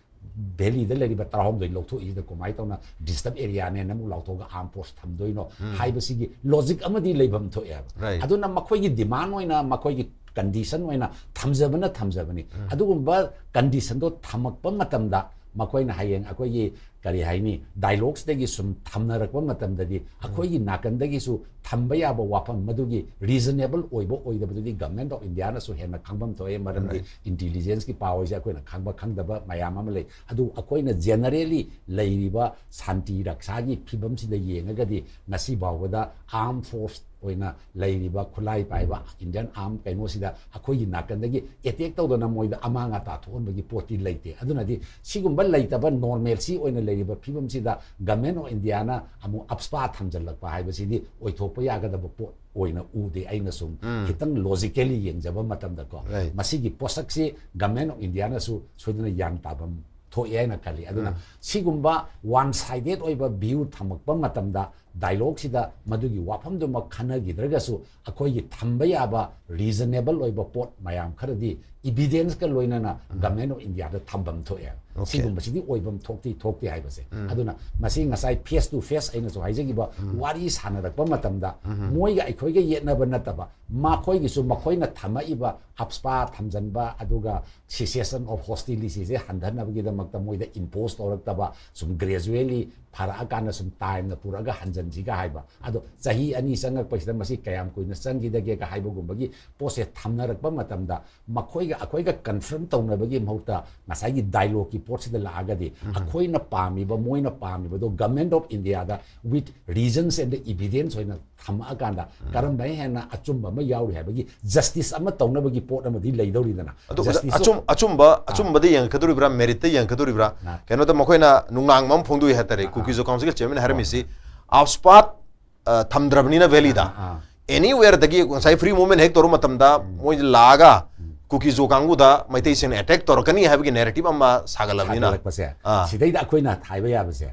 ꯚꯦꯂꯤꯗ ꯂꯩꯔꯤꯕ ꯇꯔꯥꯍꯨꯝꯗꯣꯏ ꯂꯧꯊꯣꯛꯏꯁꯤꯗ ꯀꯃꯥꯏꯅ ꯇꯧꯅ ꯗꯤꯁꯇꯔꯕ ꯑꯦꯔꯤꯌꯥꯅꯦꯅ ꯑꯃꯨꯛ ꯂꯥꯎꯊꯣꯛꯑꯒ ꯑꯥꯔꯝ ꯐꯣꯔꯁ ꯊꯝꯗꯣꯏꯅꯣ ꯎꯝ꯫ ꯍꯥꯏꯕꯁꯤꯒꯤ ꯂꯣꯖꯤꯛ ꯑꯃꯗꯤ ꯂꯩꯐꯝ ꯊꯣꯛꯑꯦꯕ꯫ Right꯫ ꯑꯗꯨꯅ ꯃꯈꯣꯏꯒꯤ ꯗꯤꯃꯥꯟ ꯑꯣꯏꯅ, ꯃꯈꯣꯏꯒꯤ ꯀꯟꯗꯤꯁꯟ ꯑꯣꯏꯅ ꯊꯝꯖꯕꯅ ꯊꯝꯖꯕꯅꯤ꯫ ꯎꯝ꯫ ꯑꯗꯨꯒꯨꯝꯕ ꯀꯟꯗꯤꯁꯟꯗꯣ ꯊꯝꯃꯛꯄ ꯃꯇꯝꯗ ꯃꯈꯣꯏꯅ ꯍꯌꯦꯡ ꯑꯩꯈꯣꯏꯒꯤ, ꯀꯔꯤ ꯍꯥꯏꯅꯤ, ꯗꯥꯏꯂꯣꯛꯁꯤꯗꯒꯤ ꯁꯨꯝ ꯊꯝꯅꯔꯛꯄ ꯃꯇꯝꯗꯗꯤ ꯑꯩꯈꯣꯏꯒꯤ ꯅꯥꯀꯟꯗꯒꯤꯁꯨ ꯊꯝꯕ ꯌꯥꯕ ꯋꯥꯐꯝ, ꯃꯗꯨꯒꯤ ꯔꯤꯖꯅꯦꯕꯜ ꯑꯣꯏꯕ ꯑꯣꯏꯗꯕꯗꯨꯗꯤ ꯒꯚꯔꯟꯃꯦꯟꯠ ꯑꯣꯐ ꯏꯟꯗꯤꯌꯥꯅꯁꯨ ꯍꯦꯟꯅ ꯈꯪꯐꯝ ꯊꯣꯛꯑꯦ꯫ ꯃꯔꯝꯗꯤ ꯏꯟꯇꯤꯂꯤꯖꯦꯟꯁꯀꯤ ꯄꯥꯎ ꯍꯥꯏꯁꯦ ꯑꯩꯈꯣꯏꯅ ꯈꯪꯕ ꯈꯪꯗꯕ ꯃꯌꯥꯝ ꯑꯃ ꯂꯩ꯫ ꯑꯗꯨ ꯑꯩꯈꯣꯏꯅ ꯖꯦꯅꯔꯦꯜꯂꯤ ꯂꯩꯔꯤꯕ ꯁꯥꯟꯇꯤ ꯔꯛꯁꯥꯒꯤ ꯐꯤꯕꯝꯁꯤꯗ ꯌꯦꯡꯉꯒꯗꯤ ꯉꯁꯤ ꯐꯥꯎꯕꯗ ꯑꯥꯔꯝ ꯐꯣꯔꯁ ꯑꯣꯏꯅ ꯂꯩꯔꯤꯕ ꯈꯨꯠꯂꯥꯏ ꯄꯥꯏꯕ ꯏꯟꯗꯤꯌꯥꯟ ꯑꯥꯔꯝ ꯀꯩꯅꯣꯁꯤꯗ ꯑꯩꯈꯣꯏꯒꯤ ꯅꯥꯀꯟꯗꯒꯤ ꯑꯦꯇꯦꯛ ꯇꯧꯗꯅ ꯃꯣꯏꯗ ꯑꯃꯥꯡ ꯑꯇꯥ ꯊꯣꯛꯍꯟꯕꯒꯤ ꯄꯣꯠꯇꯤ ꯂꯩꯇꯦ꯫ ꯑꯗꯨꯅꯗꯤ ꯁꯤꯒꯨꯝꯕ ꯂꯩꯇꯕ ꯅꯣꯔꯃꯦꯜꯁꯤ ꯑꯣꯏꯅ ꯂꯩꯔꯤꯕ ꯐꯤꯕꯝꯁꯤꯗ ꯒꯚꯔꯟꯃꯦꯟꯠ ꯑꯣꯐ ꯏꯟꯗꯤꯌꯥꯅ ꯑꯃꯨꯛ ꯑꯞꯁꯄꯥ ꯊꯝꯖꯤꯜꯂꯛꯄ ꯍꯥꯏꯕꯁꯤꯗꯤ ꯑꯣꯏꯊꯣꯛꯄ ꯌꯥꯒꯗꯕ ꯄꯣꯠ ꯑꯣꯏꯅ ꯎꯗꯦ꯫ ꯑꯩꯅ ꯁꯨꯝ ꯈꯤꯇꯪ ꯂꯣꯖꯤꯀꯦꯜꯂꯤ ꯌꯦꯡꯖꯕ ꯃꯇꯝꯗꯀꯣ, Right. ꯃꯁꯤꯒꯤ ꯄꯣꯠꯁꯛꯁꯤ ꯒꯚꯔꯟꯃꯦꯟꯠ ꯑꯣꯐ ꯏꯟꯗꯤꯌꯥꯅꯁꯨ ꯁꯣꯏꯗꯅ ꯒ꯭ꯌꯥꯟ ꯇꯥꯐꯝ ꯊꯣꯛꯑꯦ ꯍꯥꯏꯅ ꯈꯜꯂꯤ꯫ ꯑꯗꯨꯅ ꯁꯤꯒꯨꯝꯕ ꯋꯥꯟ ꯁꯥꯏꯗꯦꯠ ꯑꯣꯏꯕ ꯚ꯭ꯌꯨ ꯊꯝꯃꯛꯄ ꯃꯇꯝꯗ ꯗꯥꯏꯂꯣꯛꯁꯤꯗ ꯃꯗꯨꯒꯤ ꯋꯥꯐꯝꯗꯨꯃꯛ ꯈꯟꯅꯈꯤꯗ꯭ꯔꯒꯁꯨ ꯑꯩꯈꯣꯏꯒꯤ ꯊꯝꯕ ꯌꯥꯕ ꯔꯤꯖꯅꯦꯕꯜ ꯑꯣꯏꯕ ꯄꯣꯠ ꯃꯌꯥꯝ ꯈꯔꯗꯤ ꯏꯚꯤꯗꯦꯟꯁꯀ ꯂꯣꯏꯅꯅ ꯒꯚꯔꯟꯃꯦꯟꯠ ꯑꯣꯐ ꯏꯟꯗꯤꯌꯥꯗ ꯊꯝꯐꯝ ꯊꯣꯛꯑꯦ꯫ Okay. ꯁꯤꯒꯨꯝꯕꯁꯤꯗꯤ ꯑꯣꯏꯐꯝ ꯊꯣꯛꯇꯤ ꯊꯣꯛꯇꯦ ꯍꯥꯏꯕꯁꯦ꯫ ꯑꯗꯨꯅ ꯃꯁꯤ ꯉꯁꯥꯏ ꯐꯦꯁ ꯇꯨ ꯐꯦꯁ ꯑꯩꯅꯁꯨ ꯍꯥꯏꯖꯈꯤꯕ ꯋꯥꯔꯤ ꯁꯥꯟꯅꯔꯛꯄ ꯃꯇꯝꯗ ꯃꯣꯏꯒ ꯑꯩꯈꯣꯏꯒ ꯌꯦꯠꯅꯕ ꯅꯠꯇꯕ, ꯃꯈꯣꯏꯒꯤꯁꯨ ꯃꯈꯣꯏꯅ ꯊꯝꯃꯛꯏꯕ ꯑꯞꯁꯄꯥ ꯊꯝꯖꯟꯕ, ꯑꯗꯨꯒ cessation of hostilityꯁꯦ ꯍꯟꯊꯅꯕꯒꯤꯗꯃꯛꯇ ꯃꯣꯏꯗ ꯏꯝꯄꯣꯁ ꯇꯧꯔꯛꯇꯕ, ꯁꯨꯝ ꯒ꯭ꯔꯦꯖꯨꯋꯦꯂꯤ ꯐꯔꯛꯑꯀꯥꯟꯗ ꯁꯨꯝ ꯇꯥꯏꯝꯅ ꯄꯨꯔꯛꯑꯒ ꯍꯟꯖꯟꯁꯤꯒ ꯍꯥꯏꯕ꯫ ꯑꯗꯣ ꯆꯍꯤ ꯑꯅꯤ ꯆꯪꯉꯛꯄꯁꯤꯗ ꯃꯁꯤ ꯀꯌꯥꯝ ꯀꯨꯏꯅ ꯆꯪꯈꯤꯗꯒꯦꯒ ꯍꯥꯏꯕꯒꯨꯝꯕꯒꯤ ꯄꯣꯠꯁꯦ ꯊꯝꯅꯔꯛꯄ ꯃꯇꯝꯗ ꯃꯈꯣꯏꯒ ꯑꯩꯈꯣꯏꯒ ꯀꯟꯐ꯭ꯔꯟ ꯇꯧꯅꯕꯒꯤ ꯃꯍꯨꯠꯇ ꯉꯁꯥꯏꯒꯤ ꯗꯥꯏꯂꯣꯛꯀꯤ ꯄꯣꯠꯁꯤꯗ ꯂꯥꯛꯑꯒꯗꯤ ꯑꯩꯈꯣꯏꯅ ꯄꯥꯝꯃꯤꯕ, ꯃꯣꯏꯅ ꯄꯥꯝꯃꯤꯕꯗꯣ government of Indiaꯗ with reasons and evidence ꯑꯣꯏꯅ ꯊꯝꯃꯛꯑꯀꯥꯟꯗ ꯀꯔꯝꯕ ꯍꯦꯟꯅ ꯑꯆꯨꯝꯕ ꯑꯃ ꯌꯥꯎꯔꯤ ꯍꯥꯏꯕꯒꯤ ꯖꯁꯇꯤꯁ ꯑꯃ ꯇꯧꯅꯕꯒꯤ ꯄꯣꯠ ꯑꯃꯗꯤ ꯂꯩꯗꯧꯔꯤꯗꯅ꯫ ꯑꯗꯨ Justice of ꯑꯆꯨꯝ ꯑꯆꯨꯝꯕ ꯑꯆꯨꯝꯕꯗ ꯌꯦꯡꯉꯛꯀꯗꯣꯔꯤꯕ꯭ꯔꯥ, ꯃꯦꯔꯤꯠꯇ ꯌꯦꯡꯉꯛꯀꯗꯣꯔꯤꯕ꯭ꯔꯥ? ꯑꯥ. ꯀꯩꯅꯣꯗ ꯃꯈꯣꯏꯅ ꯅꯨꯡꯅꯥꯡꯕ ꯑꯃ ꯐꯣꯡꯗꯣꯛꯏ ꯍꯥꯏꯇꯥꯔꯦ, ꯀꯨꯀꯤ ꯖꯣ ꯀꯥꯎꯟꯁꯤꯜꯒꯤ ꯆꯤꯌꯔꯃꯦꯟ ꯍꯥꯏꯔꯝꯃꯤꯁꯤ, ꯑꯞꯁꯄꯥꯠ ꯑ, ꯊꯝꯗ꯭ꯔꯕꯅꯤꯅ ꯚꯦꯂꯤꯗ ꯑꯥ. ꯑꯦꯅꯤꯋꯦꯔꯗꯒꯤ ꯉꯁꯥꯏ ꯐ꯭ꯔꯤ ꯃꯨꯚꯃꯦꯟ ꯍꯦꯛ ꯇꯧꯔ ꯃꯇꯝꯗ ꯃꯣꯏ ꯂꯥꯛꯑꯒ ꯀꯨꯀꯤ ꯖꯣ ꯀꯥꯡꯕꯨꯗ ꯃꯩꯇꯩꯁꯤꯡꯅ ꯑꯦꯇꯦꯛ ꯇꯧꯔꯛꯀꯅꯤ ꯍꯥꯏꯕꯒꯤ ꯅꯦꯔꯦꯇꯤꯚ ꯑꯃ ꯁꯥꯒꯠꯂꯕꯅꯤꯅ꯫ ꯁꯥꯒꯠꯂꯛꯄꯁꯦ꯫ ꯑꯥ. ꯁꯤꯗꯩꯗ ꯑꯩꯈꯣꯏꯅ ꯍꯥꯏꯕ ꯌꯥꯕꯁꯦ,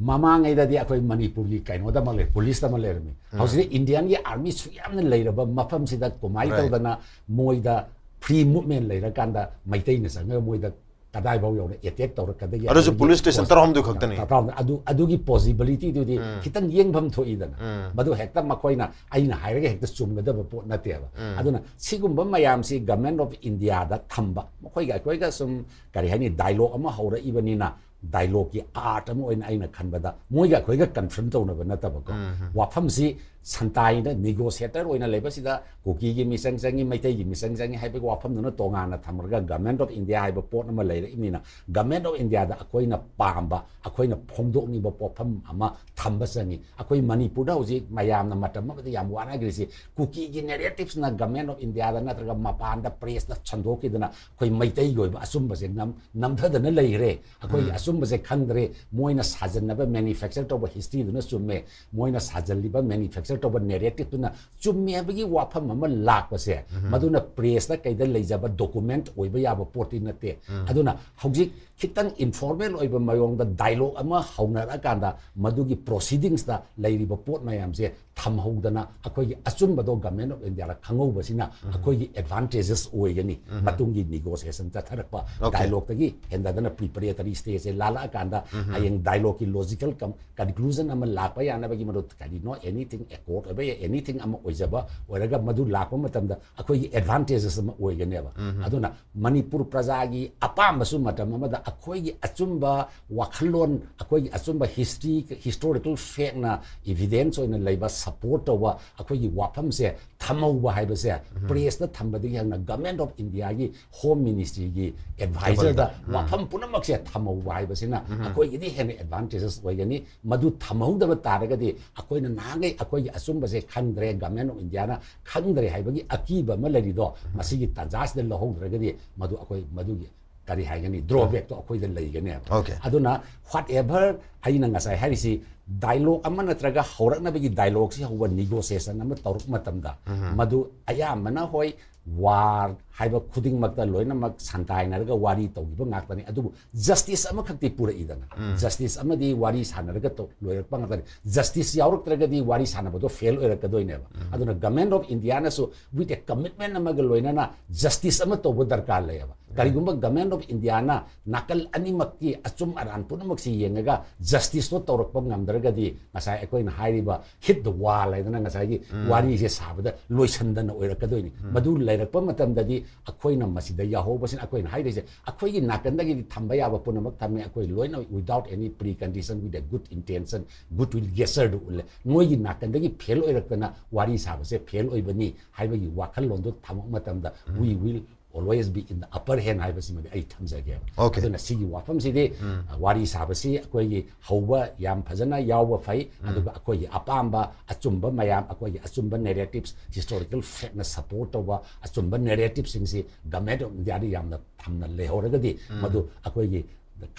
ꯃꯃꯥꯡꯉꯩꯗꯗꯤ ꯑꯩꯈꯣꯏ ꯃꯅꯤꯄꯨꯔꯒꯤ ꯀꯩꯅꯣꯗ ꯑꯃ ꯂꯩ, ꯄꯨꯂꯤꯁꯇ ꯑꯃ ꯂꯩꯔꯝꯃꯤ꯫ ꯍꯧꯖꯤꯛꯇꯤ ꯏꯟꯗꯤꯌꯥꯟꯒꯤ ꯑꯥꯔꯃꯤ ꯁꯨꯛ ꯌꯥꯝꯅ ꯂꯩꯔꯕ ꯃꯐꯝꯁꯤꯗ ꯀꯃꯥꯏꯅ Right. ꯇꯧꯗꯅ ꯃꯣꯏꯗ ꯐ꯭ꯔꯤ ꯃꯨꯚꯃꯦꯟ ꯂꯩꯔꯀꯥꯟꯗ ꯃꯩꯇꯩꯅ ꯆꯪꯉꯒ ꯃꯣꯏꯗ ꯀꯗꯥꯏꯐꯥꯎ ꯌꯧꯅ ꯑꯦꯇꯦꯛ ꯇꯧꯔꯛꯀꯗꯒꯦ ꯑꯗꯨꯁꯨ ꯍꯥꯏꯕꯒꯤ ꯄꯨꯂꯤꯁ ꯁ꯭ꯇꯦꯁꯟ ꯄꯣꯁ- ꯇꯔꯥꯍꯨꯝꯗꯣꯏ ꯈꯛꯇꯅꯤ꯫ ꯇꯔꯥꯍꯨꯝꯗꯣꯏ꯫ ꯑꯗꯨ ꯑꯗꯨꯒꯤ ꯄꯣꯁꯤꯕꯤꯂꯤꯇꯤꯗꯨꯗꯤ ꯈꯤꯇꯪ ꯌꯦꯡꯐꯝ ꯊꯣꯛꯏꯗꯅ꯫ ꯃꯗꯨ ꯍꯦꯛꯇ ꯃꯈꯣꯏꯅ ꯑꯩꯅ ꯍꯥꯏꯔꯒ ꯍꯦꯛꯇ ꯆꯨꯝꯒꯗꯕ ꯄꯣꯠ ꯅꯠꯇꯦꯕ꯫ ꯑꯗꯨꯅ ꯁꯤꯒꯨꯝꯕ ꯃꯌꯥꯝꯁꯤ ꯒꯃꯦꯟ ꯑꯣꯐ ꯏꯟꯗꯤꯌꯥꯗ ꯊꯝꯕ, ꯃꯈꯣꯏꯒ ꯑꯩꯈꯣꯏꯒ ꯁꯨꯝ ꯀꯔꯤ ꯍꯥꯏꯅꯤ, ꯗꯥꯏꯂꯣꯛ ꯑꯃ ꯍꯧꯔꯛꯏꯕꯅꯤꯅ, ꯗꯥꯏꯂꯣꯛꯀꯤ ꯑꯥꯔꯠ ꯑꯃ ꯑꯣꯏꯅ ꯑꯩꯅ ꯈꯟꯕꯗ ꯃꯣꯏꯒ ꯑꯩꯈꯣꯏꯒ ꯀꯟꯐ꯭ꯔꯟ ꯇꯧꯅꯕ ꯅꯠꯇꯕꯀꯣ꯫ ꯋꯥꯐꯝꯁꯤ ꯁꯟꯇꯥꯏꯅ ꯅꯤꯒꯣꯁꯤꯌꯦꯇꯔ ꯑꯣꯏꯅ ꯂꯩꯕꯁꯤꯗ ꯀꯨꯀꯤꯒꯤ ꯃꯤꯆꯪ ꯆꯪꯉꯤ, ꯃꯩꯇꯩꯒꯤ ꯃꯤꯆꯪ ꯆꯪꯉꯤ ꯍꯥꯏꯕꯒꯤ ꯋꯥꯐꯝꯗꯨꯅ ꯇꯣꯉꯥꯟꯅ ꯊꯝꯃꯒ, ꯒꯃꯦꯟ ꯑꯣꯐ ꯏꯟꯗꯤꯌꯥ ꯍꯥꯏꯕ ꯄꯣꯠ ꯑꯃ ꯂꯩꯔꯛꯏꯕꯅꯤꯅ, ꯒꯃꯦꯟ ꯑꯣꯐ ꯏꯟꯗꯤꯌꯥꯗ ꯑꯩꯈꯣꯏꯅ ꯄꯥꯝꯕ, ꯑꯩꯈꯣꯏꯅ ꯐꯣꯡꯗꯣꯛꯅꯤꯡꯕ ꯄꯣꯠꯐꯝ ꯑꯃ ꯊꯝꯕ ꯆꯪꯉꯤ꯫ ꯑꯩꯈꯣꯏ ꯃꯅꯤꯄꯨꯔꯗ ꯍꯧꯖꯤꯛ ꯃꯌꯥꯝꯅ ꯃꯇꯝ ꯑꯃꯗ ꯌꯥꯝ ꯋꯥꯅꯈ꯭ꯔꯤꯁꯤ ꯀꯨꯀꯤꯒꯤ ꯅꯦꯔꯦꯇꯤꯞꯁꯅ ꯒꯃꯦꯟ ꯑꯣꯐ ꯏꯟꯗꯤꯌꯥꯗ ꯅꯠꯇ꯭ꯔꯒ ꯃꯄꯥꯟꯗ ꯄ꯭ꯔꯦꯁꯇ ꯁꯟꯗꯣꯛꯈꯤꯗꯅ ꯑꯩꯈꯣꯏ ꯃꯩꯇꯩꯒꯤ ꯑꯣꯏꯕ ꯑꯆꯨꯝꯕꯁꯦ ꯅꯝ-, ꯅꯝꯊꯗꯅ ꯂꯩꯈ꯭ꯔꯦ꯫ ꯑꯩꯈꯣꯏꯒꯤ ꯑꯆꯨꯝꯕꯁꯦ ꯈꯪꯗ꯭ꯔꯦ, ꯃꯣꯏꯅ ꯁꯥꯖꯟꯅꯕ, ꯃꯦꯅꯤꯐꯦꯛꯆꯔ ꯇꯧꯕ ꯍꯤꯁꯇ꯭ꯔꯤꯗꯨꯅ ꯆꯨꯝꯃꯦ, ꯃꯣꯏꯅ ꯁꯥꯖꯜꯂꯤꯕ, ꯃꯦꯅꯤꯐꯦꯛꯆꯔ ꯇꯧꯕ ꯅꯦꯔꯦꯇꯤꯞꯇꯨꯅ ꯆꯨꯝꯃꯦ ꯍꯥꯏꯕꯒꯤ ꯋꯥꯐꯝ ꯑꯃ ꯂꯥꯛꯄꯁꯦ, ꯃꯗꯨꯅ ꯄ꯭ꯔꯦꯁꯇ ꯀꯩꯗ ꯂꯩꯖꯕ ꯗꯣꯀꯨꯃꯦꯟꯠ ꯑꯣꯏꯕ ꯌꯥꯕ ꯄꯣꯠꯇꯤ ꯅꯠꯇꯦ꯫ ꯑꯗꯨꯅ ꯍꯧꯖꯤꯛ ꯈꯤꯇꯪ ꯏꯟꯐꯣꯔꯃꯦꯜ ꯑꯣꯏꯕ ꯃꯑꯣꯡꯗ ꯗꯥꯏꯂꯣꯛ ꯑꯃ ꯍꯧꯅꯔꯛꯑꯀꯥꯟꯗ, ꯃꯗꯨꯒꯤ ꯄ꯭ꯔꯣꯁꯤꯗꯤꯡꯁꯇ ꯂꯩꯔꯤꯕ ꯄꯣꯠ ꯃꯌꯥꯝꯁꯦ ꯊꯝꯍꯧꯗꯅ, ꯑꯩꯈꯣꯏꯒꯤ ꯑꯆꯨꯝꯕꯗꯣ ꯒꯃꯦꯟ ꯑꯣꯐ ꯏꯟꯗꯤꯌꯥꯗ ꯈꯪꯍꯧꯕꯁꯤꯅ ꯑꯩꯈꯣꯏꯒꯤ ꯑꯦꯗꯚꯥꯟꯇꯦꯖꯦꯁ ꯑꯣꯏꯒꯅꯤ꯫ ꯃꯇꯨꯡꯒꯤ ꯅꯤꯒꯣꯁꯤꯌꯦꯁꯟ ꯆꯠꯊꯔꯛꯄ, Okay. ꯗꯥꯏꯂꯣꯛꯇꯒꯤ ꯍꯦꯟꯗꯗꯅ ꯄ꯭ꯔꯤꯄꯔꯦꯇꯔꯤ ꯁ꯭ꯇꯦꯖꯁꯦ ꯂꯥꯜꯂꯛꯑꯀꯥꯟꯗ, ꯍꯌꯦꯡ ꯗꯥꯏꯂꯣꯛꯀꯤ ꯂꯣꯖꯤꯀꯦꯜ ꯀꯟꯀ꯭ꯂꯨꯖꯟ ꯑꯃ ꯂꯥꯛꯄ ꯌꯥꯅꯕꯒꯤ, ꯃꯗꯨ ꯀꯔꯤꯅꯣ, ꯑꯦꯅꯤꯊꯤꯡ ꯑꯦꯀꯣꯔꯗ ꯑꯣꯏꯕ ꯌꯥꯏ, ꯑꯦꯅꯤꯊꯤꯡ ꯑꯃ ꯑꯣꯏꯖꯕ ꯑꯣꯏꯔꯒ, ꯃꯗꯨ ꯂꯥꯛꯄ ꯃꯇꯝꯗ ꯑꯩꯈꯣꯏꯒꯤ ꯑꯦꯗꯚꯥꯟꯇꯦꯖꯦꯁ ꯑꯃ ꯑꯣꯏꯒꯅꯦꯕ꯫ ꯑꯗꯨꯅ ꯃꯅꯤꯄꯨꯔ ꯄ꯭ꯔꯖꯥꯒꯤ ꯑꯄꯥꯝꯕꯁꯨ ꯃꯇꯝ ꯑꯃꯗ ꯑꯩꯈꯣꯏꯒꯤ ꯑꯆꯨꯝꯕ ꯋꯥꯈꯜꯂꯣꯟ, ꯑꯩꯈꯣꯏꯒꯤ ꯑꯆꯨꯝꯕ ꯍꯤꯁꯇ꯭ꯔꯤ, ꯍꯤꯁꯇꯣꯔꯤꯀꯦꯜ ꯐꯦꯛꯅ ꯏꯚꯤꯗꯦꯟꯁ ꯑꯣꯏꯅ ꯂꯩꯕ, ꯁꯄꯣꯔꯠ ꯇꯧꯕ ꯑꯩꯈꯣꯏꯒꯤ ꯋꯥꯐꯝꯁꯦ ꯊꯝꯍꯧꯕ ꯍꯥꯏꯕꯁꯦ, ꯄ꯭ꯔꯦꯁꯇ ꯊꯝꯕꯗꯒꯤ ꯍꯧꯅ ꯒꯃꯦꯟ ꯑꯣꯐ ꯏꯟꯗꯤꯌꯥꯒꯤ ꯍꯣꯝ ꯃꯤꯅꯤꯁꯇ꯭ꯔꯤꯒꯤ ꯑꯦꯗꯚꯥꯏꯖꯔꯗ ꯋꯥꯐꯝ ꯄꯨꯝꯅꯃꯛꯁꯦ ꯊꯝꯍꯧꯕ ꯍꯥꯏꯕꯁꯤꯅ ꯑꯩꯈꯣꯏꯒꯤꯗꯤ ꯍꯦꯟꯅ ꯑꯦꯗꯚꯥꯟꯇꯦꯖꯦꯁ ꯑꯣꯏꯒꯅꯤ꯫ ꯃꯗꯨ ꯊꯝꯍꯧꯗꯕ ꯇꯥꯔꯒꯗꯤ, ꯑꯩꯈꯣꯏꯅ ꯅꯍꯥꯟꯈꯩ ꯑꯩꯈꯣꯏꯒꯤ ꯑꯆꯨꯝꯕꯁꯦ ꯈꯪꯗ꯭ꯔꯦ, ꯒꯃꯦꯟ ꯑꯣꯐ ꯏꯟꯗꯤꯌꯥꯅ ꯈꯪꯗ꯭ꯔꯦ ꯍꯥꯏꯕꯒꯤ ꯑꯀꯤꯕ ꯑꯃ ꯂꯩꯔꯤꯗꯣ, ꯃꯁꯤꯒꯤ ꯇꯥꯟꯖꯥꯁꯤꯗ ꯂꯧꯍꯧꯗ꯭ꯔꯒꯗꯤ, ꯃꯗꯨ ꯑꯩꯈꯣꯏ ꯃꯗꯨꯒꯤ ꯀꯔꯤ ꯍꯥꯏꯒꯅꯤ, ꯗ꯭ꯔꯣꯕꯦꯛꯇꯣ ꯑꯩꯈꯣꯏꯗ ꯂꯩꯒꯅꯦꯕ꯫ Okay. ꯑꯗꯨꯅ ꯋꯥꯠ ꯑꯦꯚꯔ ꯑꯩꯅ ꯉꯁꯥꯏ ꯍꯥꯏꯔꯤꯁꯤ, ꯗꯥꯏꯂꯣꯒ ꯑꯃ ꯅꯠꯇ꯭ꯔꯒ ꯍꯧꯔꯛꯅꯕꯒꯤ ꯗꯥꯏꯂꯣꯒꯁꯤ ꯍꯧꯕ ꯅꯤꯒꯣꯁꯤꯌꯦꯁꯟ ꯑꯃ ꯇꯧꯔꯛꯄ ꯃꯇꯝꯗ, ꯃꯗꯨ ꯑꯌꯥꯝꯕꯅ, ꯍꯣꯏ, ꯋꯥꯔ ꯍꯥꯏꯕ ꯈꯨꯗꯤꯡꯃꯛꯇ ꯂꯣꯏꯅꯃꯛ ꯁꯟꯗꯥꯏꯅꯔꯒ ꯋꯥꯔꯤ ꯇꯧꯈꯤꯕ ꯉꯥꯛꯇꯅꯤ꯫ ꯑꯗꯨꯕꯨ ꯖꯁꯇꯤꯁ ꯑꯃꯈꯛꯇꯤ ꯄꯨꯔꯛꯏꯗꯅ, ꯖꯁꯇꯤꯁ ꯑꯃꯗꯤ ꯋꯥꯔꯤ ꯁꯥꯟꯅꯔꯒ ꯇꯧ-, ꯂꯣꯏꯔꯛꯄ ꯉꯥꯛꯇꯅꯤ꯫ ꯖꯁꯇꯤꯁ ꯌꯥꯎꯔꯛꯇ꯭ꯔꯒꯗꯤ ꯋꯥꯔꯤ ꯁꯥꯟꯅꯕꯗꯣ ꯐꯦꯜ ꯑꯣꯏꯔꯛꯀꯗꯣꯏꯅꯦꯕ꯫ ꯑꯗꯨꯅ ꯒꯃꯦꯟ ꯑꯣꯐ ꯏꯟꯗꯤꯌꯥꯅꯁꯨ with a commitment ꯑꯃꯒ ꯂꯣꯏꯅꯅ ꯖꯁꯇꯤꯁ ꯑꯃ ꯇꯧꯕ ꯗꯔꯀꯥꯔ ꯂꯩꯌꯦꯕ꯫ ꯀꯔꯤꯒꯨꯝꯕ ꯒꯃꯦꯟ ꯑꯣꯐ ꯏꯟꯗꯤꯌꯥꯅ ꯅꯥꯀꯜ ꯑꯅꯤꯃꯛꯀꯤ ꯑꯆꯨꯝ ꯑꯔꯥꯟ ꯄꯨꯝꯅꯃꯛꯁꯤ ꯌꯦꯡꯉꯒ ꯖꯁꯇꯤꯁꯇꯣ ꯇꯧꯔꯛꯄ ꯉꯝꯗ꯭ꯔꯒꯗꯤ, ꯉꯁꯥꯏ ꯑꯩꯈꯣꯏꯅ ꯍꯥꯏꯔꯤꯕ hit the wall ꯍꯥꯏꯗꯅ ꯉꯁꯥꯏꯒꯤ ꯋꯥꯔꯤꯁꯦ ꯁꯥꯕꯗ ꯂꯣꯏꯁꯟꯗꯅ ꯑꯣꯏꯔꯛꯀꯗꯣꯏꯅꯤ꯫ ꯃꯗꯨ ꯂꯩꯔꯛꯄ ꯃꯇꯝꯗꯗꯤ ꯑꯩꯈꯣꯏꯅ ꯃꯁꯤꯗ ꯌꯥꯎꯍꯧꯕꯁꯤꯅ, ꯑꯩꯈꯣꯏꯅ ꯍꯥꯏꯔꯤꯁꯦ, ꯑꯩꯈꯣꯏꯒꯤ ꯅꯥꯀꯟꯗꯒꯤꯗꯤ ꯊꯝꯕ ꯌꯥꯕ ꯄꯨꯝꯅꯃꯛ ꯊꯝꯃꯦ꯫ ꯑꯩꯈꯣꯏ ꯂꯣꯏꯅ without any precondition, with a good intention, good will gesture ꯗꯨ ꯎꯠꯂꯦ꯫ ꯅꯣꯏꯒꯤ ꯅꯥꯀꯟꯗꯒꯤ ꯐꯦꯜ ꯑꯣꯏꯔꯛꯇꯅ ꯋꯥꯔꯤ ꯁꯥꯕꯁꯦ ꯐꯦꯜ ꯑꯣꯏꯕꯅꯤ ꯍꯥꯏꯕꯒꯤ ꯋꯥꯈꯜꯂꯣꯟꯗꯣ ꯊꯝꯃꯛꯄ ꯃꯇꯝꯗ, we will always be in the upper hand ꯍꯥꯏꯕꯁꯤꯃꯗꯤ ꯑꯩ ꯊꯝꯖꯒꯦꯕ꯫ Okay. ꯑꯗꯨꯅ ꯁꯤꯒꯤ ꯋꯥꯐꯝꯁꯤꯗꯤ, ꯑ, ꯋꯥꯔꯤ ꯁꯥꯕꯁꯤ ꯑꯩꯈꯣꯏꯒꯤ ꯍꯧꯕ ꯌꯥꯝ ꯐꯖꯅ ꯌꯥꯎꯕ ꯐꯩ, ꯑꯗꯨꯒ ꯑꯩꯈꯣꯏꯒꯤ ꯑꯄꯥꯝꯕ ꯑꯆꯨꯝꯕ ꯃꯌꯥꯝ, ꯑꯩꯈꯣꯏꯒꯤ ꯑꯆꯨꯝꯕ narratives, historical fact ꯅ support ꯇꯧꯕ ꯑꯆꯨꯝꯕ narrative ꯁꯤꯡꯁꯤ ꯒꯃꯦꯟ ꯑꯣꯐ ꯏꯟꯗꯤꯌꯥꯗ ꯌꯥꯝꯅ ꯊꯝꯅ ꯂꯩꯍꯧꯔꯒꯗꯤ, ꯃꯗꯨ ꯑꯩꯈꯣꯏꯒꯤ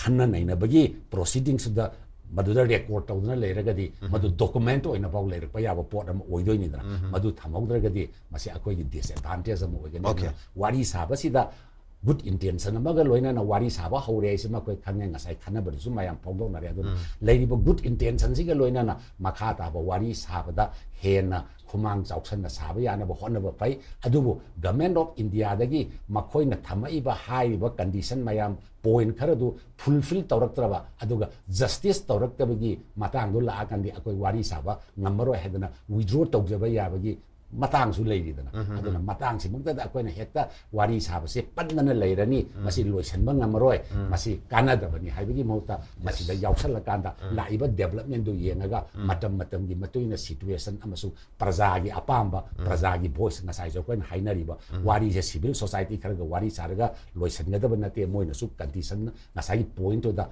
ꯈꯟꯅ ꯅꯩꯅꯕꯒꯤ proceedings ꯇꯨꯗ ꯃꯗꯨꯗ ꯔꯦꯀꯣꯔꯗ ꯇꯧꯗꯨꯅ ꯂꯩꯔꯒꯗꯤ, ꯃꯗꯨ ꯗꯣꯀꯨꯃꯦꯟꯠ ꯑꯣꯏꯅꯐꯥꯎ ꯂꯩꯔꯛꯄ ꯌꯥꯕ ꯄꯣꯠ ꯑꯃ ꯑꯣꯏꯗꯣꯏꯅꯤꯗꯅ꯫ ꯃꯗꯨ ꯊꯝꯍꯧꯗ꯭ꯔꯒꯗꯤ ꯃꯁꯤ ꯑꯩꯈꯣꯏꯒꯤ disadvantage ꯑꯃ ꯑꯣꯏꯒꯅꯤ꯫ Okay. ꯑꯗꯨꯅ ꯋꯥꯔꯤ ꯁꯥꯕꯁꯤꯗ good intention ꯑꯃꯒ ꯂꯣꯏꯅꯅ ꯋꯥꯔꯤ ꯁꯥꯕ ꯍꯧꯔꯦ ꯍꯥꯏꯁꯤꯃ ꯑꯩꯈꯣꯏ ꯈꯪꯉꯦ, ꯉꯁꯥꯏ ꯈꯟꯅꯕꯗꯁꯨ ꯃꯌꯥꯝ ꯐꯣꯡꯗꯣꯛꯅꯔꯦ꯫ ꯑꯗꯨꯅ ꯂꯩꯔꯤꯕ good intention ꯁꯤꯒ ꯂꯣꯏꯅꯅ ꯃꯈꯥ ꯇꯥꯕ ꯋꯥꯔꯤ ꯁꯥꯕꯗ ꯍꯦꯟꯅ ꯈꯨꯃꯥꯡ ꯆꯥꯎꯁꯟꯅ ꯁꯥꯕ ꯌꯥꯅꯕ ꯍꯣꯠꯅꯕ ꯐꯩ꯫ ꯑꯗꯨꯕꯨ ꯒꯃꯦꯟ ꯑꯣꯐ ꯏꯟꯗꯤꯌꯥꯗꯒꯤ ꯃꯈꯣꯏꯅ ꯊꯝꯃꯛꯏꯕ ꯍꯥꯏꯔꯤꯕ ꯀꯟꯗꯤꯁꯟ ꯃꯌꯥꯝ, ꯄꯣꯏꯟꯠ ꯈꯔꯗꯨ ꯐꯨꯜꯐꯤꯜ ꯇꯧꯔꯛꯇ꯭ꯔꯕ, ꯑꯗꯨꯒ ꯖꯁꯇꯤꯁ ꯇꯧꯔꯛꯇꯕꯒꯤ ꯃꯇꯥꯡꯗꯣ ꯂꯥꯛꯑꯀꯥꯟꯗꯤ ꯑꯩꯈꯣꯏ ꯋꯥꯔꯤ ꯁꯥꯕ ꯉꯝꯃꯔꯣꯏ ꯍꯥꯏꯗꯅ withdraw ꯇꯧꯖꯕ ꯌꯥꯕꯒꯤ ꯃꯇꯥꯡꯁꯨ ꯂꯩꯔꯤꯗꯅ꯫ ꯑꯗꯨꯅ ꯃꯇꯥꯡꯁꯤꯃꯛꯇꯗ ꯑꯩꯈꯣꯏꯅ ꯍꯦꯛꯇ ꯋꯥꯔꯤ ꯁꯥꯕꯁꯦ ꯄꯟꯗꯅ ꯂꯩꯔꯅꯤ, ꯃꯁꯤ ꯂꯣꯏꯁꯤꯟꯕ ꯉꯝꯃꯔꯣꯏ, ꯃꯁꯤ ꯀꯥꯟꯅꯗꯕꯅꯤ ꯍꯥꯏꯕꯒꯤ ꯃꯍꯨꯠꯇ, ꯃꯁꯤꯗ ꯌꯥꯎꯁꯜꯂꯀꯥꯟꯗ ꯂꯥꯛꯏꯕ ꯗꯦꯕꯂꯞꯃꯦꯟꯗꯨ ꯌꯦꯡꯉꯒ, ꯃꯇꯝ ꯃꯇꯝꯒꯤ ꯃꯇꯨꯡ ꯏꯟꯅ ꯁꯤꯆꯨꯋꯦꯁꯟ ꯑꯃꯁꯨꯡ ꯄ꯭ꯔꯖꯥꯒꯤ ꯑꯄꯥꯝꯕ, ꯄ꯭ꯔꯖꯥꯒꯤ ꯚꯣꯏꯁ, ꯉꯁꯥꯏꯁꯨ ꯑꯩꯈꯣꯏꯅ ꯍꯥꯏꯅꯔꯤꯕ ꯋꯥꯔꯤꯁꯦ ꯁꯤꯚꯤꯜ ꯁꯣꯁꯥꯏꯇꯤ ꯈꯔꯒ ꯋꯥꯔꯤ ꯁꯥꯔꯒ ꯂꯣꯏꯁꯤꯟꯒꯗꯕ ꯅꯠꯇꯦ꯫ ꯃꯣꯏꯅꯁꯨ ꯀꯟꯗꯤꯁꯟ, ꯉꯁꯥꯏꯒꯤ ꯄꯣꯏꯟꯠꯇꯨꯗ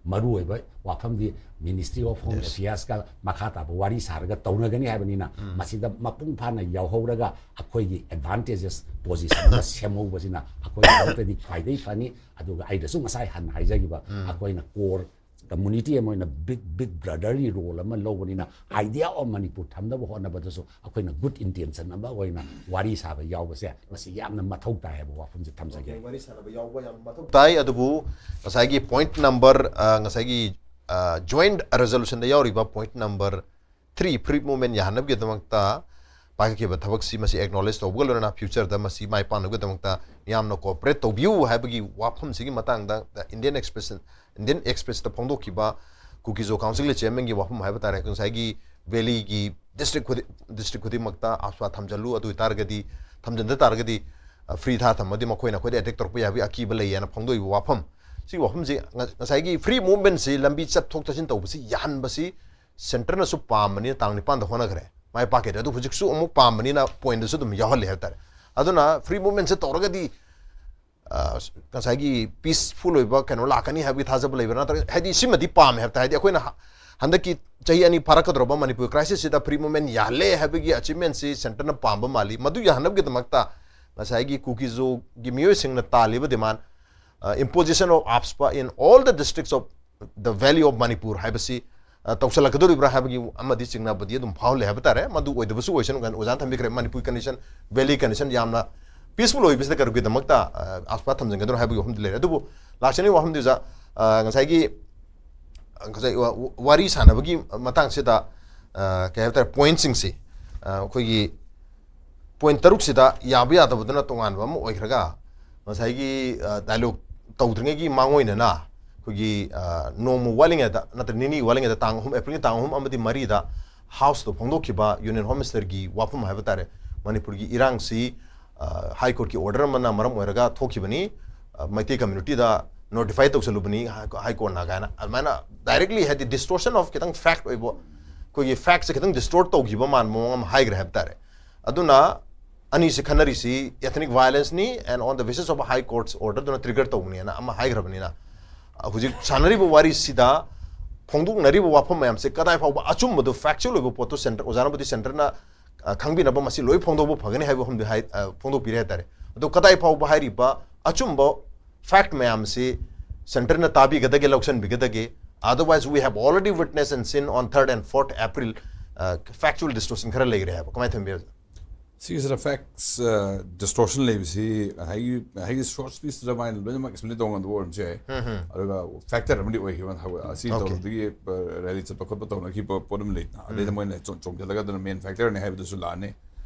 ꯃꯔꯨꯑꯣꯏꯕ ꯋꯥꯐꯝꯗꯤ Ministry of Home Affairs ꯀ ꯃꯈꯥ ꯇꯥꯕ ꯋꯥꯔꯤ ꯁꯥꯔꯒ ꯇꯧꯅꯒꯅꯤ ꯍꯥꯏꯕꯅꯤꯅ, ꯃꯁꯤꯗ ꯃꯄꯨꯡ ꯐꯥꯅ ꯌꯥꯎꯍꯧꯔꯒ ꯑꯩꯈꯣꯏꯒꯤ ꯑꯦꯗꯚꯥꯟꯇꯦꯖꯦꯁ ꯄꯣꯖꯤꯁꯟ ꯑꯃ ꯁꯦꯝꯍꯧꯕꯁꯤꯅ ꯑꯩꯈꯣꯏꯒꯤꯗꯃꯛꯇꯗꯤ ꯈ꯭ꯋꯥꯏꯗꯒꯤ ꯐꯅꯤ꯫ ꯑꯗꯨꯒ ꯑꯩꯅꯁꯨ ꯉꯁꯥꯏ ꯍꯥꯟꯅ ꯍꯥꯏꯖꯈꯤꯕ, ꯑꯩꯈꯣꯏꯅ ꯀꯣꯔ community ꯑꯃ ꯑꯣꯏꯅ big big brotherly role ꯑꯃ ꯂꯧꯕꯅꯤꯅ, idea of Manipur ꯊꯝꯅꯕ ꯍꯣꯠꯅꯕꯗꯁꯨ ꯑꯩꯈꯣꯏꯅ good intention ꯑꯃ ꯑꯣꯏꯅ ꯋꯥꯔꯤ ꯁꯥꯕ ꯌꯥꯎꯕꯁꯦ, ꯃꯁꯤ ꯌꯥꯝꯅ ꯃꯊꯧ ꯇꯥꯏ ꯍꯥꯏꯕ ꯋꯥꯐꯝꯁꯦ ꯊꯝꯖꯒꯦ꯫ ꯋꯥꯔꯤ ꯁꯥꯟꯅꯕ ꯌꯥꯎꯕ ꯌꯥꯝ ꯃꯊꯧ ꯇꯥꯏ꯫ ꯑꯗꯨꯕꯨ ꯉꯁꯥꯏꯒꯤ point number, ꯑ, ꯉꯁꯥꯏꯒꯤ, ꯑ, joint resolutionꯗ ꯌꯥꯎꯔꯤꯕ point number three, free movement ꯌꯥꯍꯟꯅꯕꯒꯤꯗꯃꯛꯇ ꯄꯥꯏꯈꯠꯈꯤꯕ ꯊꯕꯛꯁꯤ ꯃꯁꯤ acknowledge ꯇꯧꯕꯒ ꯂꯣꯏꯅꯅ futureꯗ ꯃꯁꯤ ꯃꯥꯏ ꯄꯥꯛꯅꯕꯒꯤꯗꯃꯛꯇ ꯃꯤꯌꯥꯝꯅ cooperate ꯇꯧꯕꯤꯌꯨ ꯍꯥꯏꯕꯒꯤ ꯋꯥꯐꯝꯁꯤꯒꯤ ꯃꯇꯥꯡꯗ Indian Express, Indian Expressꯇ ꯐꯣꯡꯗꯣꯛꯈꯤꯕ ꯀꯨꯀꯤ-ꯖꯣ councilꯒꯤ chairmanꯒꯤ ꯋꯥꯐꯝ ꯍꯥꯏꯕ ꯇꯥꯔꯦ, ꯉꯁꯥꯏꯒꯤ valleyꯒꯤ district ꯈꯨꯗꯤꯡ, district ꯈꯨꯗꯤꯡꯃꯛꯇ AFSPA ꯊꯝꯖꯜꯂꯨ, ꯑꯗꯨ ꯑꯣꯏꯇꯥꯔꯒꯗꯤ, ꯊꯝꯖꯟꯗ ꯇꯥꯔꯒꯗꯤ, ꯑ, free ꯊꯥ ꯊꯝꯃꯗꯤ ꯃꯈꯣꯏꯅ ꯑꯩꯈꯣꯏꯗ attack ꯇꯧꯔꯛꯄ ꯌꯥꯕꯒꯤ ꯑꯀꯤꯕ ꯂꯩꯌꯦꯅ ꯐꯣꯡꯗꯣꯛꯏꯕ ꯋꯥꯐꯝ꯫ ꯁꯤꯒꯤ ꯋꯥꯐꯝꯁꯤ ꯉ-, ꯉꯁꯥꯏꯒꯤ free movementꯁꯤ, ꯂꯝꯕꯤ ꯆꯠꯊꯣꯛ ꯆꯠꯁꯤꯟ ꯇꯧꯕꯁꯤ ꯌꯥꯍꯟꯕꯁꯤ centreꯅꯁꯨ ꯄꯥꯝꯕꯅꯤꯅ ꯇꯥꯡ ꯅꯤꯄꯥꯟꯗ ꯍꯣꯠꯅꯈ꯭ꯔꯦ, ꯃꯥꯏ ꯄꯥꯛꯈꯤꯗ꯭ꯔꯦ꯫ ꯑꯗꯨ ꯍꯧꯖꯤꯛꯁꯨ ꯑꯃꯨꯛ ꯄꯥꯝꯕꯅꯤꯅ pointꯗꯨꯁꯨ ꯑꯗꯨꯝ ꯌꯥꯎꯍꯜꯂꯦ ꯍꯥꯏꯕ ꯇꯥꯔꯦ꯫ ꯑꯗꯨꯅ free movementꯁꯦ ꯇꯧꯔꯒꯗꯤ, ꯑ, ꯉꯁꯥꯏꯒꯤ peaceful ꯑꯣꯏꯕ ꯀꯩꯅꯣ ꯂꯥꯛꯀꯅꯤ ꯍꯥꯏꯕꯒꯤ ꯊꯥꯖꯕ ꯂꯩꯕ꯭ꯔꯥ? ꯅꯠꯇ꯭ꯔꯒ ꯍꯥꯏꯗꯤ ꯁꯤꯃꯗꯤ ꯄꯥꯝꯃꯦ ꯍꯥꯏꯕ ꯇꯥꯔꯦ꯫ ꯍꯥꯏꯗꯤ ꯑꯩꯈꯣꯏꯅ ꯍ-, ꯍꯟꯗꯛꯀꯤ ꯆꯍꯤ ꯑꯅꯤ ꯐꯥꯔꯛꯀꯗꯧꯔꯕ ꯃꯅꯤꯄꯨꯔ crisisꯁꯤꯗ free movement ꯌꯥꯍꯜꯂꯦ ꯍꯥꯏꯕꯒꯤ achievementꯁꯤ centreꯅ ꯄꯥꯝꯕ ꯃꯥꯜꯂꯤ꯫ ꯃꯗꯨ ꯌꯥꯍꯟꯅꯕꯒꯤꯗꯃꯛꯇ ꯉꯁꯥꯏꯒꯤ ꯀꯨꯀꯤ-ꯖꯣꯒꯤ ꯃꯤꯑꯣꯏꯁꯤꯡꯅ ꯇꯥꯜꯂꯤꯕ demand, ꯑ, imposition of AFSPA in all the districts of the Valley of Manipur ꯍꯥꯏꯕꯁꯤ, ꯑ, ꯇꯧꯁꯜꯂꯛꯀꯗꯧꯔꯤꯕ꯭ꯔꯥ ꯍꯥꯏꯕꯒꯤ ꯑꯃꯗꯤ ꯆꯤꯡꯅꯕꯗꯤ ꯑꯗꯨꯝ ꯐꯥꯎꯍꯜꯂꯦ ꯍꯥꯏꯕ ꯇꯥꯔꯦ꯫ ꯃꯗꯨ ꯑꯣꯏꯗꯕꯁꯨ ꯑꯣꯏꯁꯅꯨ, ꯑꯣꯖꯥꯅ ꯊꯝꯕꯤꯈ꯭ꯔꯦ, ꯃꯅꯤꯄꯨꯔ condition, valley condition ꯌꯥꯝꯅ peaceful ꯑꯣꯏꯕꯁꯤꯗ ꯀꯔꯤꯒꯤꯗꯃꯛꯇ, ꯑ, AFSPA ꯊꯝꯖꯤꯟꯒꯗꯧꯔꯣ ꯍꯥꯏꯕꯒꯤ ꯋꯥꯐꯝꯗꯤ ꯂꯩꯔꯦ꯫ ꯑꯗꯨꯕꯨ ꯂꯥꯛꯆꯔꯤꯕ ꯋꯥꯐꯝꯗꯤ ꯑꯣꯖꯥ, ꯑ, ꯉꯁꯥꯏꯒꯤ, ꯑ, ꯉꯁꯥꯏ ꯋꯥ-, ꯋꯥꯔꯤ ꯁꯥꯟꯅꯕꯒꯤ ꯃꯇꯥꯡꯁꯤꯗ, ꯑ, ꯀꯩ ꯍꯥꯏꯕ ꯇꯥꯔꯦ, pointꯁꯤꯡꯁꯤ, ꯑ, ꯑꯩꯈꯣꯏꯒꯤ point ꯇꯔꯨꯛꯁꯤꯗ ꯌꯥꯕ ꯌꯥꯗꯕꯗꯨꯅ ꯇꯣꯉꯥꯟꯕ ꯑꯃ ꯑꯣꯏꯈ꯭ꯔꯒ, ꯉꯁꯥꯏꯒꯤ, ꯑ, dialogue ꯇꯧꯗ꯭ꯔꯤꯉꯩꯒꯤ ꯃꯥꯡꯑꯣꯏꯅꯅ ꯑꯩꯈꯣꯏꯒꯤ, ꯑ, ꯅꯣꯡꯃ ꯋꯥꯠꯂꯤꯉꯩꯗ, ꯅꯠꯇ꯭ꯔ ꯅꯤꯅꯤ ꯋꯥꯠꯂꯤꯉꯩꯗ, ꯇꯥꯡ ꯑꯍꯨꯝ, Aprilꯒꯤ ꯇꯥꯡ ꯑꯍꯨꯝ ꯑꯃꯗꯤ ꯃꯔꯤꯗ Houseꯇ ꯐꯣꯡꯗꯣꯛꯈꯤꯕ Union Home Ministerꯒꯤ ꯋꯥꯐꯝ ꯍꯥꯏꯕ ꯇꯥꯔꯦ, ꯃꯅꯤꯄꯨꯔꯒꯤ ꯏꯔꯥꯡꯁꯤ, ꯑ, High Courtꯀꯤ order ꯑꯃꯅ ꯃꯔꯝ ꯑꯣꯏꯔꯒ ꯊꯣꯛꯈꯤꯕꯅꯤ, ꯑ, ꯃꯩꯇꯩ communityꯗ notify ꯇꯧꯁꯜꯂꯨꯕꯅꯤ High, High Courtꯅ ꯀꯥꯏꯅ, ꯑꯗꯨꯃꯥꯏꯅ directly, ꯍꯥꯏꯗꯤ distortion of ꯈꯤꯇꯪ fact ꯑꯣꯏꯕ, ꯑꯩꯈꯣꯏꯒꯤ factꯁꯦ ꯈꯤꯇꯪ distort ꯇꯧꯈꯤꯕ ꯃꯥꯟꯕ ꯃꯑꯣꯡ ꯑꯃ ꯍꯥꯏꯈ꯭ꯔꯦ ꯍꯥꯏꯕ ꯇꯥꯔꯦ꯫ ꯑꯗꯨꯅ ꯑꯅꯤꯁꯤ ꯈꯟꯅꯔꯤꯁꯤ ethnic violenceꯅꯤ and on the basis of a High Court's order ꯑꯗꯨꯅ trigger ꯇꯧꯕꯅꯦꯅ ꯑꯃ ꯍꯥꯏꯈ꯭ꯔꯕꯅꯤꯅ, ꯑ, ꯍꯧꯖꯤꯛ ꯁꯥꯟꯅꯔꯤꯕ ꯋꯥꯔꯤꯁꯤꯗ ꯐꯣꯡꯗꯣꯛꯅꯔꯤꯕ ꯋꯥꯐꯝ ꯃꯌꯥꯝꯁꯦ ꯀꯗꯥꯏ ꯐꯥꯎꯕ ꯑꯆꯨꯝꯕꯗꯣ, factual ꯑꯣꯏꯕ ꯄꯣꯠꯇꯣ centre, ꯑꯣꯖꯥꯅꯕꯨꯗꯤ centreꯅ, ꯑ, ꯈꯪꯕꯤꯅꯕ ꯃꯁꯤ ꯂꯣꯏ ꯐꯣꯡꯗꯣꯛꯄ ꯐꯒꯅꯤ ꯍꯥꯏꯕ ꯋꯥꯐꯝꯗꯤ ꯍꯥꯏ-, ꯑ, ꯐꯣꯡꯗꯣꯛꯄꯤꯔꯦ ꯍꯥꯏ ꯇꯥꯔꯦ꯫ ꯑꯗꯣ ꯀꯗꯥꯏ ꯐꯥꯎꯕ ꯍꯥꯏꯔꯤꯕ ꯑꯆꯨꯝꯕ fact ꯃꯌꯥꯝꯁꯤ centreꯅ ꯇꯥꯕꯤꯒꯗꯒꯦ, ꯂꯧꯁꯤꯟꯕꯤꯒꯗꯒꯦ, Otherwise, we have already witnessed and seen on third and fourth April, uh, factual distortion ꯈꯔ ꯂꯩꯈ꯭ꯔꯦ ꯍꯥꯏꯕ꯫ ꯀꯃꯥꯏꯅ ꯊꯝꯕꯤꯔ? ꯁꯤꯒꯤꯁꯤꯗ ꯐꯦꯛꯁ ꯗꯤꯁꯇꯣꯔꯁꯟ ꯂꯩꯕꯁꯤ ꯉꯁꯥꯏꯒꯤ ꯉꯁꯥꯏꯒꯤ ꯁꯣꯔꯠ ꯁ꯭ꯄꯤꯁꯇꯨꯗ ꯃꯥꯏꯅ ꯂꯣꯏꯅꯃꯛ ꯑꯦꯛꯁꯄ꯭ꯂꯦꯟ ꯇꯧꯕ ꯉꯝꯗꯕ ꯑꯣꯏꯔꯝꯁꯨ ꯌꯥꯏ꯫ ꯑꯗꯨꯒ ꯐꯦꯛꯇꯔ ꯑꯃꯗꯤ ꯑꯣꯏꯈꯤꯕ ꯍꯥꯏꯕ ꯑꯁꯤ Okay. ꯇꯧꯕꯗꯒꯤ ꯔꯦꯂꯤ ꯆꯠꯄ ꯈꯣꯠꯄ ꯇꯧꯅꯈꯤꯕ ꯄꯣꯠ ꯑꯃ ꯂꯩꯗꯅ, ꯑꯗꯩꯗ ꯃꯣꯏꯅ ꯆꯣꯡ- ꯆꯣꯡꯁꯤꯜꯂꯒ ꯑꯗꯨꯅ ꯃꯦꯟ ꯐꯦꯛꯇꯔꯅꯤ ꯍꯥꯏꯕꯗꯨꯁꯨ ꯂꯥꯛꯑꯅꯤ꯫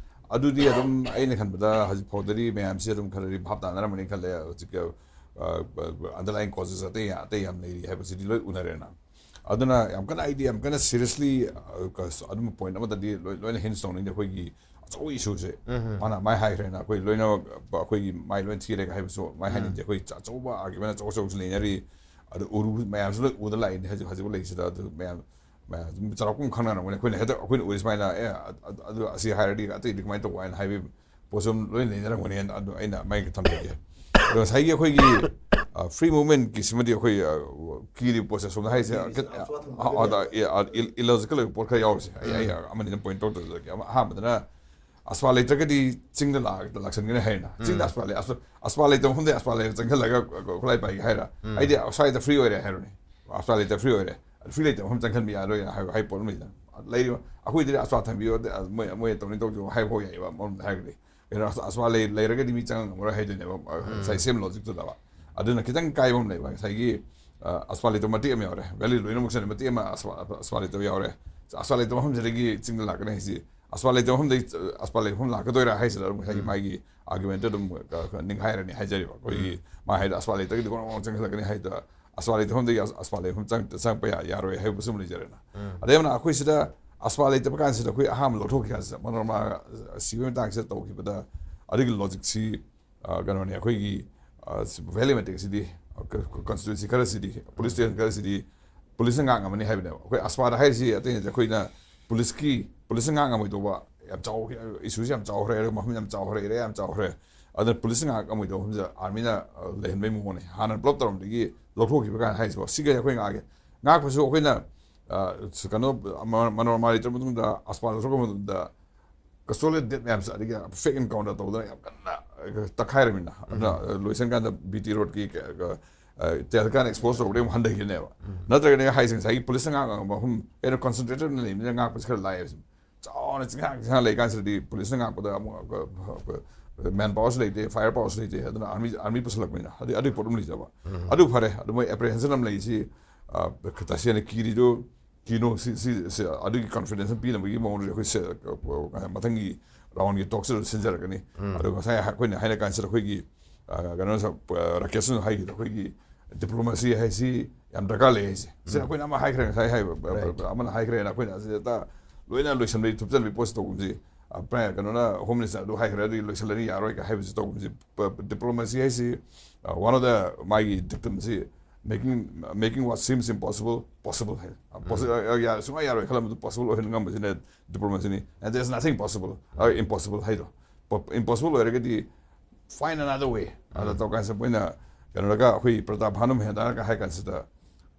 ꯑꯗꯨꯗꯤ ꯑꯗꯨꯝ ꯑꯩꯅ ꯈꯟꯕꯗ ꯍꯧꯖꯤꯛ ꯐꯥꯎꯗꯗꯤ ꯃꯌꯥꯝꯁꯤ ꯑꯗꯨꯝ ꯈꯔꯗꯤ ꯚꯥꯞ ꯇꯥꯅꯔꯝꯃꯅꯤ ꯈꯜꯂꯦ꯫ ꯍꯧꯖꯤꯛꯀꯤ ꯑꯟꯗꯔꯂꯥꯏꯟ ꯀꯣꯖꯦꯁ ꯑꯇꯩ ꯑꯇꯩ ꯌꯥꯝ ꯂꯩꯔꯤ ꯍꯥꯏꯕꯁꯤꯗꯤ ꯂꯣꯏ ꯎꯅꯔꯦꯅ꯫ ꯑꯗꯨꯅ ꯌꯥꯝ ꯀꯟꯅ ꯑꯩꯗꯤ ꯌꯥꯝ ꯀꯟꯅ ꯁꯤꯔꯤꯌꯁꯂꯤ ꯑꯗꯨꯝ ꯄꯣꯏꯟ ꯑꯃꯗꯗꯤ ꯂꯣꯏ- ꯂꯣꯏꯅ ꯍꯤꯟꯁ ꯇꯧꯅꯤꯡꯗꯦ꯫ ꯑꯩꯈꯣꯏꯒꯤ ꯑꯆꯧꯕ ꯏꯁꯨꯁꯦ ꯃꯥꯅ ꯃꯥꯏ ꯍꯥꯏꯈ꯭ꯔꯦꯅ, ꯑꯩꯈꯣꯏ ꯂꯣꯏꯅꯃꯛ ꯑꯩꯈꯣꯏꯒꯤ ꯃꯥꯏ ꯂꯣꯏ ꯊꯤꯔꯦꯒ ꯍꯥꯏꯕꯁꯨ ꯃꯥꯏ ꯍꯥꯏꯅꯤꯡꯗꯦ꯫ ꯑꯩꯈꯣꯏ ꯑꯆꯧꯕ ꯑꯥꯔꯒ꯭ꯌꯨꯃꯦꯟ ꯑꯆꯧ ꯑꯆꯧꯕꯁꯨ ꯂꯩꯅꯔꯤ꯫ ꯑꯗꯨ ꯎꯔꯨ ꯃꯌꯥꯝꯁꯨ ꯂꯣꯏ ꯎꯗ ꯂꯥꯛꯏꯅꯦ ꯍꯧꯖꯤꯛ ꯍꯧꯖꯤꯛ ꯂꯩꯔꯤꯁꯤꯗ꯫ ꯑꯗꯨ ꯃꯌꯥꯝ ꯃꯌꯥꯝ ꯑꯗꯨꯝ ꯆꯥꯎꯔꯥꯛꯄ ꯑꯃ ꯈꯪꯅꯔꯝꯒꯅꯤ꯫ ꯑꯩꯈꯣꯏꯅ ꯍꯦꯛꯇ ꯑꯩꯈꯣꯏꯅ ꯎꯔꯤ ꯁꯨꯃꯥꯏꯅ ꯑꯦ ꯑ- ꯑ- ꯑꯗꯨ ꯑꯁꯤ ꯍꯥꯏꯔꯗꯤ ꯑꯇꯩꯗꯤ ꯀꯃꯥꯏꯅ ꯇꯧꯕ ꯍꯥꯏꯅ ꯍꯥꯏꯕꯒꯤ ꯄꯣꯠꯁꯨ ꯑꯗꯨꯝ ꯂꯣꯏ ꯂꯩꯅꯔꯝꯒꯅꯤ꯫ ꯑꯗꯨ ꯑꯩꯅ ꯃꯥꯏ ꯊꯝꯖꯒꯦ꯫ ꯑꯗꯣ ꯉꯁꯥꯏꯒꯤ ꯑꯩꯈꯣꯏꯒꯤ ꯐ꯭ꯔꯤ ꯃꯨꯚꯃꯦꯟꯠꯀꯤꯁꯤꯃꯗꯤ ꯑꯩꯈꯣꯏ ꯑ, ꯀꯤꯔꯤꯕ ꯄꯣꯠꯁꯦ ꯁꯣꯝꯗ ꯍꯥꯏꯁꯦ ꯏꯂꯣꯖꯤꯀꯦꯜ ꯑꯣꯏꯕ ꯄꯣꯠ ꯈꯔ ꯌꯥꯎꯔꯤꯁꯦ ꯑꯩ ꯑꯩ ꯑꯃꯅꯤ ꯑꯗꯨꯝ ꯄꯣꯏꯟꯠ ꯑꯥꯎꯠ ꯇꯧꯖꯔꯒꯦ꯫ ꯑꯃ- ꯑꯍꯥꯟꯕꯗꯅ ꯑꯁꯄꯥ ꯂꯩꯇ꯭ꯔꯒꯗꯤ ꯆꯤꯡꯗ ꯂꯥꯛ- ꯂꯥꯛꯁꯟꯒꯅꯤ ꯍꯥꯏꯔꯦꯅ꯫ ꯆꯤꯡꯗ ꯑꯁꯄꯥ ꯂꯩ ꯑꯁ- ꯑꯁꯄꯥ ꯂꯩꯇꯕ ꯃꯐꯝꯗ ꯑꯁꯄꯥ ꯂꯩꯔ ꯆꯪꯁꯤꯜꯂꯒ ꯈꯨꯠꯂꯥꯏ ꯄꯥꯏꯒꯦ ꯍꯥꯏꯔ? ꯑꯩꯗꯤ ꯁ꯭ꯋꯥꯏꯗ ꯐ꯭ꯔꯤ ꯑꯣꯏꯔꯦ ꯍꯥꯏꯔꯨꯅꯦ꯫ ꯑꯁꯄꯥ ꯂꯩꯇ ꯐ꯭ꯔꯤ ꯑꯣꯏꯔꯦ꯫ ꯐ꯭ꯔꯤ ꯂꯩꯇꯕ ꯃꯐꯝ ꯆꯪꯍꯟꯕ ꯌꯥꯔꯣꯏꯅ ꯍꯥꯏꯕ ꯍꯥꯏ ꯄꯣꯠ ꯑꯃ ꯂꯩꯗꯅ꯫ ꯂꯩꯔꯤꯕ ꯑꯩꯈꯣꯏꯗꯗꯤ ꯑꯁꯄꯥ ꯊꯝꯕꯤꯌꯣ꯫ ꯑꯗ ꯃꯣꯏ ꯃꯣꯏ ꯇꯧꯅꯤꯡ ꯇꯧꯖꯧ ꯍꯥꯏꯕ ꯐꯥꯎ ꯌꯥꯏꯑꯕ꯫ ꯑꯃꯔꯣꯝꯗ ꯍꯥꯏꯔꯒꯗꯤ ꯀꯩꯅꯣ ꯑꯁ- ꯑꯁꯄꯥ ꯂꯩ- ꯂꯩꯔꯒꯗꯤ ꯃꯤ ꯆꯪꯉꯝꯃꯔꯣꯏ ꯍꯥꯏꯗꯣꯏꯅꯦꯕ꯫ ꯉꯁꯥꯏ ꯁꯦꯝ ꯂꯣꯖꯤꯛꯇꯨꯗꯕ꯫ ꯑꯗꯨꯅ ꯈꯤꯇꯪ ꯀꯥꯏꯕ ꯑꯃ ꯂꯩꯕ꯫ ꯉꯁꯥꯏꯒꯤ ꯑ, ꯑꯁꯄꯥ ꯂꯩꯇꯕ ꯃꯇꯦꯛ ꯑꯃ ꯌꯥꯎꯔꯦ꯫ ꯚꯦꯂꯤ ꯂꯣꯏꯅꯃꯛꯁꯤꯅ ꯃꯇꯦꯛ ꯑꯃ ꯑꯁꯄꯥ ꯑꯁꯄꯥ ꯂꯩꯇꯕ ꯌꯥꯎꯔꯦ꯫ ꯑꯁꯄꯥ ꯂꯩꯇꯕ ꯃꯐꯝꯁꯤꯗꯒꯤ ꯆꯤꯡꯗ ꯂꯥꯛꯀꯅꯤ ꯍꯥꯏꯁꯤ꯫ ꯑꯁꯄꯥ ꯂꯩꯇꯕ ꯃꯐꯝꯗꯒꯤ ꯑ, ꯑꯁꯄꯥ ꯂꯩꯕ ꯃꯐꯝ ꯂꯥꯛꯀꯗꯣꯏꯔꯥ ꯍꯥꯏꯁꯤꯗ ꯑꯗꯨꯝ ꯉꯁꯥꯏꯒꯤ ꯃꯥꯒꯤ ꯑꯥꯔꯒ꯭ꯌꯨꯃꯦꯟꯠꯇ ꯑꯗꯨꯝ ꯑ, ꯅꯤꯡꯈꯥꯏꯔꯅꯤ ꯍꯥꯏꯖꯔꯤꯕ꯫ ꯑꯩꯈꯣꯏꯒꯤ ꯃꯥ ꯍꯥꯏꯗꯣ ꯑꯁꯄꯥ ꯂꯩꯇ꯭ꯔꯒꯗꯤ ꯒꯣꯔꯣꯡ ꯒꯣꯔꯣꯡ ꯆꯪꯁꯤꯜꯂꯛꯀꯅꯤ ꯍꯥꯏꯗꯣ꯫ ꯑꯁꯄꯥ ꯂꯩꯇꯕ ꯃꯐꯝꯗꯒꯤ ꯑꯁ- ꯑꯁꯄꯥ ꯂꯩꯐꯝ ꯆꯪ- ꯆꯪꯉꯛꯄ ꯌꯥ- ꯌꯥꯔꯣꯏ ꯍꯥꯏꯕꯁꯨ ꯑꯃ ꯂꯩꯖꯔꯦꯅ꯫ ꯑꯗꯩ ꯑꯃꯅ ꯑꯩꯈꯣꯏ ꯁꯤꯗ ꯑꯁꯄꯥ ꯂꯩꯇꯕ ꯀꯥꯟꯁꯤꯗ ꯑꯩꯈꯣꯏ ꯑꯍꯥꯟꯕ ꯂꯧꯊꯣꯛꯈꯤ ꯀꯥꯟꯁꯤꯗ ꯃꯅꯣꯔꯃꯥ ꯁꯤꯕꯒꯤ ꯃꯇꯥꯡꯁꯤꯗ ꯇꯧꯈꯤꯕꯗ ꯑꯗꯨꯒꯤ ꯂꯣꯖꯤꯛꯁꯤ ꯑ, ꯀꯩꯅꯣꯅꯤ, ꯑꯩꯈꯣꯏꯒꯤ ꯚꯦꯂꯤ ꯃꯇꯦꯛꯁꯤꯗꯤ, ꯀꯟꯁꯇꯤꯇ꯭ꯌꯨꯟꯁꯤ ꯈꯔꯁꯤꯗꯤ, ꯄꯨꯂꯤꯁ ꯁ꯭ꯇꯦꯁꯟ ꯈꯔꯁꯤꯗꯤ ꯄꯨꯂꯤꯁꯅ ꯉꯥꯛ ꯉꯝꯃꯅꯤ ꯍꯥꯏꯕꯅꯦꯕ꯫ ꯑꯩꯈꯣꯏ ꯑꯁꯄꯥꯗ ꯍꯥꯏꯔꯤꯁꯤ ꯑꯇꯩ ꯅꯠꯇꯦ꯫ ꯑꯩꯈꯣꯏꯅ ꯄꯨꯂꯤꯁꯀꯤ ꯄꯨꯂꯤꯁꯅ ꯉꯥꯛ ꯉꯝꯃꯣꯏꯗꯧꯕ ꯌꯥꯝ ꯆꯥꯎ- ꯏꯁꯨꯁꯤ ꯌꯥꯝ ꯆꯥꯎꯈ꯭ꯔꯦ, ꯑꯗꯨꯒ ꯃꯐꯝ ꯌꯥꯝ ꯆꯥꯎꯈ꯭ꯔꯦ, ꯑꯦꯔꯤꯌꯥ ꯌꯥꯝ ꯆꯥꯎꯈ꯭ꯔꯦ꯫ ꯑꯗꯨꯅ ꯄꯨꯂꯤꯁꯅ ꯉꯥꯛ ꯉꯝꯃꯣꯏꯗꯧꯕ ꯃꯐꯝꯁꯤꯗ ꯑꯥꯔꯃꯤꯅ ꯑ, ꯂꯩꯍꯟꯕꯒꯤ ꯃꯑꯣꯡꯅꯤ꯫ ꯍꯥꯟꯅ ꯄꯨꯂꯞ ꯇꯧꯔꯝꯕꯗꯒꯤ ꯂꯧꯊꯣꯛꯈꯤꯕ ꯀꯥꯏꯅ ꯍꯥꯏꯁꯤꯀꯣ꯫ ꯁꯤꯒꯩ ꯑꯩꯈꯣꯏ ꯉꯥꯛꯑꯒꯦ꯫ ꯉꯥꯛꯄꯁꯨ ꯑꯩꯈꯣꯏꯅ ꯑ, ꯀꯩꯅꯣ ꯃꯅꯣꯔꯃꯥ ꯂꯩꯇ꯭ꯔ ꯃꯇꯨꯡꯗ ꯑꯁꯄꯥ ꯂꯧꯊꯣꯛꯈ꯭ꯔ ꯃꯇꯨꯡꯗ ꯀꯁꯇꯣꯗꯤꯌꯦꯜ ꯗꯦꯠ ꯃꯌꯥꯝꯁꯦ ꯑꯗꯒꯤ ꯐꯦꯛ ꯑꯦꯟꯀꯥꯎꯟꯇꯔ ꯇꯧꯗꯅ ꯌꯥꯝ ꯀꯟꯅ ꯇꯛꯈꯥꯏꯔꯃꯤꯅ꯫ ꯑꯗꯨꯅ ꯂꯣꯏꯁꯟ ꯀꯥꯟꯗ ꯕꯤ ꯇꯤ ꯔꯣꯗꯀꯤ ꯀ- ꯀ- ꯇꯦꯜ ꯀꯥꯟ ꯑꯦꯛꯁꯄꯣꯖ ꯇꯧꯕꯗꯒꯤ ꯑꯃꯨꯛ ꯍꯟꯊꯈꯤꯕꯅꯦꯕ꯫ ꯅꯠꯇ꯭ꯔꯒꯗꯤ ꯍꯥꯏꯁꯦ ꯉꯁꯥꯏꯒꯤ ꯄꯨꯂꯤꯁꯅ ꯉꯥꯛ ꯉꯥꯛꯄ ꯃꯐꯝ, ꯀꯩꯅꯣ, ꯀꯟꯁꯦꯟꯇ꯭ꯔꯦꯇꯦꯗ ꯂꯩꯕꯅꯤꯅ ꯉꯥꯛꯄꯁꯤ ꯈꯔ ꯂꯥꯏꯌꯦꯕ꯫ ꯆꯥꯎꯅ ꯆꯤꯡꯁꯥꯡ ꯆꯤꯡꯁꯥꯡ ꯂꯩꯀꯥꯟꯁꯤꯗꯗꯤ ꯄꯨꯂꯤꯁꯅ ꯉꯥꯛꯄꯗ ꯑꯃꯨꯛ ꯃꯦꯟ ꯄꯥꯋꯔꯁꯨ ꯂꯩꯇꯦ, ꯐꯥꯏꯌꯔ ꯄꯥꯋꯔꯁꯨ ꯂꯩꯇꯦ, ꯑꯗꯨꯅ ꯑꯥꯔꯃꯤ ꯑꯥꯔꯃꯤ ꯄꯨꯁꯜꯂꯛꯄꯅꯤꯅ ꯑꯗꯨ ꯑꯗꯨꯒꯤ ꯄꯣꯠ ꯑꯃ ꯂꯩꯖꯕ꯫ ꯑꯗꯨ ꯐꯔꯦ, ꯑꯗꯨ ꯃꯣꯏ ꯑꯦꯄ꯭ꯔꯤꯍꯦꯟꯁꯟ ꯑꯃ ꯂꯩꯔꯤꯁꯤ, ꯑ, ꯇꯁꯦꯡꯅ ꯀꯤꯔꯤꯗꯨ ꯀꯤꯅꯣ, ꯁꯤ, ꯁꯤ, ꯁꯤ, ꯑꯗꯨꯒꯤ ꯀꯟꯐꯤꯗꯦꯟꯁ ꯄꯤꯅꯕꯒꯤ ꯃꯑꯣꯡꯗ ꯑꯩꯈꯣꯏ ꯁꯦ-, ꯃꯊꯪꯒꯤ ꯔꯥꯎꯟꯒꯤ ꯇꯣꯛꯁꯤꯗ ꯁꯤꯟꯖꯔꯛꯀꯅꯤ꯫ ꯑꯗꯨꯒ ꯉꯁꯥꯏ ꯑꯩꯈꯣꯏꯅ ꯍꯥꯏꯅ ꯀꯥꯟꯁꯤꯗ ꯑꯩꯈꯣꯏꯒꯤ, ꯑ, ꯀꯩꯅꯣ, ꯁ-, ꯄ-, ꯔꯥꯀꯦꯁꯅ ꯍꯥꯏꯈꯤꯗ ꯑꯩꯈꯣꯏꯒꯤ ꯗꯤꯄ꯭ꯂꯣꯃꯥꯁꯤ ꯍꯥꯏꯁꯤ ꯌꯥꯝ ꯗꯔꯀꯥꯔ ꯂꯩ ꯍꯥꯏꯁꯦ꯫ ꯁꯤ ꯑꯩꯈꯣꯏꯅ ꯑꯃ ꯍꯥꯏꯈ꯭ꯔꯦ, ꯉꯁꯥꯏ ꯍꯥꯏꯕ, ꯄ-, ꯄ-, Right. ꯑꯃꯅ ꯍꯥꯏꯈ꯭ꯔꯦꯅ ꯑꯩꯈꯣꯏꯅ ꯑꯁꯤꯗ ꯂꯣꯏꯅ ꯂꯣꯏꯁꯟꯕꯒꯤ, ꯊꯨꯞꯆꯟꯕꯒꯤ ꯄꯣꯠꯁꯤ ꯇꯧꯒꯨꯝꯁꯤ꯫ ꯑ, ꯄ꯭ꯔꯥꯏ-, ꯀꯩꯅꯣꯅ, ꯍꯣꯝ ꯃꯤꯅꯤꯁꯇꯔ ꯑꯗꯨ ꯍꯥꯏꯈ꯭ꯔꯦ, ꯑꯗꯨꯗꯤ ꯂꯣꯏꯁꯜꯂꯅꯤ, ꯌꯥꯔꯣꯏ ꯀꯥꯏ ꯍꯥꯏꯕꯁꯤ ꯇꯧꯒꯨꯝꯁꯤ꯫ ꯄ-, ꯗꯤꯄ꯭ꯂꯣꯃꯥꯁꯤ ꯍꯥꯏꯁꯤ, ꯑ, one of the ꯃꯥꯒꯤ ꯗꯤꯛꯇꯝꯁꯤ making, making what seems impossible possible ꯍꯥꯏ꯫ ꯑ, ꯄꯣꯁꯤ-, ꯑ, ꯑ, ꯌꯥ-, ꯁꯨꯡꯌꯥ ꯌꯥꯔꯣꯏ ꯈꯜꯂꯝꯕꯗꯨ possible ꯑꯣꯏꯍꯟ ꯉꯝꯕꯁꯤꯅ ꯗꯤꯄ꯭ꯂꯣꯃꯥꯁꯤꯅꯤ꯫ And there is nothing possible, ꯑ, impossible ꯍꯥꯏꯗꯣ꯫ ꯄ-, impossible ꯑꯣꯏꯔꯒꯗꯤ find another way꯫ ꯑꯗ ꯇꯧꯔꯀꯥꯟꯁꯤꯗ ꯃꯣꯏꯅ ꯀꯩꯅꯣꯗꯒ ꯑꯩꯈꯣꯏ ꯄ꯭ꯔꯇꯥꯞ ꯚꯥꯅꯨ ꯃꯍꯦꯟꯗ꯭ꯔꯒ ꯍꯥꯏ ꯀꯥꯟꯁꯤꯗ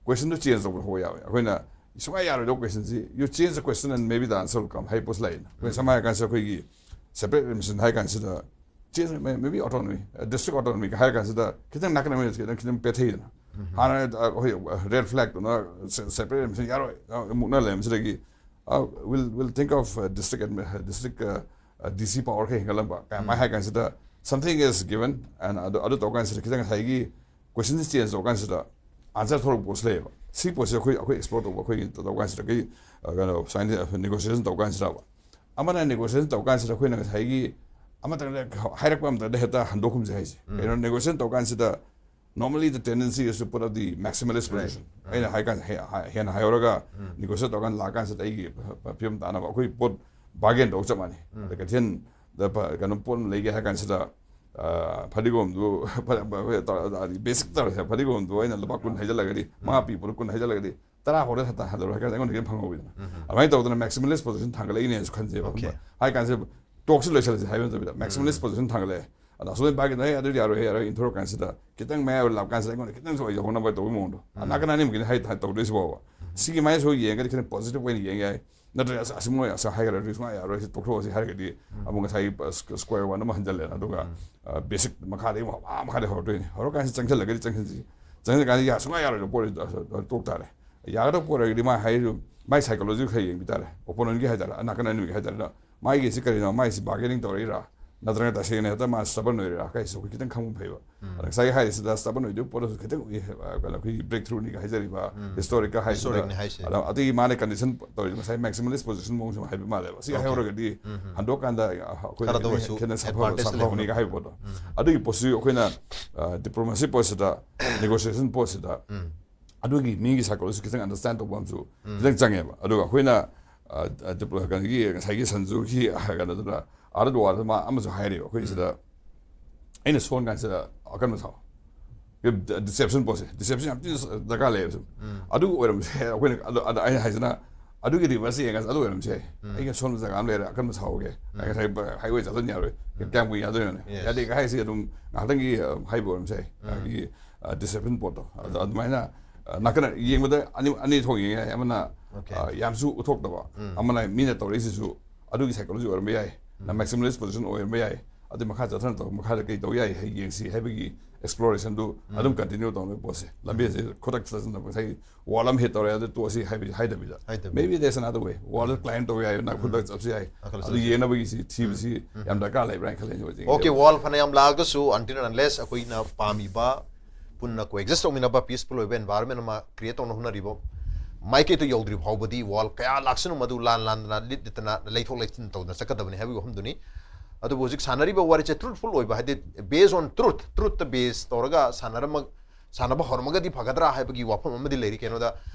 ꯀꯣꯏꯁꯟꯗꯨ ꯆꯦꯟꯖ ꯇꯧꯕ ꯍꯧꯕ ꯌꯥꯎꯋꯦ꯫ ꯑꯩꯈꯣꯏꯅ ꯁꯨꯡꯌꯥ ꯌꯥꯔꯣꯏꯗꯧꯕ ꯀꯣꯏꯁꯟꯁꯤ, "You change the question and maybe the answer will come" ꯍꯥꯏ ꯄꯣꯠꯁꯤ ꯂꯥꯛꯏꯅ꯫ ꯑꯩꯈꯣꯏꯅ ꯁꯝꯅ ꯍꯥꯏꯔ ꯀꯥꯟꯁꯤꯗ ꯑꯩꯈꯣꯏꯒꯤ ꯁꯦꯄꯔꯦꯠ ꯑꯦꯗꯃꯤꯁꯟ ꯍꯥꯏ ꯀꯥꯟꯁꯤꯗ, change, may-, maybe autonomy, district autonomy ꯍꯥꯏꯔ ꯀꯥꯟꯁꯤꯗ ꯈꯤꯇꯪ ꯅꯥꯀꯟ ꯑꯃꯗ ꯈꯤꯇꯪ, ꯈꯤꯇꯪ ꯄꯦꯊꯩꯗꯅ꯫ ꯍꯥꯟꯅ, ꯑ, ꯑꯩꯈꯣꯏ ꯔꯦꯗ ꯐ꯭ꯂꯦꯛꯇꯨꯅ ꯁꯦ-, ꯁꯦꯄꯔꯦꯠ ꯑꯦꯗꯃꯤꯁꯟ ꯌꯥꯔꯣꯏ, ꯑ, ꯃꯨꯛꯅ ꯂꯩꯔꯝꯕꯁꯤꯗꯒꯤ, ꯑ, we'll, we'll think of, ꯑ, district admi-, district, ꯑ, ꯑ, ꯗꯤ ꯁꯤ ꯄꯥꯋꯔ ꯈꯔ ꯍꯦꯟꯒꯠꯂꯝꯕ ꯀꯥꯏ ꯃꯥꯏ ꯍꯥꯏ ꯀꯥꯟꯁꯤꯗ, something is given, and ꯑꯗꯨ, ꯑꯗꯨ ꯇꯧ ꯀꯥꯟꯁꯤꯗ ꯈꯤꯇꯪ ꯉꯁꯥꯏꯒꯤ ꯀꯣꯏꯁꯟꯁꯤ ꯆꯦꯟꯖ ꯇꯧ ꯀꯥꯟꯁꯤꯗ ꯑꯟꯁꯔ ꯊꯣꯛꯂꯛꯄ ꯄꯣꯠꯁꯨ ꯂꯩꯌꯦꯕ꯫ ꯁꯤ ꯄꯣꯠꯁꯦ ꯑꯩꯈꯣꯏ, ꯑꯩꯈꯣꯏ ꯑꯦꯛꯁꯄ꯭ꯂꯣꯔ ꯇꯧꯕ, ꯑꯩꯈꯣꯏ ꯇꯧ ꯀꯥꯟꯁꯤꯗ, ꯑꯩꯈꯣꯏ, ꯑ, ꯀꯩꯅꯣ, ꯁꯥꯏꯟꯇꯤꯁ ꯅꯦꯒꯣꯁꯤꯌꯦꯁꯟ ꯇꯧ ꯀꯥꯟꯁꯤꯗꯕ꯫ ꯑꯃꯅ ꯅꯦꯒꯣꯁꯤꯌꯦꯁꯟ ꯇꯧ ꯀꯥꯟꯁꯤꯗ ꯑꯩꯈꯣꯏꯅ ꯉꯁꯥꯏꯒꯤ ꯑꯃꯇꯪꯗ ꯍꯥꯏꯔꯛꯄ ꯑꯃꯇꯪꯗ ꯍꯦꯛꯇ ꯍꯟꯗꯣꯛꯈꯨꯝꯁꯦ ꯍꯥꯏꯁꯦ꯫ ꯀꯩꯅꯣ, ꯅꯦꯒꯣꯁꯤꯌꯦꯁꯟ ꯇꯧ ꯀꯥꯟꯁꯤꯗ normally the tendency is to put up the maximalist Right. position. ꯑꯩꯅ ꯍꯥꯏ ꯀꯥꯟ-, ꯍꯦ-, ꯍꯥ-, ꯍꯦꯟꯅ ꯍꯥꯏꯍꯧꯔꯒ ꯎꯝ. ꯅꯦꯒꯣꯁꯤꯌꯦꯠ ꯇꯧꯔꯀꯥꯟꯗ ꯂꯥꯛꯑꯀꯥꯟꯁꯤꯗ ꯑꯩꯒꯤ ꯐ-, ꯐ-, ꯐꯤꯕꯝ ꯇꯥꯅꯕ ꯑꯩꯈꯣꯏ ꯄꯣꯠ ꯕꯥꯔꯒꯦꯟ ꯇꯧꯕ ꯆꯞ ꯃꯥꯟꯅꯩ꯫ ꯎꯝ. ꯑꯗ ꯀꯩꯊꯦꯜꯗ ꯄ-, ꯀꯩꯅꯣ ꯄꯣꯠ ꯑꯃ ꯂꯩꯒꯦ ꯍꯥꯏ ꯀꯥꯟꯁꯤꯗ, ꯑ, ꯐꯗꯤꯒꯣꯝꯗꯨ ꯐ-, ꯐ-, ꯕꯦꯁꯤꯛ ꯇꯧꯔꯁꯦ, ꯐꯗꯤꯒꯣꯝꯗꯨ ꯑꯩꯅ ꯂꯨꯄꯥ ꯀꯨꯟ ꯍꯩꯖꯤꯜꯂꯒꯗꯤ, ꯎꯝ. ꯃꯉꯥ ꯄꯤꯕꯗꯣ ꯀꯨꯟ ꯍꯩꯖꯤꯜꯂꯒꯗꯤ, ꯇꯔꯥ ꯍꯧꯔꯦ ꯍꯟꯗꯣꯔꯛꯑꯣ ꯍꯥꯏ ꯀꯥꯟꯗ ꯑꯩꯉꯣꯟꯗ ꯈꯤꯇꯪ ꯐꯪꯍꯧꯋꯤꯗꯅ꯫ ꯎꯝ. ꯑꯗꯨꯃꯥꯏꯅ ꯇꯧꯗꯅ ꯃꯦꯛꯁꯤꯃꯂꯤꯁ ꯄꯣꯖꯤꯁꯟ ꯊꯥꯡꯒꯠꯂꯛꯏꯅꯦꯅꯁꯨ ꯈꯟꯖꯩꯕ꯫ Okay. ꯈꯪꯕ꯭ꯔꯥ? ꯍꯥꯏ ꯀꯥꯟꯁꯤꯗ ꯇꯣꯛꯁꯤ ꯂꯣꯏꯁꯤꯜꯂꯁꯦ ꯍꯥꯏꯕ ꯅꯠꯇꯕꯤꯗ, ꯃꯦꯛꯁꯤꯃꯂꯤꯁ ꯎꯝ. ꯄꯣꯖꯤꯁꯟ ꯊꯥꯡꯒꯠꯂꯛꯑꯦ꯫ ꯑꯗ ꯑꯁꯣꯝꯗ ꯄꯥꯏꯒꯤꯗꯅ, "ꯑꯦ, ꯑꯗꯨꯗꯤ ꯌꯥꯔꯣꯏ, ꯌꯥꯔꯣꯏ," ꯏꯟꯊꯣꯔꯛ ꯀꯥꯟꯁꯤꯗ ꯈꯤꯇꯪ ꯃꯌꯥꯏ ꯑꯣꯏ ꯂꯥꯛ ꯀꯥꯟꯁꯤꯗ ꯑꯩꯉꯣꯟꯗ ꯈꯤꯇꯪꯁꯨ ꯑꯣꯏꯖꯍꯧꯅꯕ ꯇꯧꯕꯒꯤ ꯃꯑꯣꯡꯗꯣ꯫ ꯎꯝ. ꯅꯥꯀꯟ ꯑꯅꯤꯃꯛꯀꯤꯅꯤ ꯍꯥꯏ ꯊꯥ-, ꯇꯧꯗꯣꯏꯁꯤꯕꯣꯕ꯫ ꯎꯝ. ꯁꯤꯒꯤ ꯃꯥꯏꯅ ꯁꯨꯝ ꯌꯦꯡꯉꯒꯗꯤ ꯈꯤꯇꯪ ꯄꯣꯖꯤꯇꯤꯚ ꯑꯣꯏꯅ ꯌꯦꯡ ꯌꯥꯏ꯫ ꯅꯠꯇ꯭ꯔꯒ, "ꯑꯁ, ꯑꯁꯤ ꯃꯣꯏ ꯑꯁ ꯍꯥꯏꯈ꯭ꯔꯗꯤ ꯁꯨꯡꯌꯥ ꯌꯥꯔꯣꯏ, ꯁꯤ ꯇꯣꯛꯊꯣꯛꯑꯁꯤ" ꯍꯥꯏꯔꯒꯗꯤ ꯎꯝ. ꯑꯃꯨꯛ ꯉꯁꯥꯏꯒꯤ, ꯑ, ꯁ-, ꯁ꯭ꯀ꯭ꯋꯥꯔ ꯋꯥꯟ ꯑꯃ ꯍꯟꯖꯜꯂꯦꯅ꯫ ꯑꯗꯨꯒ, ꯎꯝ. ꯑ, ꯕꯦꯁꯤꯛ ꯃꯈꯥꯗꯒꯤ ꯑꯃꯨꯛ ꯑꯥ ꯃꯈꯥꯗꯒꯤ ꯍꯧꯔꯛꯇꯣꯏꯅꯤ꯫ ꯍꯧꯔꯀꯥꯟꯁꯤꯗ ꯆꯪꯁꯤꯜꯂꯒꯗꯤ ꯆꯪꯁꯤꯟꯁꯤ꯫ ꯆꯪꯁꯤꯜꯂꯀꯥꯟꯗ ꯌꯥ ꯁꯨꯡꯌꯥ ꯌꯥꯔꯣꯏꯗꯕ ꯄꯣꯠ ꯑꯣꯏꯔꯗꯤ ꯇꯣꯛ ꯇꯥꯔꯦ꯫ ꯌꯥꯒꯗꯕ ꯄꯣꯠ ꯑꯣꯏꯔꯒꯗꯤ ꯃꯥ ꯍꯥꯏꯔꯤꯗꯨ ꯃꯥꯏ psychology ꯈꯔ ꯌꯦꯡꯕꯤ ꯇꯥꯔꯦ, opponentꯀꯤ ꯍꯥꯏ ꯇꯥꯔꯦ, ꯅꯥꯀꯟ ꯑꯅꯤꯒꯤ ꯍꯥꯏ ꯇꯥꯔꯦ꯫ ꯃꯥꯒꯤꯁꯤ ꯀꯔꯤꯅꯣ, ꯃꯥꯒꯤꯁꯤ bargaining ꯇꯧꯔꯛꯏꯔꯥ, ꯅꯠꯇ꯭ꯔꯒ ꯇꯁꯦꯡꯅ ꯍꯦꯛꯇ ꯃꯥ stubborn ꯑꯣꯏꯔꯤꯔꯥ ꯍꯥꯏꯁꯤ ꯑꯩꯈꯣꯏ ꯈꯤꯇꯪ ꯈꯪꯕ ꯐꯩꯕ꯫ ꯑꯗ ꯉꯁꯥꯏꯒꯤ ꯍꯥꯏꯔꯤꯁꯤꯗ stubborn ꯑꯣꯏꯗꯣꯏ ꯄꯣꯠꯇꯁꯨ ꯈꯤꯇꯪ ꯎꯏ, ꯑ, ꯀꯩꯅꯣ, ꯑꯩꯈꯣꯏꯒꯤ breakthroughꯅꯤꯒ ꯍꯥꯏꯖꯔꯤꯕ, historicꯀ ꯍꯥꯏꯁꯤꯗ꯫ Historicꯅꯤ ꯍꯥꯏꯁꯦ꯫ ꯑꯗ ꯑꯇꯩ ꯃꯥꯅ condition ꯇꯧꯔꯤꯁꯦ ꯉꯁꯥꯏ maximalist position ꯃꯑꯣꯡꯁꯨ ꯍꯥꯏꯕ ꯃꯥꯜꯂꯦꯕ꯫ ꯁꯤ ꯍꯥꯏꯍꯧꯔꯒꯗꯤ ꯍꯟꯗꯣꯛꯀꯥꯟꯗ ꯑꯩꯈꯣꯏꯅ ꯈꯔꯗ ꯑꯣꯏꯔꯁꯨ ꯍꯦꯟꯅ ꯁꯥꯐꯕ, advantage ꯁꯥꯐꯍꯧꯅꯤꯒ ꯍꯥꯏꯕ ꯄꯣꯠꯇꯣ꯫ ꯑꯗꯨꯒꯤ ꯄꯣꯠꯁꯤ ꯑꯩꯈꯣꯏꯅ, ꯑ, diplomacy ꯄꯣꯠꯁꯤꯗ, negotiation ꯄꯣꯠꯁꯤꯗ ꯑꯗꯨꯒꯤ ꯃꯤꯒꯤ psychology ꯈꯤꯇꯪ understand ꯇꯧꯕ ꯑꯃꯁꯨ ꯈꯤꯇꯪ ꯆꯪꯉꯦꯕ꯫ ꯑꯗꯨꯒ ꯑꯩꯈꯣꯏꯅ, ꯑ, ꯑ, diplo-, ꯀꯩꯅꯣꯒꯤ ꯉꯁꯥꯏꯒꯤ ꯁꯟꯖꯨꯒꯤ ꯀꯩꯅꯣꯗꯨꯅ ꯑꯥꯔꯠ ꯋꯥꯔꯗ ꯃꯥ ꯑꯃꯁꯨ ꯍꯥꯏꯔꯦꯕ ꯑꯩꯈꯣꯏ ꯁꯤꯗ, ꯑꯩꯅ ꯁꯣꯟ ꯀꯥꯟꯁꯤꯗ ꯑꯀꯟꯕ ꯁꯥꯎ꯫ Deception ꯄꯣꯠꯁꯦ, deception ꯌꯥꯝ ꯊꯤꯅ ꯗꯔꯀꯥꯔ ꯂꯩꯌꯦꯕ ꯁꯨꯝ꯫ ꯑꯗꯨ ꯑꯣꯏꯔꯝꯕꯁꯦ ꯑꯩꯈꯣꯏꯅ, ꯑꯗꯣ, ꯑꯗ ꯑꯩꯅ ꯍꯥꯏꯁꯤꯅ ꯑꯗꯨꯒꯤ reverse ꯌꯦꯡꯉꯁꯤ, ꯑꯗꯨ ꯑꯣꯏꯔꯝꯁꯦ꯫ ꯑꯩꯒ ꯁꯣꯟꯕ ꯖꯒꯥ ꯑꯃ ꯂꯩꯔꯦ, ꯑꯀꯟꯕ ꯁꯥꯎꯒꯦ꯫ ꯑꯩ ꯉꯁꯥꯏ highway ꯆꯠꯍꯟ ꯌꯥꯔꯣꯏ꯫ ꯀꯌꯥꯝ ꯀꯨꯏꯅ ꯌꯥꯗꯣꯏꯅꯣꯅꯦ? Yes. ꯌꯥꯗꯦ ꯍꯥꯏꯁꯤ ꯑꯗꯨꯝ ꯉꯥꯏꯍꯥꯛꯇꯪꯒꯤ, ꯑ, ꯍꯥꯏꯕ ꯑꯣꯏꯔꯝꯁꯦ꯫ ꯑꯗꯒꯤ, ꯑ, deception ꯄꯣꯠꯇꯣ꯫ ꯑꯗ ꯑꯗꯨꯃꯥꯏꯅ, ꯑ, ꯅꯥꯀꯟ ꯌꯦꯡꯕꯗ ꯑꯅꯤ, ꯑꯅꯤ ꯊꯣꯛ ꯌꯦꯡ ꯌꯥꯏ꯫ ꯑꯃꯅ, Okay. ꯑ, ꯌꯥꯝꯁꯨ ꯎꯠꯊꯣꯛꯇꯕ, ꯑꯃꯅ ꯃꯤꯅ ꯇꯧꯔꯛꯏꯁꯤꯁꯨ ꯑꯗꯨꯒꯤ psychology ꯑꯣꯏꯔꯝꯕ ꯌꯥꯏ, ꯅ maximalist position ꯑꯣꯏꯔꯝꯕ ꯌꯥꯏ, ꯑꯗꯨ ꯃꯈꯥ ꯆꯠꯊꯅ ꯇꯧ, ꯃꯈꯥꯗ ꯀꯩ ꯇꯧ ꯌꯥꯏ ꯍꯥꯏ ꯌꯦꯡꯁꯤ ꯍꯥꯏꯕꯒꯤ explorationꯗꯨ ꯑꯗꯨꯝ continue ꯇꯧꯅꯕ ꯄꯣꯠꯁꯦ꯫ ꯂꯝꯕꯤ ꯑꯁꯤ ꯈꯨꯗꯛꯇ ꯆꯠꯁꯤꯟꯅꯕ ꯉꯁꯥꯏꯒꯤ wall ꯑꯃ hit ꯇꯧꯔꯦ ꯑꯗꯨ ꯇꯣꯛꯑꯁꯤ ꯍꯥꯏꯕ ꯍꯥꯏꯗꯕꯤꯗ, ꯍꯥꯏꯗꯕꯤꯗ꯫ Maybe there's another way, wall climb ꯇꯧ ꯌꯥꯏ, ꯅꯥꯈꯨꯠꯇ ꯆꯠꯁꯤ ꯌꯥꯏ꯫ ꯅꯥꯈꯨꯠꯇ ꯑꯗꯨ ꯆꯠꯁꯤ꯫ ꯌꯦꯡꯅꯕꯒꯤꯁꯤ ꯊꯤꯕꯁꯤ ꯌꯥꯝ ꯗꯔꯀꯥꯔ ꯂꯩꯕ꯭ꯔꯥ ꯍꯥꯏꯅ ꯈꯜꯂꯦ ꯍꯧꯖꯤꯛ꯫ Okay, wall ꯐꯅꯌꯥꯝ ꯂꯥꯛꯑꯒꯁꯨ until and unless ꯑꯩꯈꯣꯏꯅ ꯄꯥꯝꯃꯤꯕ ꯄꯨꯟꯅ coexist ꯇꯧꯃꯤꯟꯅꯕ peaceful ꯑꯣꯏꯕ environment ꯑꯃ create ꯇꯧꯅ ꯍꯣꯠꯅꯔꯤꯕ ꯃꯥꯏꯀꯩꯗꯨ ꯌꯧꯗ꯭ꯔꯤ ꯐꯥꯎꯕꯗꯤ wall ꯀꯌꯥ ꯂꯥꯛꯁꯅꯨ ꯃꯗꯨ ꯂꯥꯟ ꯂꯥꯟꯗꯅ ꯂꯤꯠ ꯂꯤꯠꯇꯅ ꯂꯩꯊꯣꯛ ꯂꯩꯁꯤꯟ ꯇꯧꯗꯅ ꯆꯠꯀꯗꯕꯅꯤ ꯍꯥꯏꯕꯒꯤ ꯋꯥꯐꯝꯗꯨꯅꯤ꯫ ꯑꯗꯨꯕꯨ ꯍꯧꯖꯤꯛ ꯁꯥꯟꯅꯔꯤꯕ ꯋꯥꯔꯤꯁꯦ truthful ꯑꯣꯏꯕ, ꯍꯥꯏꯗꯤ based on truth, truthꯇ base ꯇꯧꯔꯒ ꯁꯥꯟꯅꯔꯝꯃ-, ꯁꯥꯟꯅꯕ ꯍꯧꯔꯝꯃꯒꯗꯤ ꯐꯒꯗ꯭ꯔꯥ ꯍꯥꯏꯕꯒꯤ ꯋꯥꯐꯝ ꯑꯃꯗꯤ ꯂꯩꯔꯤ꯫ ꯀꯩꯅꯣꯗ,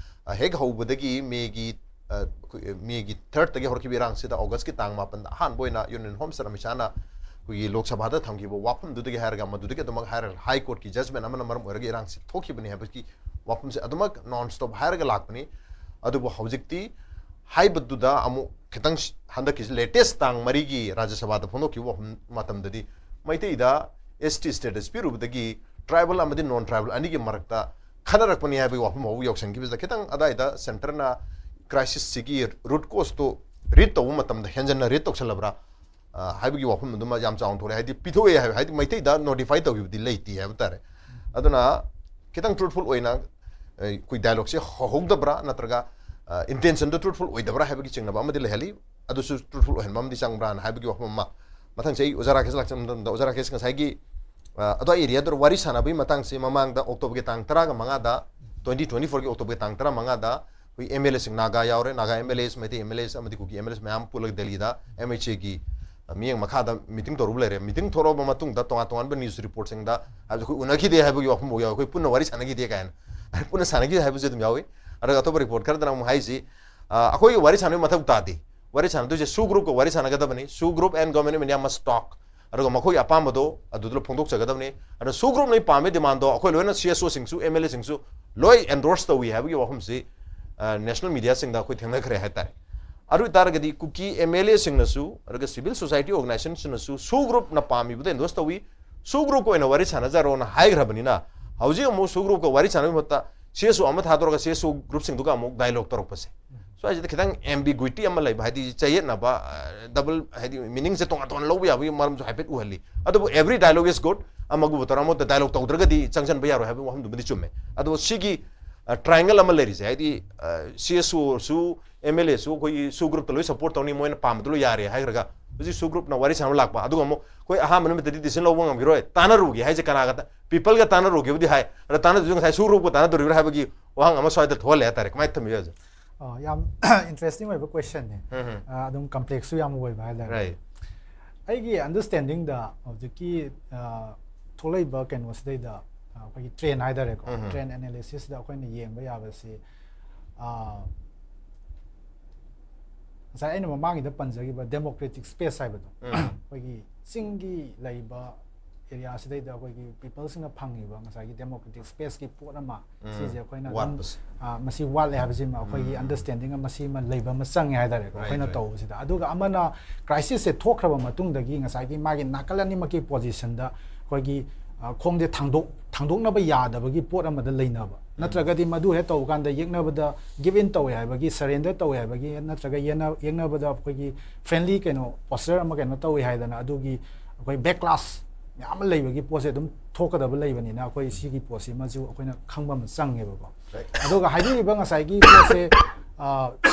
ꯑ, ꯍꯦꯛ ꯍꯧꯕꯗꯒꯤ ꯃꯦꯒꯤ, ꯑ, ꯑꯩꯈꯣꯏ, ꯃꯦꯒꯤ thirdꯇꯒꯤ ꯍꯧꯔꯛꯈꯤꯕ ꯏꯔꯥꯡꯁꯤꯗ Augustꯀꯤ ꯇꯥꯡ ꯃꯥꯄꯟꯗ ꯑꯍꯥꯟꯕ ꯑꯣꯏꯅ Union Home Minister ꯑꯃꯤꯠ ꯁꯥꯍꯅ ꯑꯩꯈꯣꯏꯒꯤ ꯂꯣꯛ ꯁꯚꯥꯗ ꯊꯝꯈꯤꯕ ꯋꯥꯐꯝꯗꯨꯗꯒꯤ ꯍꯥꯏꯔꯒ, ꯃꯗꯨꯗꯒꯤ ꯑꯗꯨꯃꯛ ꯍꯥꯏꯔꯒ High Courtꯀꯤ judgment ꯑꯃꯅ ꯃꯔꯝ ꯑꯣꯏꯔꯒ ꯏꯔꯥꯡꯁꯤ ꯊꯣꯛꯈꯤꯕꯅꯤ ꯍꯥꯏꯕꯒꯤ ꯋꯥꯐꯝꯁꯦ ꯑꯗꯨꯃꯛ non stop ꯍꯥꯏꯔꯒ ꯂꯥꯛꯄꯅꯤ꯫ ꯑꯗꯨꯕꯨ ꯍꯧꯖꯤꯛꯇꯤ ꯍꯥꯏꯕꯗꯨꯗ ꯑꯃꯨꯛ ꯈꯤꯇꯪ ꯍꯟꯗꯛꯀꯤ latest ꯇꯥꯡ ꯃꯔꯤꯒꯤ ꯔꯥꯖ꯭ꯌ ꯁꯚꯥꯗ ꯐꯣꯡꯗꯣꯛꯈꯤꯕ ꯋꯥꯐꯝ ꯃꯇꯝꯗꯗꯤ ꯃꯩꯇꯩꯗ S T status ꯄꯤꯔꯨꯕꯗꯒꯤ tribal ꯑꯃꯗꯤ non tribal ꯑꯅꯤꯒꯤ ꯃꯔꯛꯇ ꯈꯟꯅꯔꯛꯄꯅꯤ ꯍꯥꯏꯕꯒꯤ ꯋꯥꯐꯝ ꯐꯥꯎꯕ ꯌꯧꯁꯤꯟꯈꯤꯕꯁꯤꯗ ꯈꯤꯇꯪ ꯑꯗꯥꯏꯗ centreꯅ crisisꯁꯤꯒꯤ root causeꯇꯨ read ꯇꯧꯕ ꯃꯇꯝꯗ ꯍꯦꯟꯖꯟꯅ read ꯇꯧꯁꯜꯂꯕ꯭ꯔꯥ, ꯑ, ꯍꯥꯏꯕꯒꯤ ꯋꯥꯐꯝ ꯑꯗꯨꯃ ꯌꯥꯝ ꯆꯥꯎꯅ ꯊꯣꯛꯂꯛꯑꯦ꯫ ꯍꯥꯏꯗꯤ ꯄꯤꯊꯣꯛꯑꯦ ꯍꯥꯏꯕ, ꯍꯥꯏꯗꯤ ꯃꯩꯇꯩꯗ notify ꯇꯧꯈꯤꯕꯗꯤ ꯂꯩꯇꯦ ꯍꯥꯏꯕ ꯇꯥꯔꯦ꯫ ꯑꯗꯨꯅ ꯈꯤꯇꯪ truthful ꯑꯣꯏꯅ ꯑꯩꯈꯣꯏ dialogue ꯁꯦ ꯍꯧꯍꯧꯗꯕ꯭ꯔꯥ, ꯅꯠꯇ꯭ꯔꯒ intention ꯗꯣ truthful ꯑꯣꯏꯗꯕ꯭ꯔꯥ ꯍꯥꯏꯕꯒꯤ ꯆꯤꯡꯅꯕ ꯑꯃꯗꯤ ꯂꯩꯍꯜꯂꯤ꯫ ꯑꯗꯨꯁꯨ truthful ꯑꯣꯏꯍꯟꯕ ꯑꯃꯗꯤ ꯆꯪꯕ꯭ꯔꯥꯅ ꯍꯥꯏꯕꯒꯤ ꯋꯥꯐꯝ ꯑꯃ꯫ ꯃꯊꯪꯁꯦ ꯑꯩ ꯑꯣꯖꯥ ꯔꯥꯀꯦꯁ ꯂꯥꯛꯆꯕ ꯃꯇꯝꯗ, ꯑꯣꯖꯥ ꯔꯥꯀꯦꯁ, ꯉꯁꯥꯏꯒꯤ ꯑ, ꯑꯗꯨꯋꯥꯏ area ꯗ ꯋꯥꯔꯤ ꯁꯥꯟꯅꯕꯒꯤ ꯃꯇꯥꯡꯁꯦ ꯃꯃꯥꯡꯗ October ꯒꯤ ꯇꯥꯡ ꯇꯔꯥꯒ ꯃꯉꯥꯗ, twenty twenty four ꯒꯤ October ꯒꯤ ꯇꯥꯡ ꯇꯔꯥꯃꯉꯥꯗ ꯑꯩꯈꯣꯏ MLA ꯁꯤꯡ, ꯅꯥꯒꯥ ꯌꯥꯎꯔꯦ, ꯅꯥꯒꯥ MLAs, ꯃꯩꯇꯩ MLAs ꯑꯃꯗꯤ ꯀꯨꯀꯤ MLAs ꯃꯌꯥꯝ ꯄꯨꯜꯂꯒ ꯗꯦꯜꯂꯤꯗ MHA ꯒꯤ, ꯑ, ꯃꯤꯠꯌꯦꯡ ꯃꯈꯥꯗ meeting ꯇꯧꯔꯨꯕ ꯂꯩꯔꯦ꯫ Meeting ꯊꯣꯛꯂꯛꯑꯕ ꯃꯇꯨꯡꯗ ꯇꯣꯉꯥꯟ ꯇꯣꯉꯥꯟꯕ news report ꯁꯤꯡꯗ, ꯍꯥꯏꯕꯗꯤ ꯑꯩꯈꯣꯏ ꯎꯅꯈꯤꯗꯦ ꯍꯥꯏꯕꯒꯤ ꯋꯥꯐꯝꯐꯥꯎ ꯌꯥꯎꯋꯦ, ꯑꯩꯈꯣꯏ ꯄꯨꯟꯅ ꯋꯥꯔꯤ ꯁꯥꯟꯅꯈꯤꯗꯦ ꯀꯥꯏꯅ꯫ ꯄꯨꯟꯅ ꯁꯥꯟꯅꯈꯤꯗꯦ ꯍꯥꯏꯕꯁꯨ ꯑꯗꯨꯝ ꯌꯥꯎꯏ꯫ ꯑꯗꯨꯒ ꯑꯇꯣꯞꯄ report ꯈꯔꯗꯅ ꯑꯃꯨꯛ ꯍꯥꯏꯁꯤ, ꯑ, ꯑꯩꯈꯣꯏꯒꯤ ꯋꯥꯔꯤ ꯁꯥꯟꯅꯕꯒꯤ ꯃꯊꯧ ꯇꯥꯗꯦ, ꯋꯥꯔꯤ ꯁꯥꯟꯅꯗꯣꯏꯁꯦ SoO group ꯀ ꯋꯥꯔꯤ ꯁꯥꯟꯅꯒꯗꯕꯅꯤ, SoO group and Government of India must talk꯫ ꯑꯗꯨꯒ ꯃꯈꯣꯏꯒꯤ ꯑꯄꯥꯝꯕꯗꯣ ꯑꯗꯨꯗ ꯐꯣꯡꯗꯣꯛꯆꯒꯗꯕꯅꯤ꯫ ꯑꯗꯨꯅ SoO group ꯅ ꯄꯥꯝꯃꯤ demand ꯗꯣ ꯑꯩꯈꯣꯏ ꯂꯣꯏꯅ CSO ꯁꯤꯡꯁꯨ, MLA ꯁꯤꯡꯁꯨ ꯂꯣꯏ endorse ꯇꯧꯏ ꯍꯥꯏꯕꯒꯤ ꯋꯥꯐꯝꯁꯤ, ꯑ, national media ꯁꯤꯡꯗ ꯑꯩꯈꯣꯏ ꯊꯦꯡꯅꯈ꯭ꯔꯦ ꯍꯥꯏꯇꯥꯔꯦ꯫ ꯑꯗꯨ ꯑꯣꯏꯇꯥꯔꯒꯗꯤ ꯀꯨꯀꯤ MLA ꯁꯤꯡꯅꯁꯨ, ꯑꯗꯨꯒ civil society organization ꯁꯤꯡꯅꯁꯨ SoO group ꯅ ꯄꯥꯝꯃꯤꯕꯗ endorse ꯇꯧꯏ, SoO group ꯀ ꯑꯣꯏꯅ ꯋꯥꯔꯤ ꯁꯥꯟꯅꯖꯔꯣꯅ ꯍꯥꯏꯈ꯭ꯔꯕꯅꯤꯅ, ꯍꯧꯖꯤꯛ ꯑꯃꯨꯛ SoO group ꯀ ꯋꯥꯔꯤ ꯁꯥꯟꯅꯕꯒꯤ ꯃꯍꯨꯠꯇ CSO ꯑꯃ ꯊꯥꯗꯣꯔꯒ CSO group ꯁꯤꯡꯗꯨꯒ ꯑꯃꯨꯛ dialogue ꯇꯧꯔꯛꯄꯁꯦ, ꯁ꯭ꯋꯥꯏꯁꯤꯗ ꯈꯤꯇꯪ ambiguity ꯑꯃ ꯂꯩꯕ, ꯍꯥꯏꯗꯤ ꯆꯌꯦꯠꯅꯕ, ꯑ, double, ꯍꯥꯏꯗꯤ meaning ꯁꯦ ꯇꯣꯉꯥꯟ ꯇꯣꯉꯥꯟ ꯂꯧꯕ ꯌꯥꯕꯒꯤ ꯃꯔꯝꯁꯨ ꯍꯥꯏꯐꯦꯠ ꯎꯍꯜꯂꯤ꯫ ꯑꯗꯨꯕꯨ every dialogue is good, ꯑꯃꯒꯨꯝꯕ ꯇꯧꯔ ꯑꯃꯗ dialogue ꯇꯧꯗ꯭ꯔꯒꯗꯤ ꯆꯪꯁꯤꯟꯕ ꯌꯥꯔꯣꯏ ꯍꯥꯏꯕꯒꯤ ꯋꯥꯐꯝꯗꯨꯃꯗꯤ ꯆꯨꯝꯃꯦ꯫ ꯑꯗꯨꯕꯨ ꯁꯤꯒꯤ, ꯑ, triangle ꯑꯃ ꯂꯩꯔꯤꯁꯦ, ꯍꯥꯏꯗꯤ, ꯑ, CSO ꯁꯨ, MLA ꯁꯨ ꯑꯩꯈꯣꯏꯒꯤ SoO group ꯇ ꯂꯣꯏ support ꯇꯧꯅꯤ, ꯃꯣꯏꯅ ꯄꯥꯝꯕꯗꯨ ꯂꯣꯏ ꯌꯥꯔꯦ ꯍꯥꯏꯈ꯭ꯔꯒ, ꯍꯧꯖꯤꯛ SoO group ꯅ ꯋꯥꯔꯤ ꯁꯥꯟꯅꯕ ꯂꯥꯛꯄ, ꯑꯗꯨꯒ ꯑꯃꯨꯛ ꯑꯩꯈꯣꯏ ꯑꯍꯥꯟꯕ ꯅꯨꯃꯤꯠꯇꯗꯤ decision ꯂꯧꯕ ꯉꯝꯈꯤꯔꯣꯏ, ꯇꯥꯟꯅꯔꯨꯒꯦ ꯍꯥꯏꯁꯦ ꯀꯅꯥꯒ ꯇ-, people ꯒ ꯇꯥꯟꯅꯔꯨꯒꯦꯕꯨꯗꯤ ꯍꯥꯏ, ꯑꯗ ꯇꯥꯟꯅꯗꯣꯏꯁꯨ ꯉꯁꯥꯏ SoO group ꯀ ꯇꯥꯟꯅꯗꯣꯔꯤꯕ꯭ꯔꯥ ꯍꯥꯏꯕꯒꯤ ꯋꯥꯍꯪ ꯑꯃ ꯁ꯭ꯋꯥꯏꯗ ꯊꯣꯛꯍꯜꯂꯦ ꯍꯥꯏꯇꯥꯔꯦ꯫ ꯀꯃꯥꯏꯅ ꯊꯝꯕꯤꯌꯨ ꯍꯥꯏꯁꯦ? ꯑ, ꯌꯥꯝ interesting ꯑꯣꯏꯕ question ꯅꯦ꯫ ꯎꯝ, ꯎꯝ꯫ ꯑ, ꯑꯗꯨꯝ complex ꯁꯨ ꯌꯥꯝ ꯑꯣꯏꯕ ꯍꯥꯏꯇꯥꯔꯦ꯫ Right. ꯑꯩꯒꯤ understanding ꯗ ꯍꯧꯖꯤꯛꯀꯤ, ꯑ, ꯊꯣꯛꯂꯛꯏꯕ ꯀꯩꯅꯣꯁꯤꯗꯩꯗ, ꯑ, ꯑꯩꯈꯣꯏꯒꯤ trend ꯍꯥꯏꯇꯥꯔꯦꯀꯣ, ꯎꯝ, ꯎꯝ꯫ Trend analysis ꯗ ꯑꯩꯈꯣꯏꯅ ꯌꯦꯡꯕ ꯌꯥꯕꯁꯤ, ꯑ, ꯉꯁꯥꯏ ꯑꯩꯅ ꯃꯃꯥꯡꯒꯤꯗ ꯄꯟꯖꯈꯤꯕ democratic space ꯍꯥꯏꯕꯗꯣ, ꯎꯝ꯫ ꯑꯩꯈꯣꯏꯒꯤ ꯆꯤꯡꯒꯤ ꯂꯩꯕ area ꯁꯤꯗꯩꯗ ꯑꯩꯈꯣꯏꯒꯤ people ꯁꯤꯡꯅ ꯐꯪꯉꯤꯕ ꯉꯁꯥꯏꯒꯤ democratic space ꯀꯤ ꯄꯣꯠ ꯑꯃ, ꯎꯝ꯫ ꯁꯤꯁꯦ ꯑꯩꯈꯣꯏꯅ ꯑꯗꯨꯝ, ꯋꯥꯠꯄꯁꯦ꯫ ꯑ, ꯃꯁꯤ ꯋꯥꯠꯂꯦ ꯍꯥꯏꯕꯁꯤꯃ ꯑꯩꯈꯣꯏꯒꯤ ꯎꯝ꯫ Understanding ꯑꯃ, ꯁꯤꯃ ꯂꯩꯕ ꯑꯃ ꯆꯪꯉꯦ ꯍꯥꯏꯇꯥꯔꯦꯀꯣ, right, ꯑꯩꯈꯣꯏꯅ right꯫ ꯇꯧꯕꯁꯤꯗ꯫ ꯑꯗꯨꯒ ꯑꯃꯅ crisis ꯁꯦ ꯊꯣꯛꯈ꯭ꯔꯕ ꯃꯇꯨꯡꯗꯒꯤ ꯉꯁꯥꯏꯒꯤ ꯃꯥꯒꯤ ꯅꯥꯀꯜ ꯑꯅꯤꯃꯛꯀꯤ position ꯗ ꯑꯩꯈꯣꯏꯒꯤ, ꯑ, ꯈꯣꯡꯁꯦ ꯊꯥꯡꯗꯣꯛ-, ꯊꯥꯡꯗꯣꯛꯅꯕ ꯌꯥꯗꯕꯒꯤ ꯄꯣꯠ ꯑꯃꯗ ꯂꯩꯅꯕ, ꯎꯝ꯫ ꯅꯠꯇ꯭ꯔꯒꯗꯤ ꯃꯗꯨ ꯍꯦꯛ ꯇꯧꯕ ꯀꯥꯟꯗ ꯌꯦꯛꯅꯕꯗ give in ꯇꯧꯋꯦ ꯍꯥꯏꯕꯒꯤ, surrender ꯇꯧꯋꯦ ꯍꯥꯏꯕꯒꯤ, ꯅꯠꯇ꯭ꯔꯒ ꯌꯦꯟꯅ-, ꯌꯦꯛꯅꯕꯗ ꯑꯩꯈꯣꯏꯒꯤ friendly ꯀꯩꯅꯣ posture ꯑꯃ ꯀꯩꯅꯣ ꯇꯧꯋꯦ ꯍꯥꯏꯗꯅ ꯑꯗꯨꯒꯤ ꯑꯩꯈꯣꯏ backlash ꯃꯌꯥꯝ ꯑꯃ ꯂꯩꯕꯒꯤ ꯄꯣꯠꯁꯦ ꯑꯗꯨꯝ ꯊꯣꯛꯀꯗꯕ ꯂꯩꯕꯅꯤꯅ, ꯑꯩꯈꯣꯏ ꯁꯤꯒꯤ ꯄꯣꯠꯁꯤꯃꯁꯨ ꯑꯩꯈꯣꯏꯅ ꯈꯪꯕ ꯑꯃ ꯆꯪꯉꯦꯕꯀꯣ꯫ ꯑꯗꯨꯒ ꯍꯥꯏꯕꯤꯔꯤꯕ ꯉꯁꯥꯏꯒꯤ ꯄꯣꯠꯁꯦ,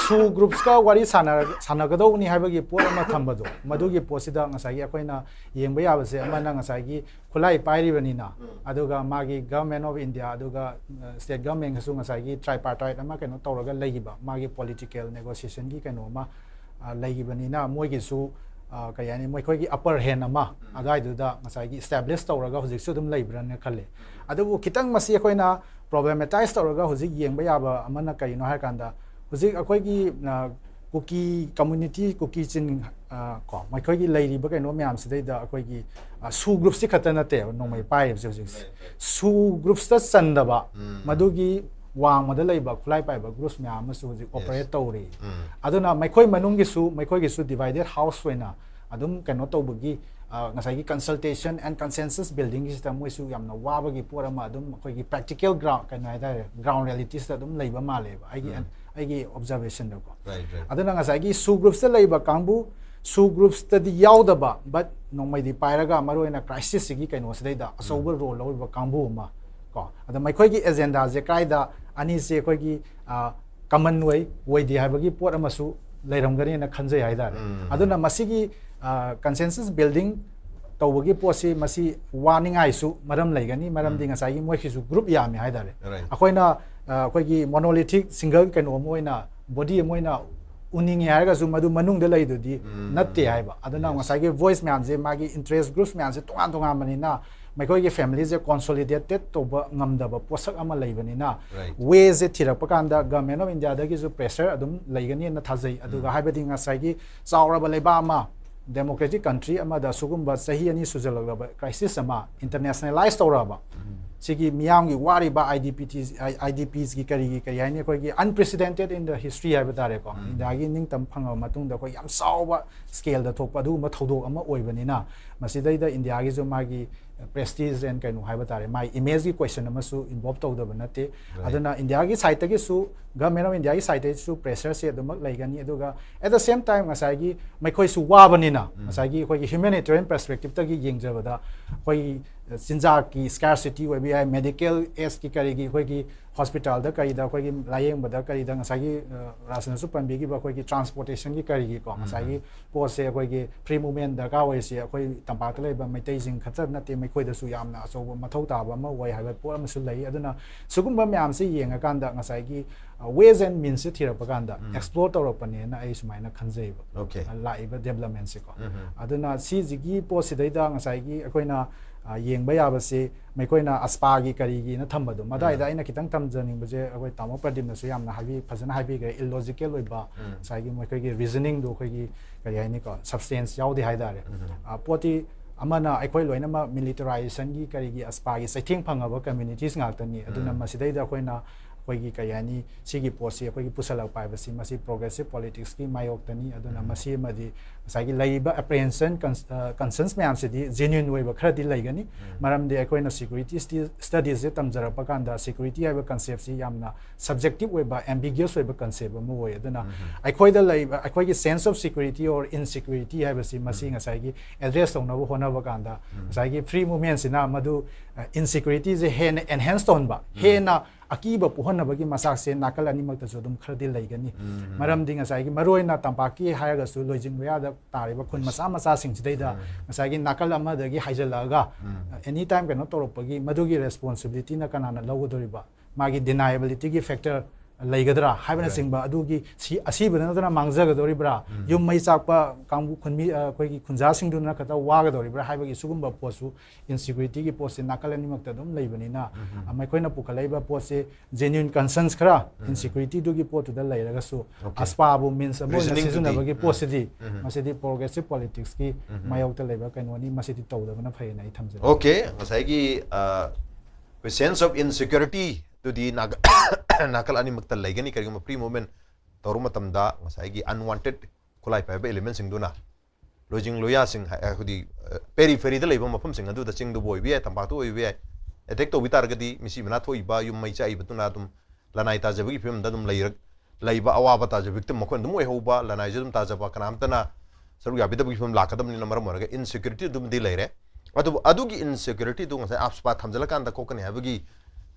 ꯁꯨ ꯒ꯭ꯔꯨꯞꯁꯀ ꯋꯥꯔꯤ ꯁꯥꯟꯅꯔ-, ꯁꯥꯟꯅꯒꯗꯧꯕꯅꯤ ꯍꯥꯏꯕꯒꯤ ꯄꯣꯠ ꯑꯃ ꯊꯝꯕꯗꯣ, ꯃꯗꯨꯒꯤ ꯄꯣꯠꯁꯤꯗ ꯉꯁꯥꯏꯒꯤ ꯑꯩꯈꯣꯏꯅ ꯌꯦꯡꯕ ꯌꯥꯕꯁꯦ, ꯑꯃꯅ ꯉꯁꯥꯏꯒꯤ ꯈꯨꯠꯂꯥꯏ ꯄꯥꯏꯔꯤꯕꯅꯤꯅ, ꯑꯗꯨꯒ ꯃꯥꯒꯤ Government of India, ꯑꯗꯨꯒ ꯁ꯭ꯇꯦꯠ ꯒꯚꯔꯟꯃꯦꯟꯒꯁꯨ ꯉꯁꯥꯏꯒꯤ tripartite ꯑꯃ ꯀꯩꯅꯣ ꯇꯧꯔꯒ ꯂꯩꯈꯤꯕ, ꯃꯥꯒꯤ ꯄꯣꯂꯤꯇꯤꯀꯦꯜ ꯅꯦꯒꯣꯁꯤꯌꯦꯁꯟꯒꯤ ꯀꯩꯅꯣ ꯑꯃ ꯑ, ꯂꯩꯈꯤꯕꯅꯤꯅ, ꯃꯣꯏꯒꯤꯁꯨ, ꯑ, ꯀꯔꯤ ꯍꯥꯏꯅꯤ, ꯃꯈꯣꯏꯒꯤ ꯑꯄꯔ ꯍꯦꯟ ꯑꯃ ꯑꯗꯨꯋꯥꯏꯗꯨꯗ ꯉꯁꯥꯏꯒꯤ ꯏꯁꯇꯥꯕ꯭ꯂꯤꯁ ꯇꯧꯔꯒ ꯍꯧꯖꯤꯛꯁꯨ ꯑꯗꯨꯝ ꯂꯩꯕ꯭ꯔꯅ ꯈꯜꯂꯤ꯫ ꯑꯗꯨꯕꯨ ꯈꯤꯇꯪ ꯃꯁꯤ ꯑꯩꯈꯣꯏꯅ ꯄ꯭ꯔꯣꯕ꯭ꯂꯦꯃꯦꯇꯥꯏꯁ ꯇꯧꯔꯒ ꯍꯧꯖꯤꯛ ꯌꯦꯡꯕ ꯌꯥꯕ ꯑꯃꯅ ꯀꯔꯤꯅꯣ ꯍꯥꯏꯔꯀꯥꯟꯗ, ꯍꯧꯖꯤꯛ ꯑꯩꯈꯣꯏꯒꯤ, ꯑ, ꯀꯨꯀꯤ ꯀꯝꯃ꯭ꯌꯨꯅꯤꯇꯤ, ꯀꯨꯀꯤ ꯆꯤꯟ, ꯑ, ꯀꯣ, ꯃꯈꯣꯏꯒꯤ ꯂꯩꯔꯤꯕ ꯀꯩꯅꯣ ꯃꯌꯥꯝꯁꯤꯗꯩꯗ ꯑꯩꯈꯣꯏꯒꯤ, ꯑ, ꯁꯨ ꯒ꯭ꯔꯨꯞꯁꯤ ꯈꯛꯇ ꯅꯠꯇꯦꯕ ꯅꯣꯡꯃꯩ ꯄꯥꯏꯔꯤꯕꯁꯦ ꯍꯧꯖꯤꯛꯁꯦ꯫ ꯁꯨ ꯒ꯭ꯔꯨꯞꯁꯇ ꯆꯟꯗꯕ, ꯃꯗꯨꯒꯤ ꯋꯥꯡꯃꯗ ꯂꯩꯕ ꯈꯨꯠꯂꯥꯏ ꯄꯥꯏꯕ ꯒ꯭ꯔꯨꯞꯁ ꯃꯌꯥꯝ ꯑꯃꯁꯨ ꯍꯧꯖꯤꯛ ꯑꯣꯄꯔꯦꯠ ꯇꯧꯔꯤ꯫ ꯑꯗꯨꯅ ꯃꯈꯣꯏ ꯃꯅꯨꯡꯒꯤꯁꯨ, ꯃꯈꯣꯏꯒꯤꯁꯨ ꯗꯤꯚꯥꯏꯗꯦꯠ ꯍꯥꯎꯁ ꯑꯣꯏꯅ ꯑꯗꯨꯝ ꯀꯩꯅꯣ ꯇꯧꯕꯒꯤ, ꯑ, ꯉꯁꯥꯏꯒꯤ consultation and consensus buildingꯒꯤꯁꯤꯗ ꯃꯣꯏꯁꯨ ꯌꯥꯝꯅ ꯋꯥꯕꯒꯤ ꯄꯣꯠ ꯑꯃ ꯑꯗꯨꯝ ꯑꯩꯈꯣꯏꯒꯤ practical ground, ꯀꯩꯅꯣ ꯍꯥꯏꯇꯥꯔꯦ, ground realityꯁꯤꯗ ꯑꯗꯨꯝ ꯂꯩꯕ ꯃꯥꯜꯂꯦꯕ, ꯑꯩꯒꯤ, ꯑꯩꯒꯤ observationꯗꯀꯣ꯫ ꯑꯗꯨꯅ ꯉꯁꯥꯏꯒꯤ ꯁꯨ ꯒ꯭ꯔꯨꯞꯁꯇ ꯂꯩꯕ ꯀꯥꯡꯕꯨ, ꯁꯨ ꯒ꯭ꯔꯨꯞꯁꯇꯗꯤ ꯌꯥꯎꯗꯕ, but ꯅꯣꯡꯃꯩꯗꯤ ꯄꯥꯏꯔꯒ ꯃꯔꯨꯑꯣꯏꯅ crisis ꯁꯤꯒꯤ ꯀꯩꯅꯣꯁꯤꯗꯩꯗ ꯑꯆꯧꯕ ꯔꯣꯜ ꯂꯧꯔꯤꯕ ꯀꯥꯡꯕꯨ ꯑꯃ ꯀꯣ꯫ ꯑꯗ ꯃꯈꯣꯏꯒꯤ ꯑꯦꯖꯦꯟꯗꯥꯁꯦ ꯀꯥꯏꯗ ꯑꯅꯤꯁꯦ ꯑꯩꯈꯣꯏꯒꯤ, ꯑ, ꯀꯃꯟ ꯑꯣꯏ, ꯑꯣꯏꯗꯦ ꯍꯥꯏꯕꯒꯤ ꯄꯣꯠ ꯑꯃꯁꯨ ꯂꯩꯔꯝꯒꯅꯤꯅ ꯈꯟꯖꯩ ꯍꯥꯏꯇꯥꯔꯦ꯫ ꯑꯗꯨꯅ ꯃꯁꯤꯒꯤ, ꯑ, consensus building ꯇꯧꯕꯒꯤ ꯄꯣꯠꯁꯤ, ꯃꯁꯤ ꯋꯥꯅꯤꯡꯉꯥꯏꯁꯨ ꯃꯔꯝ ꯂꯩꯒꯅꯤ, ꯃꯔꯝꯗꯤ ꯉꯁꯥꯏꯒꯤ ꯃꯣꯏꯒꯤꯁꯨ ꯒ꯭ꯔꯨꯞ ꯌꯥꯝꯃꯤ ꯍꯥꯏꯇꯥꯔꯦ꯫ ꯑꯩꯈꯣꯏꯅ, ꯑ, ꯑꯩꯈꯣꯏꯒꯤ monolithic single ꯀꯩꯅꯣ ꯑꯃ ꯑꯣꯏꯅ, ꯕꯣꯗꯤ ꯑꯃ ꯑꯣꯏꯅ ꯎꯅꯤꯡꯉꯦ ꯍꯥꯏꯔꯒꯁꯨ ꯃꯗꯨ ꯃꯅꯨꯡꯗ ꯂꯩꯗꯨꯗꯤ ꯅꯠꯇꯦ ꯍꯥꯏꯕ꯫ ꯑꯗꯨꯅ ꯉꯁꯥꯏꯒꯤ ꯚꯣꯏꯁ ꯃꯌꯥꯝꯁꯦ, ꯃꯥꯒꯤ ꯏꯟꯇꯔꯦꯁ ꯒ꯭ꯔꯨꯞꯁ ꯃꯌꯥꯝꯁꯦ ꯇꯣꯉꯥꯟ ꯇꯣꯉꯥꯟꯕꯅꯤꯅ, ꯃꯈꯣꯏꯒꯤ ꯐꯦꯃꯤꯂꯤꯁꯦ ꯀꯣꯟꯁꯣꯂꯤꯗꯦꯇꯦꯠ ꯇꯧꯕ ꯉꯝꯗꯕ ꯄꯣꯠꯁꯛ ꯑꯃ ꯂꯩꯕꯅꯤꯅ, ꯋꯦꯁꯦ ꯊꯤꯔꯛꯄ ꯀꯥꯟꯗ Government of Indiaꯗꯒꯤꯁꯨ ꯄ꯭ꯔꯦꯁꯔ ꯑꯗꯨꯝ ꯂꯩꯒꯅꯤꯅ ꯊꯥꯖꯩ꯫ ꯑꯗꯨꯒ ꯍꯥꯏꯕꯗꯤ ꯉꯁꯥꯏꯒꯤ ꯆꯥꯎꯔꯕ ꯂꯩꯕꯥꯛ ꯑꯃ, democratic country ꯑꯃꯗ ꯁꯤꯒꯨꯝꯕ ꯆꯍꯤ ꯑꯅꯤ ꯁꯨꯖꯜꯂꯛꯂꯕ crisis ꯑꯃ internationalize ꯇꯧꯔꯛꯑꯕ, ꯁꯤꯒꯤ ꯃꯤꯌꯥꯝꯒꯤ ꯋꯥꯔꯤꯕ IDPs, IDPsꯀꯤ ꯀꯔꯤꯒꯤ, ꯀꯔꯤ ꯍꯥꯏꯅꯤ, ꯑꯩꯈꯣꯏꯒꯤ unprecedented in the history ꯍꯥꯏꯕ ꯇꯥꯔꯦꯀꯣ, ꯏꯟꯗꯤꯌꯥꯒꯤ ꯅꯤꯡꯇꯝ ꯐꯪꯉꯕ ꯃꯇꯨꯡꯗ ꯑꯩꯈꯣꯏ ꯌꯥꯝ ꯆꯥꯎꯕ ꯁ꯭ꯀꯦꯜꯗ ꯊꯣꯛꯄ ꯑꯗꯨꯒꯨꯝꯕ ꯊꯧꯗꯣꯛ ꯑꯃ ꯑꯣꯏꯕꯅꯤꯅ, ꯃꯁꯤꯗꯩꯗ ꯏꯟꯗꯤꯌꯥꯒꯤꯁꯨ ꯃꯥꯒꯤ prestige and ꯀꯩꯅꯣ ꯍꯥꯏꯕ ꯇꯥꯔꯦ, ꯃꯥꯒꯤ image ꯀꯤ question ꯑꯃꯁꯨ involve ꯇꯧꯗꯕ ꯅꯠꯇꯦ꯫ ꯑꯗꯨꯅ ꯏꯟꯗꯤꯌꯥꯒꯤ side ꯇꯒꯤꯁꯨ, government of India ꯒꯤ side ꯇꯒꯤꯁꯨ pressure ꯁꯦ ꯑꯗꯨꯃꯛ ꯂꯩꯒꯅꯤ꯫ ꯑꯗꯨꯒ at the same time ꯉꯁꯥꯏꯒꯤ ꯃꯈꯣꯏꯁꯨ ꯋꯥꯕꯅꯤꯅ, ꯉꯁꯥꯏꯒꯤ ꯑꯩꯈꯣꯏꯒꯤ humanitarian perspective ꯇꯒꯤ ꯌꯦꯡꯖꯕꯗ, ꯑꯩꯈꯣꯏꯒꯤ ꯆꯤꯟꯖꯥꯛꯀꯤ scarcity ꯑꯣꯏꯕ ꯌꯥꯏ, medical aid ꯀꯤ ꯀꯔꯤꯒꯤ, ꯑꯩꯈꯣꯏꯒꯤ hospital ꯗ ꯀꯔꯤꯗ, ꯑꯩꯈꯣꯏꯒꯤ ꯂꯥꯌꯦꯡꯕꯗ ꯀꯔꯤꯗ, ꯉꯁꯥꯏꯒꯤ, ꯑ, ꯔꯥꯖꯟꯅꯁꯨ ꯄꯟꯕꯤꯈꯤꯕ ꯑꯩꯈꯣꯏꯒꯤ transportation ꯒꯤ ꯀꯔꯤꯒꯤꯀꯣ, ꯉꯁꯥꯏꯒꯤ ꯄꯣꯠꯁꯦ ꯑꯩꯈꯣꯏꯒꯤ free movement ꯗꯔꯀꯥꯔ ꯑꯣꯏꯔꯤꯁꯦ ꯑꯩꯈꯣꯏ ꯇꯝꯄꯥꯛꯇ ꯂꯩꯕ ꯃꯩꯇꯩꯁꯤꯡ ꯈꯛꯇ ꯅꯠꯇꯦ, ꯃꯈꯣꯏꯗꯁꯨ ꯌꯥꯝꯅ ꯑꯆꯧꯕ ꯃꯊꯧ ꯇꯥꯕ ꯑꯃ ꯑꯣꯏ ꯍꯥꯏꯕ ꯄꯣꯠ ꯑꯃꯁꯨ ꯂꯩ꯫ ꯑꯗꯨꯅ ꯁꯤꯒꯨꯝꯕ ꯃꯌꯥꯝꯁꯦ ꯌꯦꯡꯉꯀꯥꯟꯗ ꯉꯁꯥꯏꯒꯤ, ꯑ, ways and means ꯁꯦ ꯊꯤꯔꯛꯄ ꯀꯥꯟꯗ explore ꯇꯧꯔꯛꯄꯅꯦꯅ ꯑꯩ ꯁꯨꯃꯥꯏꯅ ꯈꯟꯖꯩꯕ꯫ Okay. ꯂꯥꯛꯏꯕ development ꯁꯦꯀꯣ꯫ ꯑꯗꯨꯅ ꯁꯤꯁꯤꯒꯤ ꯄꯣꯠꯁꯤꯗꯩꯗ ꯉꯁꯥꯏꯒꯤ ꯑꯩꯈꯣꯏꯅ, ꯑ, ꯌꯦꯡꯕ ꯌꯥꯕꯁꯦ, ꯃꯈꯣꯏꯅ ASPA ꯒꯤ ꯀꯔꯤꯒꯤꯅ ꯊꯝꯕꯗꯣ, ꯃꯗꯥꯏꯗ ꯑꯩꯅ ꯈꯤꯇꯪ ꯊꯝꯖꯅꯤꯡꯕꯁꯦ, ꯑꯩꯈꯣꯏ ꯇꯥꯃꯣ ꯄ꯭ꯔꯗꯤꯞꯅꯁꯨ ꯌꯥꯝꯅ ꯍꯥꯏꯕꯤ-, ꯐꯖꯅ ꯍꯥꯏꯕꯤꯈ꯭ꯔꯦ, illogical ꯑꯣꯏꯕ ꯉꯁꯥꯏꯒꯤ ꯃꯈꯣꯏꯒꯤ reasoning ꯗꯣ ꯑꯩꯈꯣꯏꯒꯤ ꯀꯔꯤ ꯍꯥꯏꯅꯤꯀꯣ, substance ꯌꯥꯎꯗꯦ ꯍꯥꯏꯇꯥꯔꯦ꯫ ꯑ, ꯄꯣꯠꯇꯤ ꯑꯃꯅ ꯑꯩꯈꯣꯏ ꯂꯣꯏꯅꯃꯛ militarization ꯒꯤ ꯀꯔꯤꯒꯤ ASPA ꯒꯤ ꯆꯩꯊꯦꯡ ꯐꯪꯉꯕ communities ꯉꯥꯛꯇꯅꯤ꯫ ꯑꯗꯨꯅ ꯃꯁꯤꯗꯩꯗ ꯑꯩꯈꯣꯏꯅ ꯑꯩꯈꯣꯏꯒꯤ ꯀꯔꯤ ꯍꯥꯏꯅꯤ, ꯁꯤꯒꯤ ꯄꯣꯠꯁꯤ ꯑꯩꯈꯣꯏꯒꯤ ꯄꯨꯁꯜꯂꯛꯄ ꯍꯥꯏꯕꯁꯤ ꯃꯁꯤ progressive politics ꯀꯤ ꯃꯥꯌꯣꯛꯇꯅꯤ꯫ ꯑꯗꯨꯅ ꯃꯁꯤ ꯑꯃꯗꯤ ꯉꯁꯥꯏꯒꯤ ꯂꯩꯔꯤꯕ apprehension, cons-, ꯑ, concerns ꯃꯌꯥꯝꯁꯤꯗꯤ genuine ꯑꯣꯏꯕ ꯈꯔꯗꯤ ꯂꯩꯒꯅꯤ꯫ ꯃꯔꯝꯗꯤ ꯑꯩꯈꯣꯏꯅ security sti-, studies ꯁꯦ ꯇꯝꯖꯔꯛꯄ ꯀꯥꯟꯗ security ꯍꯥꯏꯕ concept ꯁꯤ ꯌꯥꯝꯅ subjective ꯑꯣꯏꯕ, ambiguous ꯑꯣꯏꯕ concept ꯑꯃ ꯑꯣꯏ꯫ ꯑꯗꯨꯅ ꯑꯩꯈꯣꯏꯗ ꯂꯩꯕ, ꯑꯩꯈꯣꯏꯒꯤ sense of security or insecurity ꯍꯥꯏꯕꯁꯤ ꯃꯁꯤ ꯉꯁꯥꯏꯒꯤ address ꯇꯧꯅꯕ ꯍꯣꯠꯅꯕ ꯀꯥꯟꯗ ꯉꯁꯥꯏꯒꯤ free movement ꯁꯤꯅ ꯃꯗꯨ, ꯑ, insecurity ꯁꯦ ꯍꯦꯟꯅ enhance ꯇꯧꯍꯟꯕ, ꯍꯦꯟꯅ ꯑꯀꯤꯕ ꯄꯣꯛꯍꯟꯅꯕꯒꯤ ꯃꯆꯥꯛꯁꯦ ꯅꯥꯀꯜ ꯑꯅꯤꯃꯛꯇꯁꯨ ꯑꯗꯨꯝ ꯈꯔꯗꯤ ꯂꯩꯒꯅꯤ꯫ ꯃꯔꯝꯗꯤ ꯉꯁꯥꯏꯒꯤ ꯃꯔꯨꯑꯣꯏꯅ ꯇꯝꯄꯥꯛꯀꯤ ꯍꯥꯏꯔꯒꯁꯨ ꯂꯣꯏꯖꯤꯡ ꯂꯣꯌꯥꯗ ꯇꯥꯔꯤꯕ ꯈꯨꯟ ꯃꯆꯥ ꯃꯆꯥꯁꯤꯡꯁꯤꯗꯩꯗ ꯉꯁꯥꯏꯒꯤ ꯅꯥꯀꯜ ꯑꯃꯗꯒꯤ ꯍꯥꯏꯖꯤꯜꯂꯛꯑꯒ any time ꯀꯩꯅꯣ ꯇꯧꯔꯛꯄꯒꯤ ꯃꯗꯨꯒꯤ responsibility ꯅ ꯀꯅꯥꯅ ꯂꯧꯒꯗꯧꯔꯤꯕ? ꯃꯥꯒꯤ deniability ꯒꯤ factor ꯂꯩꯒꯗ꯭ꯔꯥ ꯍꯥꯏꯕꯅꯆꯤꯡꯕ, ꯑꯗꯨꯒꯤ ꯁꯤ-, ꯑꯁꯤꯕꯗ ꯅꯠꯇꯅ ꯃꯥꯡꯖꯒꯗꯧꯔꯤꯕ꯭ꯔꯥ? ꯌꯨꯝ ꯃꯩ ꯆꯥꯛꯄ ꯀꯥꯡꯕꯨ ꯈꯨꯟꯃꯤ, ꯑ, ꯑꯩꯈꯣꯏꯒꯤ ꯈꯨꯟꯖꯥꯁꯤꯡꯗꯨꯅ ꯈꯛꯇ ꯋꯥꯒꯗꯧꯔꯤꯕ꯭ꯔꯥ ꯍꯥꯏꯕꯒꯤ ꯁꯤꯒꯨꯝꯕ ꯄꯣꯠꯁꯨ insecurity ꯒꯤ ꯄꯣꯠꯁꯦ ꯅꯥꯀꯜ ꯑꯅꯤꯃꯛꯇ ꯑꯗꯨꯝ ꯂꯩꯕꯅꯤꯅ, ꯑ, ꯃꯈꯣꯏꯅ ꯄꯨꯈꯠꯂꯛꯏꯕ ꯄꯣꯠꯁꯦ genuine concerns ꯈꯔ insecurity ꯗꯨꯒꯤ ꯄꯣꯠꯇꯨꯗ ꯂꯩꯔꯒꯁꯨ Okay. ASPA ꯕꯨ means ꯑꯃ ꯑꯣꯏꯅ Reasoning ꯗꯨꯗꯤ, ꯁꯤꯖꯤꯟꯅꯕꯒꯤ ꯎꯝ. ꯄꯣꯠꯁꯤꯗꯤ ꯃꯁꯤꯗꯤ progressive politics ꯀꯤ ꯃꯥꯌꯣꯛꯇ ꯂꯩꯕ ꯀꯩꯅꯣꯅꯤ, ꯃꯁꯤꯗꯤ ꯇꯧꯗꯕꯅ ꯐꯩꯌꯦꯅ ꯑꯩ ꯊꯝꯖꯒꯦ꯫ Okay, ꯉꯁꯥꯏꯒꯤ, ꯑ, ꯑꯩꯈꯣꯏ sense of insecurity ꯗꯨꯗꯤ ꯅꯥꯒ-, ꯅꯥꯀꯜ ꯑꯅꯤꯃꯛꯇ ꯂꯩꯒꯅꯤ꯫ ꯀꯔꯤꯒꯨꯝꯕ free movement ꯇꯧꯔꯨ ꯃꯇꯝꯗ ꯉꯁꯥꯏꯒꯤ unwanted ꯈꯨꯠꯂꯥꯏ ꯄꯥꯏꯕ element ꯁꯤꯡꯗꯨꯅ ꯂꯣꯏꯖꯤꯡ ꯂꯣꯏꯌꯥꯁꯤꯡ ꯍꯥꯏ- ꯍꯥꯏꯗꯤ ꯄꯦꯔꯤꯐꯦꯔꯤꯗ ꯂꯩꯕ ꯃꯐꯝꯁꯤꯡ ꯑꯗꯨꯗ, ꯆꯤꯡꯗꯕꯨ ꯑꯣꯏꯕ ꯌꯥꯏ, ꯇꯝꯄꯥꯛꯇ ꯑꯣꯏꯕ ꯌꯥꯏ, ꯑꯦꯇꯦꯛ ꯇꯧꯕꯤ ꯇꯥꯔꯒꯗꯤ ꯃꯤꯁꯤ ꯃꯅꯥ ꯊꯣꯛꯏꯕ, ꯌꯨꯝ ꯃꯩ ꯆꯥꯛꯏꯕꯗꯨꯅ ꯑꯗꯨꯝ ꯂꯅꯥꯏ ꯇꯥꯖꯕꯒꯤ ꯐꯤꯕꯝꯗ ꯑꯗꯨꯝ ꯂꯩꯔꯛ ꯂꯩꯕ, ꯑꯋꯥꯕ ꯇꯥꯖꯕ ꯚꯤꯛꯇꯤꯝ ꯃꯈꯣꯏꯅ ꯑꯗꯨꯝ ꯑꯣꯏꯍꯧꯕ, ꯂꯅꯥꯏꯁꯨ ꯑꯗꯨꯝ ꯇꯥꯖꯕ, ꯀꯅꯥꯝꯇꯅ ꯁꯔꯨꯛ ꯌꯥꯕꯤꯗꯕꯒꯤ ꯐꯤꯕꯝ ꯂꯥꯛꯀꯗꯕꯅꯤꯅ ꯃꯔꯝ ꯑꯣꯏꯔꯒ ꯏꯟꯁꯦꯀ꯭ꯌꯨꯔꯤꯇꯤ ꯑꯗꯨꯝꯗꯤ ꯂꯩꯔꯦ꯫ ꯑꯗꯨꯕꯨ ꯑꯗꯨꯒꯤ ꯏꯟꯁꯦꯀ꯭ꯌꯨꯔꯤꯇꯤꯗꯨ ꯉꯁꯥꯏ ꯑꯞꯁꯄꯥ ꯊꯝꯖꯤꯜꯂꯀꯥꯟꯗ ꯀꯣꯛꯀꯅꯤ ꯍꯥꯏꯕꯒꯤ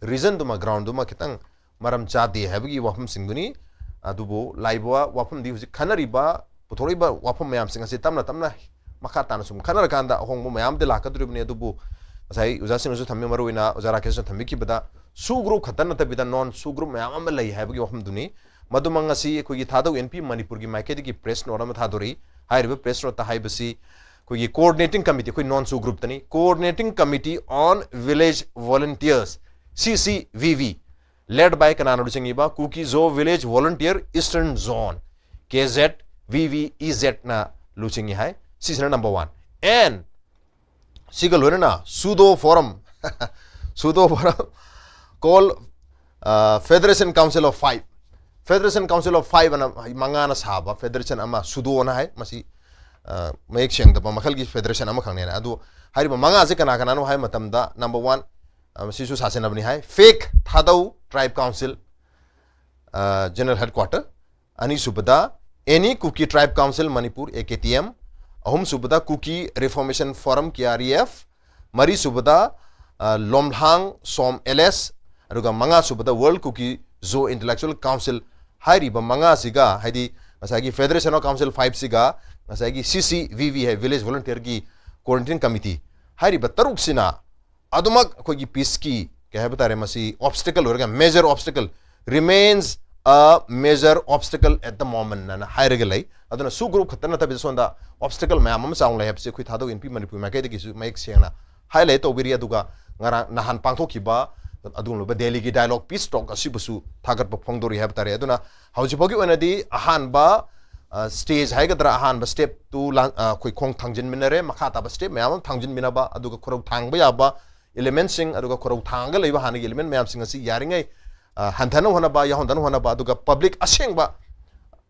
ꯔꯤꯖꯟꯗꯨꯃ, ꯒ꯭ꯔꯥꯎꯟꯗꯨꯃ ꯈꯤꯇꯪ ꯃꯔꯝ ꯆꯥꯗꯦ ꯍꯥꯏꯕꯒꯤ ꯋꯥꯐꯝꯁꯤꯡꯗꯨꯅꯤ꯫ ꯑꯗꯨꯕꯨ ꯂꯥꯛꯏꯕ ꯋꯥꯐꯝꯗꯤ ꯍꯧꯖꯤꯛ ꯈꯟꯅꯔꯤꯕ, ꯄꯨꯊꯣꯔꯛꯏꯕ ꯋꯥꯐꯝ ꯃꯌꯥꯝꯁꯤꯡ ꯑꯁꯤ ꯇꯞꯅ ꯇꯞꯅ ꯃꯈꯥ ꯇꯥꯅ ꯁꯨꯝ ꯈꯟꯅꯔꯀꯥꯟꯗ ꯑꯍꯣꯡꯕ ꯃꯌꯥꯝ ꯑꯃꯗꯤ ꯂꯥꯛꯀꯗꯧꯔꯤꯕꯅꯤ꯫ ꯑꯗꯨꯕꯨ ꯉꯁꯥꯏ ꯑꯣꯖꯥꯁꯤꯡꯅꯁꯨ ꯊꯝꯃꯤ, ꯃꯔꯨꯑꯣꯏꯅ ꯑꯣꯖꯥ ꯔꯥꯀꯦꯁꯅ ꯊꯝꯕꯤꯈꯤꯕꯗ, ꯁꯨ ꯒ꯭ꯔꯨꯞ ꯈꯛꯇ ꯅꯠꯇꯕꯤꯗ ꯅꯣꯟ ꯁꯨ ꯒ꯭ꯔꯨꯞ ꯃꯌꯥꯝ ꯑꯃ ꯂꯩ ꯍꯥꯏꯕꯒꯤ ꯋꯥꯐꯝꯗꯨꯅꯤ꯫ ꯃꯗꯨꯃꯛ ꯉꯁꯤ ꯑꯩꯈꯣꯏꯒꯤ ꯊꯥꯗꯧ ꯑꯦꯟ ꯄꯤ ꯃꯅꯤꯄꯨꯔꯒꯤ ꯃꯥꯏꯀꯩꯗꯒꯤ ꯄ꯭ꯔꯦꯁ ꯅꯣꯠ ꯑꯃ ꯊꯥꯗꯣꯔꯛꯏ꯫ ꯍꯥꯏꯔꯤꯕ ꯄ꯭ꯔꯦꯁ ꯅꯣꯠꯇ ꯍꯥꯏꯕꯁꯤ ꯑꯩꯈꯣꯏꯒꯤ ꯀꯣꯑꯣꯔꯗꯤꯅꯦꯇꯤꯡ ꯀꯃꯤꯇꯤ, ꯑꯩꯈꯣꯏ ꯅꯣꯟ ꯁꯨ ꯒ꯭ꯔꯨꯞꯇꯅꯤ, Coordinating Committee on Village Volunteers, C C V V, led by ꯀꯅꯥꯅ ꯂꯨꯆꯤꯡꯉꯤꯕ? Kuki Zo Village Volunteer Eastern Zone, K Z V V E Z ꯅ ꯂꯨꯆꯤꯡꯉꯤ ꯍꯥꯏ꯫ ꯁꯤꯁꯤꯅ ꯅꯝꯕꯔ ꯋꯥꯟ꯫ ꯑꯦꯟ ꯁꯤꯒ ꯂꯣꯏꯅꯅ pseudo form, pseudo form called, uh, Federation Council of Five, Federation Council of Five ꯑꯅ ꯃꯉꯥꯅ ꯁꯥꯕ federation ꯑꯃ, ꯁꯨꯗꯣꯅ ꯍꯥꯏ꯫ ꯃꯁꯤ, ꯑ, ꯃꯌꯦꯛ ꯁꯦꯡꯗꯕ ꯃꯈꯜꯒꯤ ꯐꯦꯗꯔꯦꯁꯟ ꯑꯃꯈꯛꯅꯦꯅ꯫ ꯑꯗꯨ ꯍꯥꯏꯔꯤꯕ ꯃꯉꯥꯁꯦ ꯀꯅꯥ ꯀꯅꯥꯅꯣ ꯍꯥꯏꯕ ꯃꯇꯝꯗ, ꯅꯝꯕꯔ ꯋꯥꯟ, ꯑ, ꯃꯁꯤꯁꯨ ꯁꯥꯁꯤꯟꯅꯕꯅꯤ ꯍꯥꯏ, ꯐꯦꯛ ꯊꯥꯗꯧ ꯇ꯭ꯔꯥꯏꯕ ꯀꯥꯎꯟꯁꯤꯜ, ꯑ, ꯖꯦꯅꯔꯦꯜ ꯍꯦꯗꯀ꯭ꯋꯥꯇꯔ꯫ ꯑꯅꯤꯁꯨꯕꯗ, Any Kuki Tribe Council Manipur, A K T M꯫ ꯑꯍꯨꯝꯁꯨꯕꯗ, Kuki Reformation Forum, K R E F꯫ ꯃꯔꯤꯁꯨꯕꯗ, ꯑ, ꯂꯣꯝꯂꯥꯡ ꯁꯣꯝ, L S꯫ ꯑꯗꯨꯒ ꯃꯉꯥꯁꯨꯕꯗ, World Kuki Zo Intellectual Council꯫ ꯍꯥꯏꯔꯤꯕ ꯃꯉꯥꯁꯤꯒ, ꯍꯥꯏꯗꯤ ꯉꯁꯥꯏꯒꯤ Federation of Council Five ꯁꯤꯒ, ꯉꯁꯥꯏꯒꯤ C C V V ꯍꯥꯏ, Village Volunteer ꯒꯤ Coordinating Committee, ꯍꯥꯏꯔꯤꯕ ꯇꯔꯨꯛꯁꯤꯅ ꯑꯗꯨꯃꯛ ꯑꯩꯈꯣꯏꯒꯤ ꯄꯤꯁꯀꯤ, ꯀꯩ ꯍꯥꯏꯕ ꯇꯥꯔꯦ, ꯃꯁꯤ ꯑꯣꯕꯁꯇꯤꯀꯜ ꯑꯣꯏꯔꯒ, major obstacle, remains a major obstacle at the moment ꯑꯅ ꯍꯥꯏꯔꯒ ꯂꯩ꯫ ꯑꯗꯨꯅ ꯁꯨ ꯒ꯭ꯔꯨꯞ ꯈꯛꯇ ꯅꯠꯇꯕꯤꯗ ꯁꯣꯝꯗ ꯑꯣꯕꯁꯇꯤꯀꯜ ꯃꯌꯥꯝ ꯑꯃ ꯆꯥꯎꯅ ꯂꯩ ꯍꯥꯏꯕꯁꯤ ꯑꯩꯈꯣꯏ ꯊꯥꯗꯧ ꯑꯦꯟ ꯄꯤ ꯃꯅꯤꯄꯨꯔ ꯃꯥꯏꯀꯩꯗꯒꯤꯁꯨ ꯃꯌꯦꯛ ꯁꯦꯡꯅ ꯍꯥꯏꯂꯥꯏꯠ ꯇꯧꯕꯤꯔꯤ꯫ ꯑꯗꯨꯒ ꯉꯔꯥꯡ ꯅꯍꯥꯟ ꯄꯥꯡꯊꯣꯛꯈꯤꯕ ꯑꯗꯨꯒꯨꯝꯂꯕ ꯗꯦꯜꯂꯤꯒꯤ ꯗꯥꯏꯂꯣꯒ ꯄꯤꯁ ꯇꯣꯛ ꯑꯁꯤꯕꯨꯁꯨ ꯊꯥꯒꯠꯄ ꯐꯣꯡꯗꯣꯔꯤ ꯍꯥꯏꯕ ꯇꯥꯔꯦ꯫ ꯑꯗꯨꯅ ꯍꯧꯖꯤꯛ ꯐꯥꯎꯒꯤ ꯑꯣꯏꯅꯗꯤ ꯑꯍꯥꯟꯕ, ꯑ, ꯁ꯭ꯇꯦꯖ ꯍꯥꯏꯒꯗ꯭ꯔꯥ, ꯑꯍꯥꯟꯕ ꯁ꯭ꯇꯦꯞꯇꯨ ꯂꯥꯡ-, ꯑ, ꯑꯩꯈꯣꯏ ꯈꯣꯡ ꯊꯥꯡꯖꯤꯟꯃꯤꯟꯅꯔꯦ꯫ ꯃꯈꯥ ꯇꯥꯕ ꯁ꯭ꯇꯦꯞ ꯃꯌꯥꯝ ꯑꯃ ꯊꯥꯡꯖꯤꯟꯃꯤꯟꯅꯕ, ꯑꯗꯨꯒ ꯈꯨꯔꯧ ꯊꯥꯡꯕ ꯌꯥꯕ ꯏꯂꯤꯃꯦꯟꯁꯤꯡ, ꯑꯗꯨꯒ ꯈꯨꯔꯧ ꯊꯥꯡꯉꯒ ꯂꯩꯕ ꯍꯥꯟꯅꯒꯤ ꯏꯂꯤꯃꯦꯟ ꯃꯌꯥꯝꯁꯤꯡ ꯑꯁꯤ ꯌꯥꯔꯤꯉꯩ, ꯑ, ꯍꯟꯊꯅ ꯍꯣꯠꯅꯕ, ꯌꯥꯎꯍꯟꯗꯅ ꯍꯣꯠꯅꯕ, ꯑꯗꯨꯒ ꯄꯕ꯭ꯂꯤꯛ ꯑꯁꯦꯡꯕ,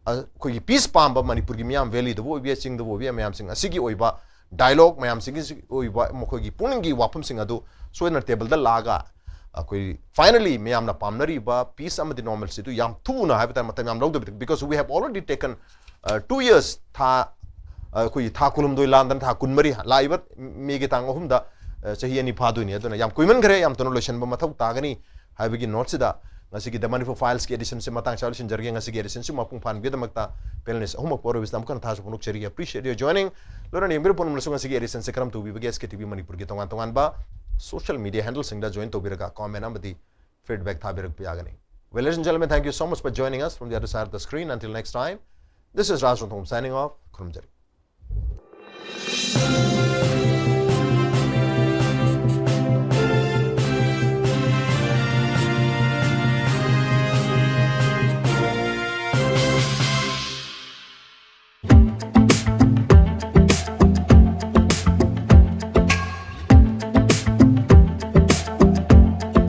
ꯑꯩꯈꯣꯏꯒꯤ ꯄꯤꯁ ꯄꯥꯝꯕ ꯃꯅꯤꯄꯨꯔꯒꯤ ꯃꯤꯌꯥꯝ, ꯚꯦꯂꯤꯗꯕꯨ ꯑꯣꯏꯕ ꯌꯥꯏ, ꯆꯤꯡꯗꯕꯨ ꯑꯣꯏꯕ ꯌꯥꯏ, ꯃꯌꯥꯝꯁꯤꯡ ꯑꯁꯤꯒꯤ ꯑꯣꯏꯕ ꯗꯥꯏꯂꯣꯒ, ꯃꯌꯥꯝꯁꯤꯡꯒꯤ ꯑꯣꯏꯕ ꯃꯈꯣꯏꯒꯤ ꯄꯨꯛꯅꯤꯡꯒꯤ ꯋꯥꯐꯝꯁꯤꯡ ꯑꯗꯨ ꯁꯣꯏꯗꯅ ꯇꯦꯕꯜꯗ ꯂꯥꯛꯑꯒ ꯑꯩꯈꯣꯏ ꯐꯥꯏꯅꯂꯤ ꯃꯌꯥꯝꯅ ꯄꯥꯝꯅꯔꯤꯕ ꯄꯤꯁ ꯑꯃꯗꯤ ꯅꯣꯔꯃꯦꯜꯁꯤꯗꯨ ꯌꯥꯝ ꯊꯨꯅ ꯍꯥꯏꯕ ꯇꯥꯔꯦ, ꯃꯇꯝ ꯌꯥꯝ ꯂꯧꯗꯕꯤꯗ, because we have already taken two years, ꯊꯥ ꯑꯩꯈꯣꯏꯒꯤ ꯊꯥ ꯀꯨꯟꯍꯨꯝꯗꯣꯏ ꯂꯥꯟꯗꯅ ꯊꯥ ꯀꯨꯟꯃꯔꯤ, ꯂꯥꯛꯏꯕ ꯃꯦꯒꯤ ꯇꯥꯡ ꯑꯍꯨꯝꯗ ꯆꯍꯤ ꯑꯅꯤ ꯐꯥꯗꯣꯏꯅꯤ꯫ ꯑꯗꯨꯅ ꯌꯥꯝ ꯀꯨꯏꯃꯟꯈ꯭ꯔꯦ, ꯌꯥꯝ ꯊꯨꯅ ꯂꯣꯏꯁꯤꯟꯕ ꯃꯊꯧ ꯇꯥꯒꯅꯤ ꯍꯥꯏꯕꯒꯤ ꯅꯣꯠꯁꯤꯗ ꯉꯁꯤꯒꯤ The Manipur Filesꯀꯤ editionꯁꯤ ꯃꯇꯥꯡ ꯆꯥ ꯂꯣꯏꯁꯤꯟꯖꯔꯒꯦ꯫ ꯉꯁꯤꯒꯤ editionꯁꯤ ꯃꯄꯨꯡ ꯐꯥꯍꯟꯕꯒꯤꯗꯃꯛꯇ panelist ꯑꯍꯨꯝꯃꯛꯄꯨ ꯑꯔꯣꯏꯕꯁꯤꯗ ꯑꯃꯨꯛ ꯍꯟꯅ ꯊꯥꯖꯕ ꯐꯣꯡꯗꯣꯛꯆꯔꯤ꯫ Appreciate your joining꯫ ꯂꯣꯏꯅꯅ ꯌꯦꯡꯕꯤꯔ ꯄꯨꯝꯅꯃꯛꯁꯨ ꯉꯁꯤꯒꯤ editionꯁꯤ ꯀꯔꯝ ꯇꯧꯕꯤꯕꯒꯦ? S K T V ꯃꯅꯤꯄꯨꯔꯒꯤ ꯇꯣꯉꯥꯟ ꯇꯣꯉꯥꯟꯕ social media handleꯁꯤꯡꯗ join ꯇꯧꯕꯤꯔꯒ comment ꯑꯃꯗꯤ feedback ꯊꯥꯕꯤꯔꯛꯄ ꯌꯥꯒꯅꯤ꯫ Well, ladies and gentlemen, thank you so much for joining us from the other side of the screen. Until next time, this is Raj Rongthong signing off. ꯈꯨꯔꯨꯝꯖꯔꯤ꯫